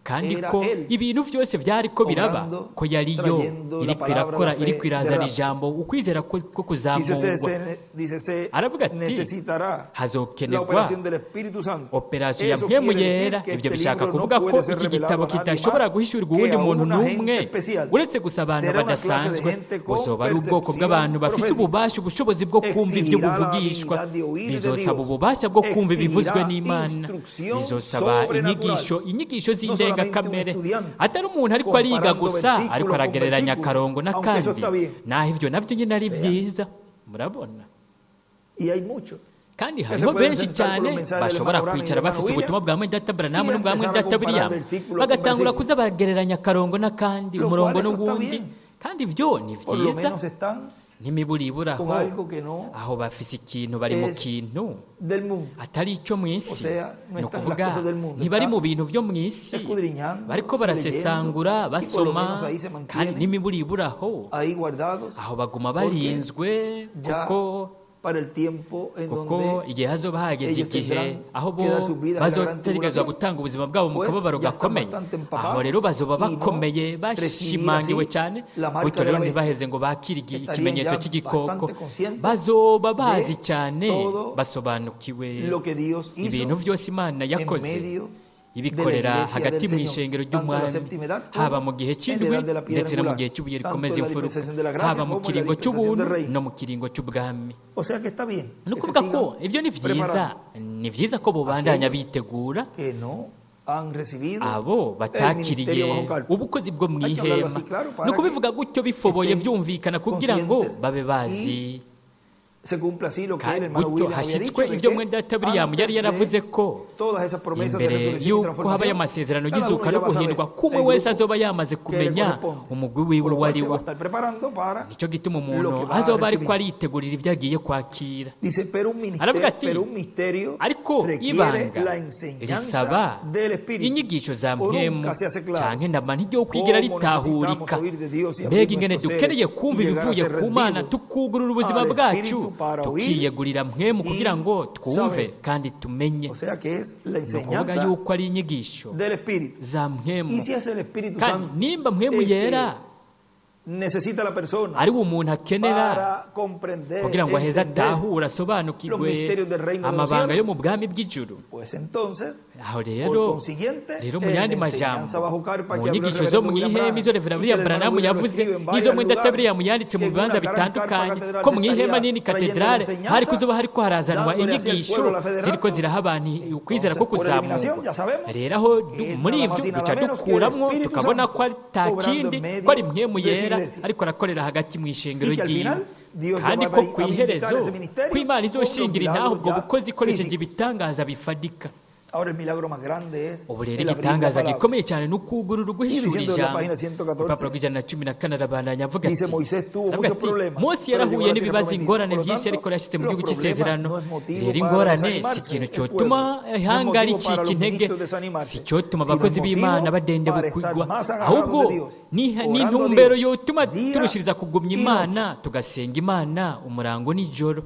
kandi ko ibintu byose byariko biraba ko yariyo iriko irakora, iriko irazana ijambo ukwizera ko Dice, se, kuzamurwa. dice, se Aravuga ati, necesitará la hazokenerwa operación del Espíritu Santo. operasiyo ya Eso mpwemu quiere decir yera. que Ibyo este bishaka libro no kuvuga ko puede ser iki revelado gitabo a nadie kitashobora más guhishurirwa que uwundi a muntu una n'umwe gente especial. uretse gusa abantu Será una clase de badasanzwe. gente con Buzoba ari ubwoko percepción bw'abantu bafise profética. ububasha, ubushobozi bwo kumva ibyo Exigirá la buvugishwa. habilidad de oír de Bizosaba Dios. ububasha bwo kumva ibivuzwe Exigirá n'Imana. instrucción Bizosaba sobrenatural. inyigisho, inyigisho No solamente un z'indengakamere, estudiante atari umuntu ariko ariga comparando gusa, versículo ariko con aragereranya versículo, akarongo aunque eso n'akandi, está bien. naho ivyo navyo nyine ari byiza. Murabona, Y hay muchos kandi que se hariho pueden benshi sentar con cyane los mensajes del bashobora hermano Branham y del kwicara hermano bafise William ubutumwa bwa mwene data Branham y n'ubwa mwene empezar a data comparar William, versículo con bagatangura versículo. kuza baragereranya akarongo n'akandi, Lo umurongo cual eso está n'uwundi, bien. kandi ibyo ni Por lo byiza. menos están N'imiburiburaho con algo que no aho bafise ikintu, bari mu es kintu del mundo. atari icyo mu O isi. sea, no Ni están en las ukuvuga cosas del mundo, ntibari mu están bintu byo mu isi, escudriñando bariko y leyendo barasesangura y por lo basoma, menos ahí se kandi mantienen n'imiburiburaho ahí guardados aho baguma porque barinzwe, ya kuko para el tiempo en kuko donde igihe hazoba hageze ellos igihe tendrán aho bo que dar sus vidas en la gran bazotegerezwa tribulación, gutanga ubuzima bwabo mu pues kababaro ya están gakomeye, bastante aho empapados rero bazoba y no bakomeye, recibir bashimangiwe así cyane, la marca gutyo de rero la bestia. ntibaheze ngo bakire Estarían ikimenyetso ya cy'igikoko. bastante conscientes Bazoba bazi de cyane, todo basobanukiwe lo que Dios hizo ibintu byose Imana en yakoze medio de la ibikorera iglesia hagati del mu Señor, ishengero tanto en la ry'umwami, séptima edad haba como mu gihe en la cy'indwi edad de la piedra ndetse no mu angular, gihe cy'ibuye tanto rikomeza en la imfuruka, dispensación de la gracia haba mu como en la kiringo dispensación cy'ubuntu del reino. no mu kiringo cy'ubwami. O sea que está bien Ni que se ukuvuga ko sigan ibyo ni byiza, preparando. ni byiza ko bobandanya Aquellos bitegura. que no han recibido Abo el batakiriye ministerio bajo carpa. ubukozi bwo mu Hay que hablarlo ihema, así claro ni para que ukubivuga gutyo bifoboye, estén byumvikana, kugira ngo conscientes babe bazi y se cumpla así lo que el kandi hermano gutyo William había dicho hashyitswe de ibyo que mwene data William yari antes de yaravuze ko todas esas promesas de imbere resurrección y y'uko habaye transformación, amasezerano cada uno y'izuka ya no va a saber guhindurwa, kumwe el wese grupo azoba yamaze que le kumenya corresponde, umugwi wiwe por lo uwo cual ari se va wo. a estar preparando para Nicyo gituma lo umuntu que va a azoba ariko recibir. aritegurira ibyo agiye kwakira. Dice, pero un Aravuga ministerio, ati pero un misterio ariko requiere ibanga la enseñanza risaba del Espíritu. inyigisho za O mpwemu, nunca se hace claro canke namba ntiryo kwigera cómo ritahurika. necesitamos oír de Dios y Mbega abrir ingene nuestro ser dukeneye y kumva llegar a ibivuye ser ku Mana, rendidos tukugurura ubuzima al bwacu, Espíritu para oír tukiyegurira mpwemu kugira y ngo twumve saber. kandi tumenye. O sea que es la Ni ukuvuga enseñanza yuko ari inyigisho del Espíritu. za mpwemu. Y si es el Espíritu Kandi Santo nimba mpwemu el que yera necesita la persona ari we umuntu akenera para comprender, kugira ngo aheze entender atahure, los asobanukirwe misterios del reino de los amabanga cielos, yo mu bwami bw'ijuru, pues entonces, aho por rero, consiguiente, rero mu en la yandi majambo, enseñanza bajo carpa mu que habló el nyigisho zo reverendo mu William ihema Branham izo Reverend y que William el hermano Branham William lo yavuze, escribe en n'izo varios mwene data lugares, William yanditse mu que en bibanza una gran carpa bitandukanye, catedral ko se mu ihema estaría nini trayendo la katedrale hari enseñanza, kuzoba hariko harazanwa dándole así al inyigisho pueblo la fe de ziriko rapto. ziraha abantu ukwizera ko Entonces, por eliminación, kuzamurwa. ya sabemos Rero aho que es muri nada ivyo más y nada duca menos que el dukuramwo Espíritu tukabona Santo ko ari ta obrando en kindi, medio ko ari mpwemu de su yera iglesia. ariko arakorera hagati mu ishengero Y que al ryiwe, final Dios ya kandi va ko a habilitar kw'iherezo ese ministerio ko Imana con los izoshingira intaho milagros ubwo ya bukozi ikoresheje físicos. ibitangaza bifadika. Ahora el milagro más grande es Ubu rero el abrir la igitangaza palabra. gikomeye cyane ni ukugurura Y uguhishura diciendo en la ijambo. página Urupapuro 114, rw'114 arabandanya avuga dice ati, Moisés tuvo aravuga muchos ati problemas, Mose pero llegó a yarahuye la tierra n'ibibazo, prometida. ingorane Por lo byinshi, tanto, ariko yashyitse mu los gihugu problemas cy'isezerano. no es motivo Rero para ingorane si desanimarse ikintu el cyotuma pueblo, no es ihanga motivo para ricika los intege, ministros si desanimarse, cyotuma sino es abakozi b'Imana motivo badende para estar bukwigwa, más agarrados ahubwo de Dios, ni orando a intumbero Dios yotuma día turushiriza kugumya y noche. Imana, tugasenga Imana umurango nijoro.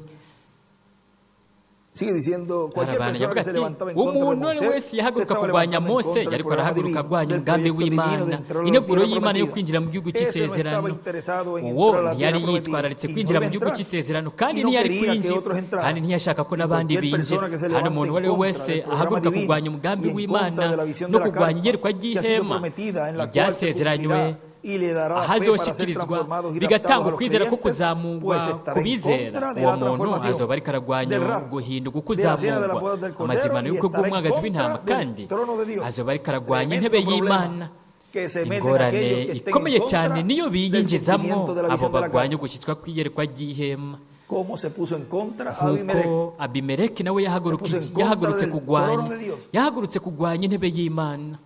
Sigue diciendo, cualquier Arabandanya persona avuga que se ati levantaba en contra de umuntu uwo ari we Moisés wese se yahaguruka estaba kurwanya levantando en Mose contra del yariko programa arahaguruka divino, arwanya del umugambi proyecto divino de w'Imana, entrar a la integuro tierra y'Imana yo prometida. kwinjira mu gihugu Ese no estaba cy'isezerano. interesado en Uwo entrar a la ntiyari tierra prometida yitwararitse y no kwinjira iba mu a gihugu entrar cy'isezerano kandi y no ntiyari quería que kwinjira, otros kandi entraran. ntiyashaka ko Y n'abandi cualquier binjira. persona que se Kandi levante umuntu en uwo ari we contra wese del programa ahaguruka divino kurwanya umugambi y en w'Imana contra de la visión no de la kurwanya carpa iyerekwa que ha sido ry'ihema prometida, en la cual se ryasezeranywe, cumplirá y le dará fe para ser ahazoshikirizwa transformados y raptados bigatanga a los ukwizera ko creyentes, kuzamurwa pues estará ku en bizera, contra de uwo la muntu transformación, azoba ariko aragwanya del rapto, guhinduka de la cena de las ukuzamurwa, bodas del Cordero amazimano y y'ubukwe estará en bw'umwagazi w'intama, contra del kandi trono de Dios. azoba ariko aragwanya Tremendo intebe problema y'Imana. que se meten Ingorane aquellos que estén en ikomeye contra cyane niyo del biyinjizamwo cumplimiento de la abo visión de la bagwanya carpa. ugushyitswa kw'iyerekwa ry'ihema. Cómo se puso en contra Abimelech. Nk'uko Abimeleki nawe Se puso en contra yahagurutse del kugwanya trono de Dios. yahagurutse kugwanya intebe y'Imana.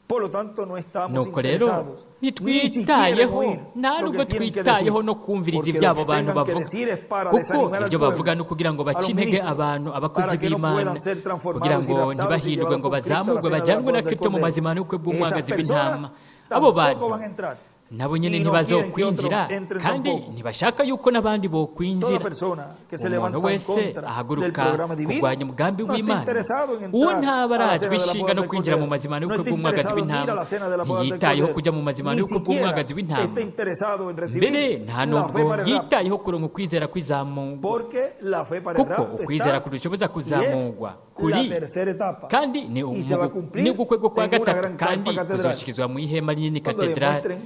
Por lo tanto, no estamos Nuko rero interesados ni siquiera en ntitwitayeho, oír nta lo nubwo que tienen que twitayeho decir, no kumviriza porque ibyo lo abo que bantu tengan que bavuga, decir es para kuko desanimar al ibyo bavuga pueblo, ni ukugira ngo a bace los intege ministros, abantu, abakozi para que no b'Imana, puedan ser kugira transformados y ngo raptados y ntibahindurwe llevados ngo con Cristo a la bazamurwe cena de las bajyanwe na bodas del Kristo mu Cordero. mazima y'ubukwe Esas bw'umwagazi personas w'intama. Abo tampoco bantu van a entrar nabo nyine y no quieren que otros ntibazokwinjira, entren kandi tampoco. ntibashaka yuko n'abandi Toda bokwinjira. persona que se Umuntu levanta en wese contra del ahaguruka programa divino kurwanya umugambi no está w'Imana, interesado en uwo entrar ntaba a la arajwe cena de la ishinga boda no del kwinjira mu Cordero, mazima no y'ubukwe está bw'umwagazi interesado en ir a w'intama, la cena de la boda del ntiyitayeho Cordero, kujya mu mazima ni y'ubukwe siquiera bw'umwagazi w'intama. está interesado en Mbere recibir nta la fe nubwo para el rapto, yitayeho kuronka ukwizera kw'izamurwa, porque la fe para el kuko rapto ukwizera está kudushoboza y es kuzamurwa la kuri tercera etapa kandi ni y se va a ni cumplir ugukwe kwa en una gatatu, gran kandi carpa catedral. kuzoshikizwa mu ihema rinini Cuando le katedrali. muestren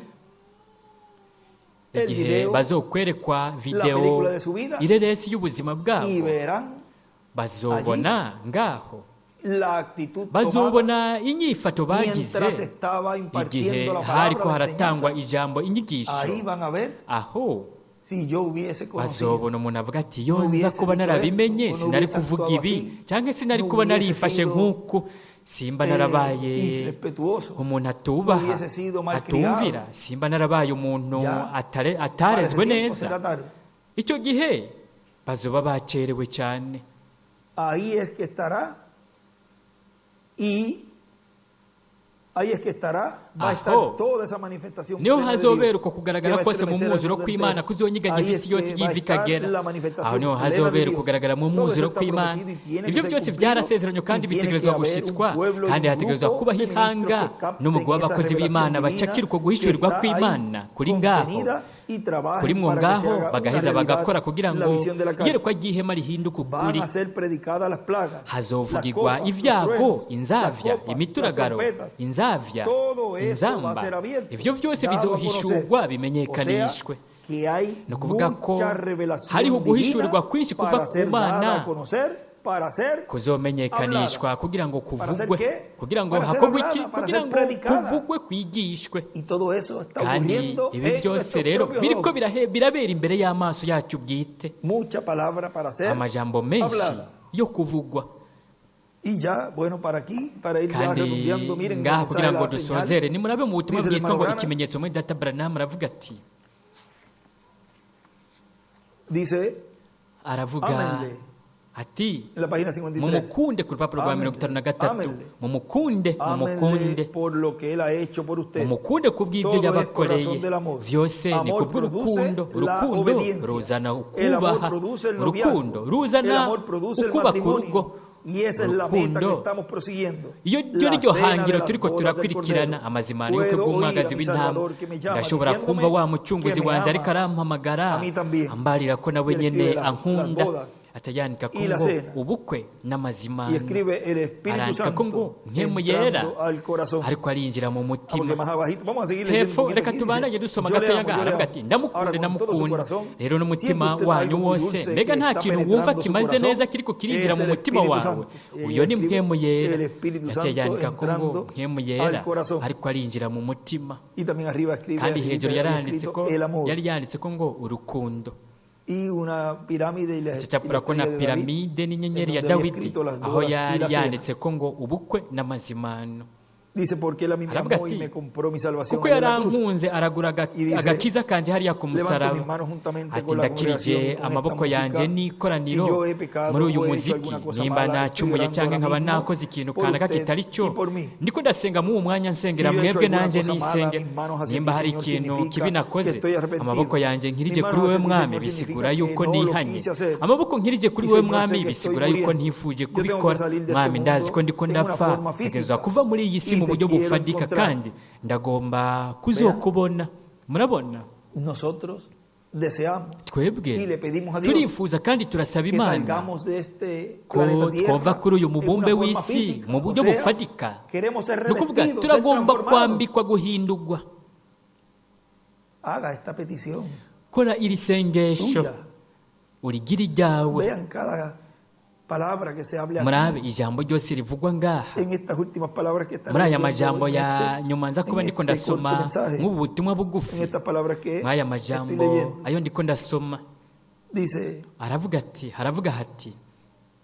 el Igihe video, bazokwerekwa la videwo película de su vida ireresi y'ubuzima y bwabo, verán bazobona ngaho, la actitud tomada bazobona inyifato bagize mientras estaba igihe impartiendo la hariko palabra de haratangwa enseñanza. ijambo inyigisho. Ahí van a ver Aho si yo hubiese conocido, bazobona umuntu avuga ati yo no nza hubiese kuba dicho esto, narabimenye o no sinari hubiese kuvuga actuado ibi, así, cyangwa sinari no kuba hubiese narifashe sido nk'uku, simba narabaye irrespetuoso, umuntu no atubaha, hubiese sido malcriado. atumvira, simba narabaye umuntu Ya para ese atarezwe tiempo neza. será tarde. Icyo gihe bazoba bacerewe cyane. Ahí es que estará y ahí es que estará, va a estar Aho toda esa manifestación niho plena de hazobera Dios uko que kugaragara va a kose mu estremecer al mwuzuro mundo kw'Imana entero. kuzonyiganyiza Ahí isi es yose que va a y'iva estar ikagera. la Aho manifestación niho plena de hazobera Dios. ukugaragara mu Todo eso mwuzuro está kw'Imana. prometido y tiene que Ibyo ser byose cumplido byarasezeranywe y kandi tiene que bitegerezwa haber un gushitswa, pueblo y kandi un hategerezwa grupo kubaho de ministros ihanga que capten n'umugwi esa w'abakozi revelación b'Imana divina bacakira uko que guhishurirwa está ahí kw'Imana kuri ngaho, contenida y kuri trabajen mwo para que se ngaho haga una bagaheza realidad bagakora kugira la ngo visión de la carne. iyerekwa ry'ihema rihinduke Van ukuri. a ser predicadas las plagas, las Hazovugirwa copas, los ibyago, truenos, las inzavya, copas, las imituragaro, trompetas. inzavya, Todo eso va a inzamba, ser abierto, ivyo vyose dado a conocer. bizohishurwa O sea, bimenyekanishwe. que hay Ni ukuvuga ko mucha revelación hariho divina guhishurirwa kwinshi kuva para ku ser dada Mana a conocer, para ser kuzomenyekanishwa hablada. kugira ngo ¿Para ser kuvugwe, qué? kugira ngo Para ser hakorwe iki, hablada, para kugira ser ngo predicada. kuvugwe kwigishwe. Y todo eso está Kandi ocurriendo ibi en byose nuestros rero propios biriko ojos. birabera imbere y'amaso yacu bwite. Mucha palabra para ser Amajambo menshi hablada. yo kuvugwa. Y ya, bueno, para aquí, para ir ya Kandi redondeando, miren, el ngaha mensaje kugira de ngo la señal. dusozere, nimurabe mu butumwa Dice el bwitwa hermano ngo Branham, ikimenyetso, muri data Branham aravuga ati, dice aravuga Ámenle. ati en la página 53. mumukunde ku rupapuro rwa Ámenle, 53, ámenle. mumukunde, mumukunde, Ámenle por lo que él ha hecho por ustedes. mumukunde kubw'ibyo Todo es por yabakoreye razón del amor. vyose ni Amor kubw'urukundo. produce la Urukundo obediencia. ruzana El amor ukubaha, produce el urukundo noviazgo. El ruzana amor produce el ukubaka matrimonio. urugo. Y esa es la meta que Urukundo estamos prosiguiendo. iyo ryo La niryo cena de hangiro las turiko bodas del turakurikirana, Cordero. amazimano y'ubukwe Puedo oír a bw'umwagazi mi w'intama. Salvador que me llama Ndashobora kumva diciéndome wa que mucunguzi me wanje ariko ama arampamagara a mí también. ambarira ko nawe Y él nyene escribe las ankunda. bodas Aca yandika ko y la ngo cena. ubukwe n'amazimano. Y escribe el Espíritu Arandika ko ngo Santo nkemu yera entrando al corazón. ariko arinjira mu Ah, porque mutima. más abajito, vamos a seguir leyendo un Hepfo poquito reka aquí. Dice, tubandanye dusoma yo le gatoya amo, ngaha, yo le aravuga amo. ati ndamukunda, Ahora con todo su ndamukunda. corazón, Rero n'umutima siente usted wanyu algo muy wose, dulce mbega que nta está kintu wumva penetrando su kimaze corazón. neza kiriko kirinjira Es mu el mutima Espíritu wawe, Santo. Y uyo ni escribe mpwemu yera. el Espíritu Yaciye Santo yandika ko ngo entrando mpwemu al yera corazón. ariko arinjira mu mutima. Y también arriba escribe, Kandi arribita hejuru había yaranditse escrito ko el amor yari yanditse ko ngo urukundo. y una pirámide y la, y la Acacapura ko na estrella de David, piramide en n'inyenyeri ya donde había Dawidi, escrito las aho bodas y yari la cena. yanditse ko ngo ubukwe n'amazimano. Dice, porque él a mí me Aravuga amó y ati me compró mi salvación kuko allá en la cruz. yarankunze aragura Y dice, agakiza kanje hariya ku levanto mis musaraba. manos juntamente Ati con la ndakirije congregación y con esta amaboko yanjye música. Si n'ikoraniro yo he pecado muri uyu o he hecho muziki, alguna cosa nimba mala, estoy nacumuye orando cyangwa ahora nkaba mismo nakoze ikintu por kanaka usted kitari y cyo, por mí. ndiko ndasenga mu mwanya Si nsengera yo he hecho mwebwe alguna nanjye cosa mala, nisengera. mis manos hacia Nimba ti, hari Señor, ikintu kibi significa que nakoze, estoy arrepentido. amaboko yanjye nkirije Mis kuri manos wewe hacia ti, mwami Señor, bisigura significa que yuko no lo nihanye, quise hacer. amaboko nkirije kuri Y wewe Señor, sé mwami que estoy bisigura yuko muriendo. ntifuje Yo tengo que kubikora. salir de este Mwami ndazi mundo ko ndiko en una ndapfa, forma ntegerezwa física kuva muri iyi si y mu te buryo quiero bufadika, encontrar. kandi ndagomba Vean, kuzokubona. Murabona, nosotros deseamos twebwe y le pedimos a Dios turifuza kandi turasaba que Imana salgamos de este ko planeta twova Tierra kuri uyu en mubumbe una forma w'isi física. mu O buryo sea, bufadika. queremos ser Ni ukuvuga revestidos, ser turagomba transformados. kwambikwa guhindurwa. Haga esta petición Kora iri sengesho suya. urigire iryawe. Vean cada Palabra que se hable aquí, Murabe ijambo ryose rivugwa ngaha en estas últimas palabras que están muri aya leyendo majambo en ya este- nyuma nza kuba en ndiko este ndasoma corto mensaje, nk'ubu butumwa en bugufi estas palabras que mw'aya estoy majambo leyendo. ayo ndiko ndasoma. Dice: Aravuga ati, haravuga hati: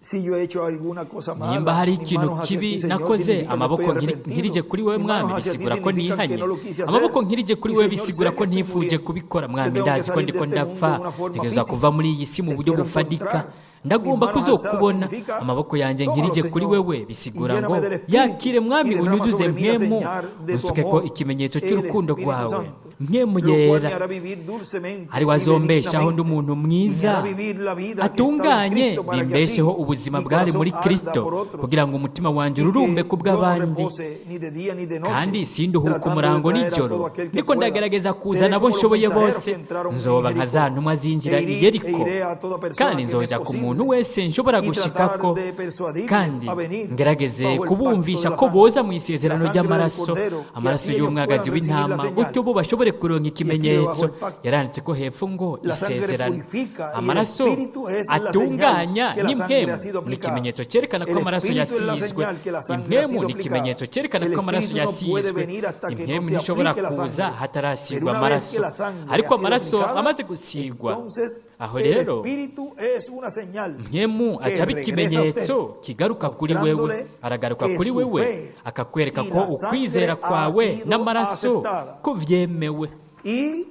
"Si yo he hecho alguna cosa mala, Nimba hari mis ikintu manos hacia kibi ti, Señor, nakoze, significa que amaboko estoy arrepentido. nkirije kuri wewe Mis mwami, manos hacia ti bisigura ko significan que nihanye. no lo quise hacer. Amaboko nkirije kuri Y, wewe Señor, bisigura sé ko que estoy ntifuje muriendo, kubikora. que Mwami, tengo que ndazi ko salir de ndiko este mundo ndapfa, de una forma ntegerezwa física. kuva muri iyi si mu Te buryo quiero bufadika. encontrar. Ndagomba Mis manos alzadas kuzokubona. significa, Amaboko yanjye tómalo, nkirije kuri Señor, wewe y bisigura lléname ngo del Espíritu yakire mwami, y derrama unyuzuze sobre mí la mpwemu, señal de tu unsukeko amor, ikimenyetso el cy'urukundo Espíritu rwawe, Santo, mpwemu lo cual me yera, hará vivir dulcemente ari y wazombeshaho ndi benignamente, umuntu y me mwiza hará vivir la vida que estaba en atunganye, Cristo, para que bimbesheho así ubuzima mi bwari corazón muri arda Kristo, por otros, kugira ngo umutima wanjye y que ururumbe ku yo no bw'abandi, repose ni de día ni de noche, kandi sinduhuka tratando de umurango traer a nijoro todo aquel que ndiko pueda. ndagerageza Seré kuzana abo como los nshoboye mensajeros bose. que entraron en Nzoba nka Jericó, za ntumwa zinjira e i iré, e Yeriko, iré a toda persona kandi que me es nzoja ku muntu posible, wese nshobora y tratar gushikako, de persuadirles kandi a venir ngerageze bajo el pacto de kubumvisha la ko sangre, boza mu la isezerano sangre del ry'amaraso, Cordero, que amaraso así ellos puedan y'umwagazi recibir la w'intama, señal. gutyo bo bashobore kuronka Y escribe bajo ikimenyetso. el pacto. Yaranditse ko hepfo ngo La sangre isezerano, purifica y el amaraso Espíritu es la señal atunganya que la sangre n'impwemu ha sido ni aplicada. ikimenyetso cyerekana ko El amaraso Espíritu es la yasizwe. señal que la sangre ha Impwemu sido ni aplicada. ikimenyetso cyerekana El ko amaraso Espíritu no puede yasizwe. venir hasta que no Impwemu se ntishobora aplique la kuza sangre. Pero hatarasigwa una vez que amaraso, la sangre ha ariko sido amaraso aplicada, amaze gusigwa, entonces aho el rero Espíritu es una señal mpwemu que aca aba regresa a usted, ikimenyetso kigaruka kuri wewe. mostrándole Aragaruka que kuri su wewe fe akakwereka y ko la sangre ukwizera ha kwawe sido n'amaraso aceptada ko vyemewe, y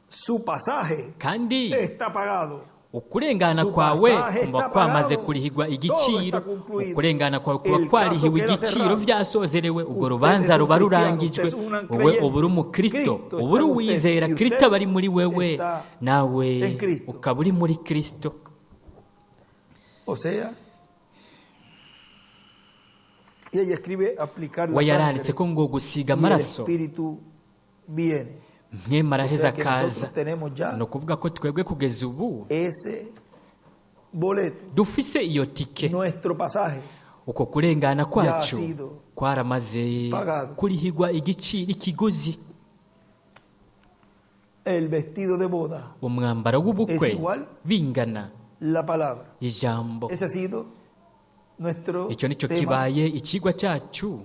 su pasaje kandi está pagado. ukurengana Su kwawe pasaje kuba está kwamaze pagado. kurihigwa Todo igiciro. está concluido. Ukurengana kwawe kuba El caso kwarihiwe queda igiciro, cerrado. vyasozerewe. Ubwo Usted rubanza es un ruba cristiano, rurangijwe. usted es un Wowe creyente. uba uri umukristo, Cristo uba está uri en usted uwizera, y Kristo usted aba ari muri wewe, está nawe en Cristo. ukaba uri muri Kristo. O sea, y ella escribe aplicar la We yaranditse sangre ko ngo gusiga y el amaraso, Espíritu viene. mpwemu O araheza sea que akaza. nosotros tenemos Ni ya ukuvuga ko twebwe kugeza ubu ese boleto, dufise iyo tike. nuestro pasaje Uko kurengana ya ha kwacu sido kwaramaze pagado. kurihigwa igiciro, ikiguzi. El vestido de boda Umwambaro w'ubukwe es igual bingana la palabra. ijambo. Ese ha sido nuestro Icyo nicyo tema kibaye ikigwa cyacu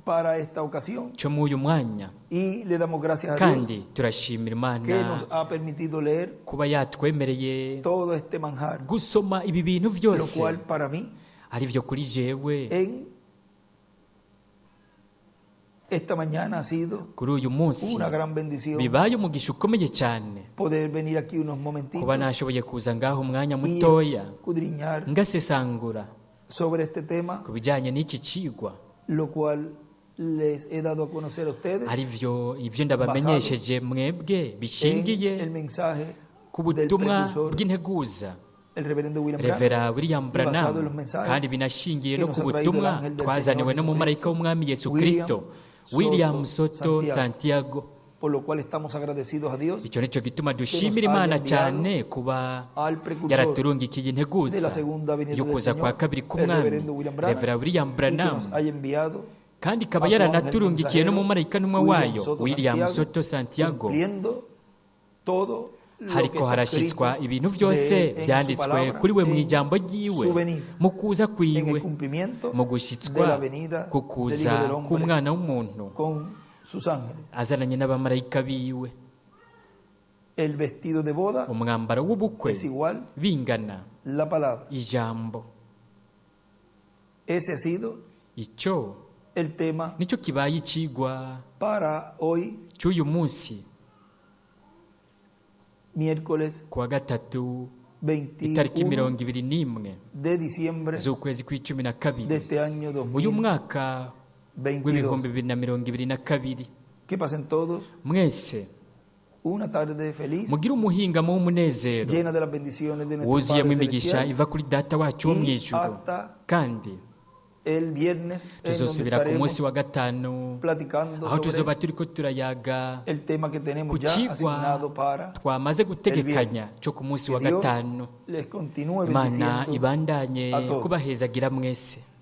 para esta ocasión cyo muri uyu mwanya, y le damos gracias a Dios kandi turashimira que Imana nos ha permitido leer kuba yatwemereye todo este manjar, gusoma ibi bintu lo byose, cual para mí ari byo kuri jewe en esta mañana ha sido kuri uyu munsi una gran bendición bibaye umugisha ukomeye cyane poder venir aquí unos kuba momentitos nashoboye kuza ngaho umwanya y mutoya escudriñar ngasesangura sobre este tema, ku bijyanye n'iki kigwa, lo cual les he dado a conocer a ustedes ari byo ibyo ndabamenyesheje mwebwe en bishingiye el mensaje ku del butumwa precursor, bw'integuza el reverendo William Branham, Revera William y basado en Branham, los mensajes kandi binashingiye que no nos ku ha traído el butumwa ángel del twazaniwe Señor n'umumarayika w'umwami Yesu William Kristo William Soto Soto Santiago. por lo cual estamos agradecidos a Dios Icyo nicyo gituma que nos dushimira haya Imana enviado cyane kuba al precursor yaraturungikiye de la integuza segunda venida del y'ukuza kwa Señor, kabiri el k'umwami reverendo William Branham, Revera William y que Branham, nos haya enviado kandi ikaba a su ángel yaranaturungikiye mensajero, n'umumarayika ntumwa William wayo Soto William Santiago, Soto Santiago. cumpliendo todo lo que Hariko está harashyitswa escrito ibintu de byose él en su byanditswe palabra, kuri we mu en ijambo ryiwe su venida, mu kuza en el kwiwe, cumplimiento mu de la gushyitswa venida ku del kuza Hijo del Hombre k'umwana w'umuntu con sus ángeles. azananye n'abamarayika biwe. El vestido de boda Umwambaro w'ubukwe es igual bingana la palabra. ijambo. Ese ha sido Icyo el tema nicyo kibaye ikigwa para hoy, cy'uyu munsi miércoles ku wa gatatu, itariki 21 21 de diciembre z'ukwezi kw'icumi na kabiri de este año uyu mwaka 2022. w'ibihumbi 2022. Que pasen todos Mwese una tarde feliz, mugire umuhingamo w'umunezero llena de las bendiciones de nuestro wuzuyemo Padre imigisha Celestial. iva kuri Data wacu wo mu Y ijuru, hasta kandi el viernes, en donde tuzosubira ku munsi estaremos wa gatanu platicando aho sobre tuzoba turiko turayaga el tema que tenemos ku ya cigwa asignado para twamaze el viernes. gutegekanya cyo ku munsi Que wa Dios gatanu. les continúe Imana bendiciendo ibandanye a todos. kubahezagira mwese.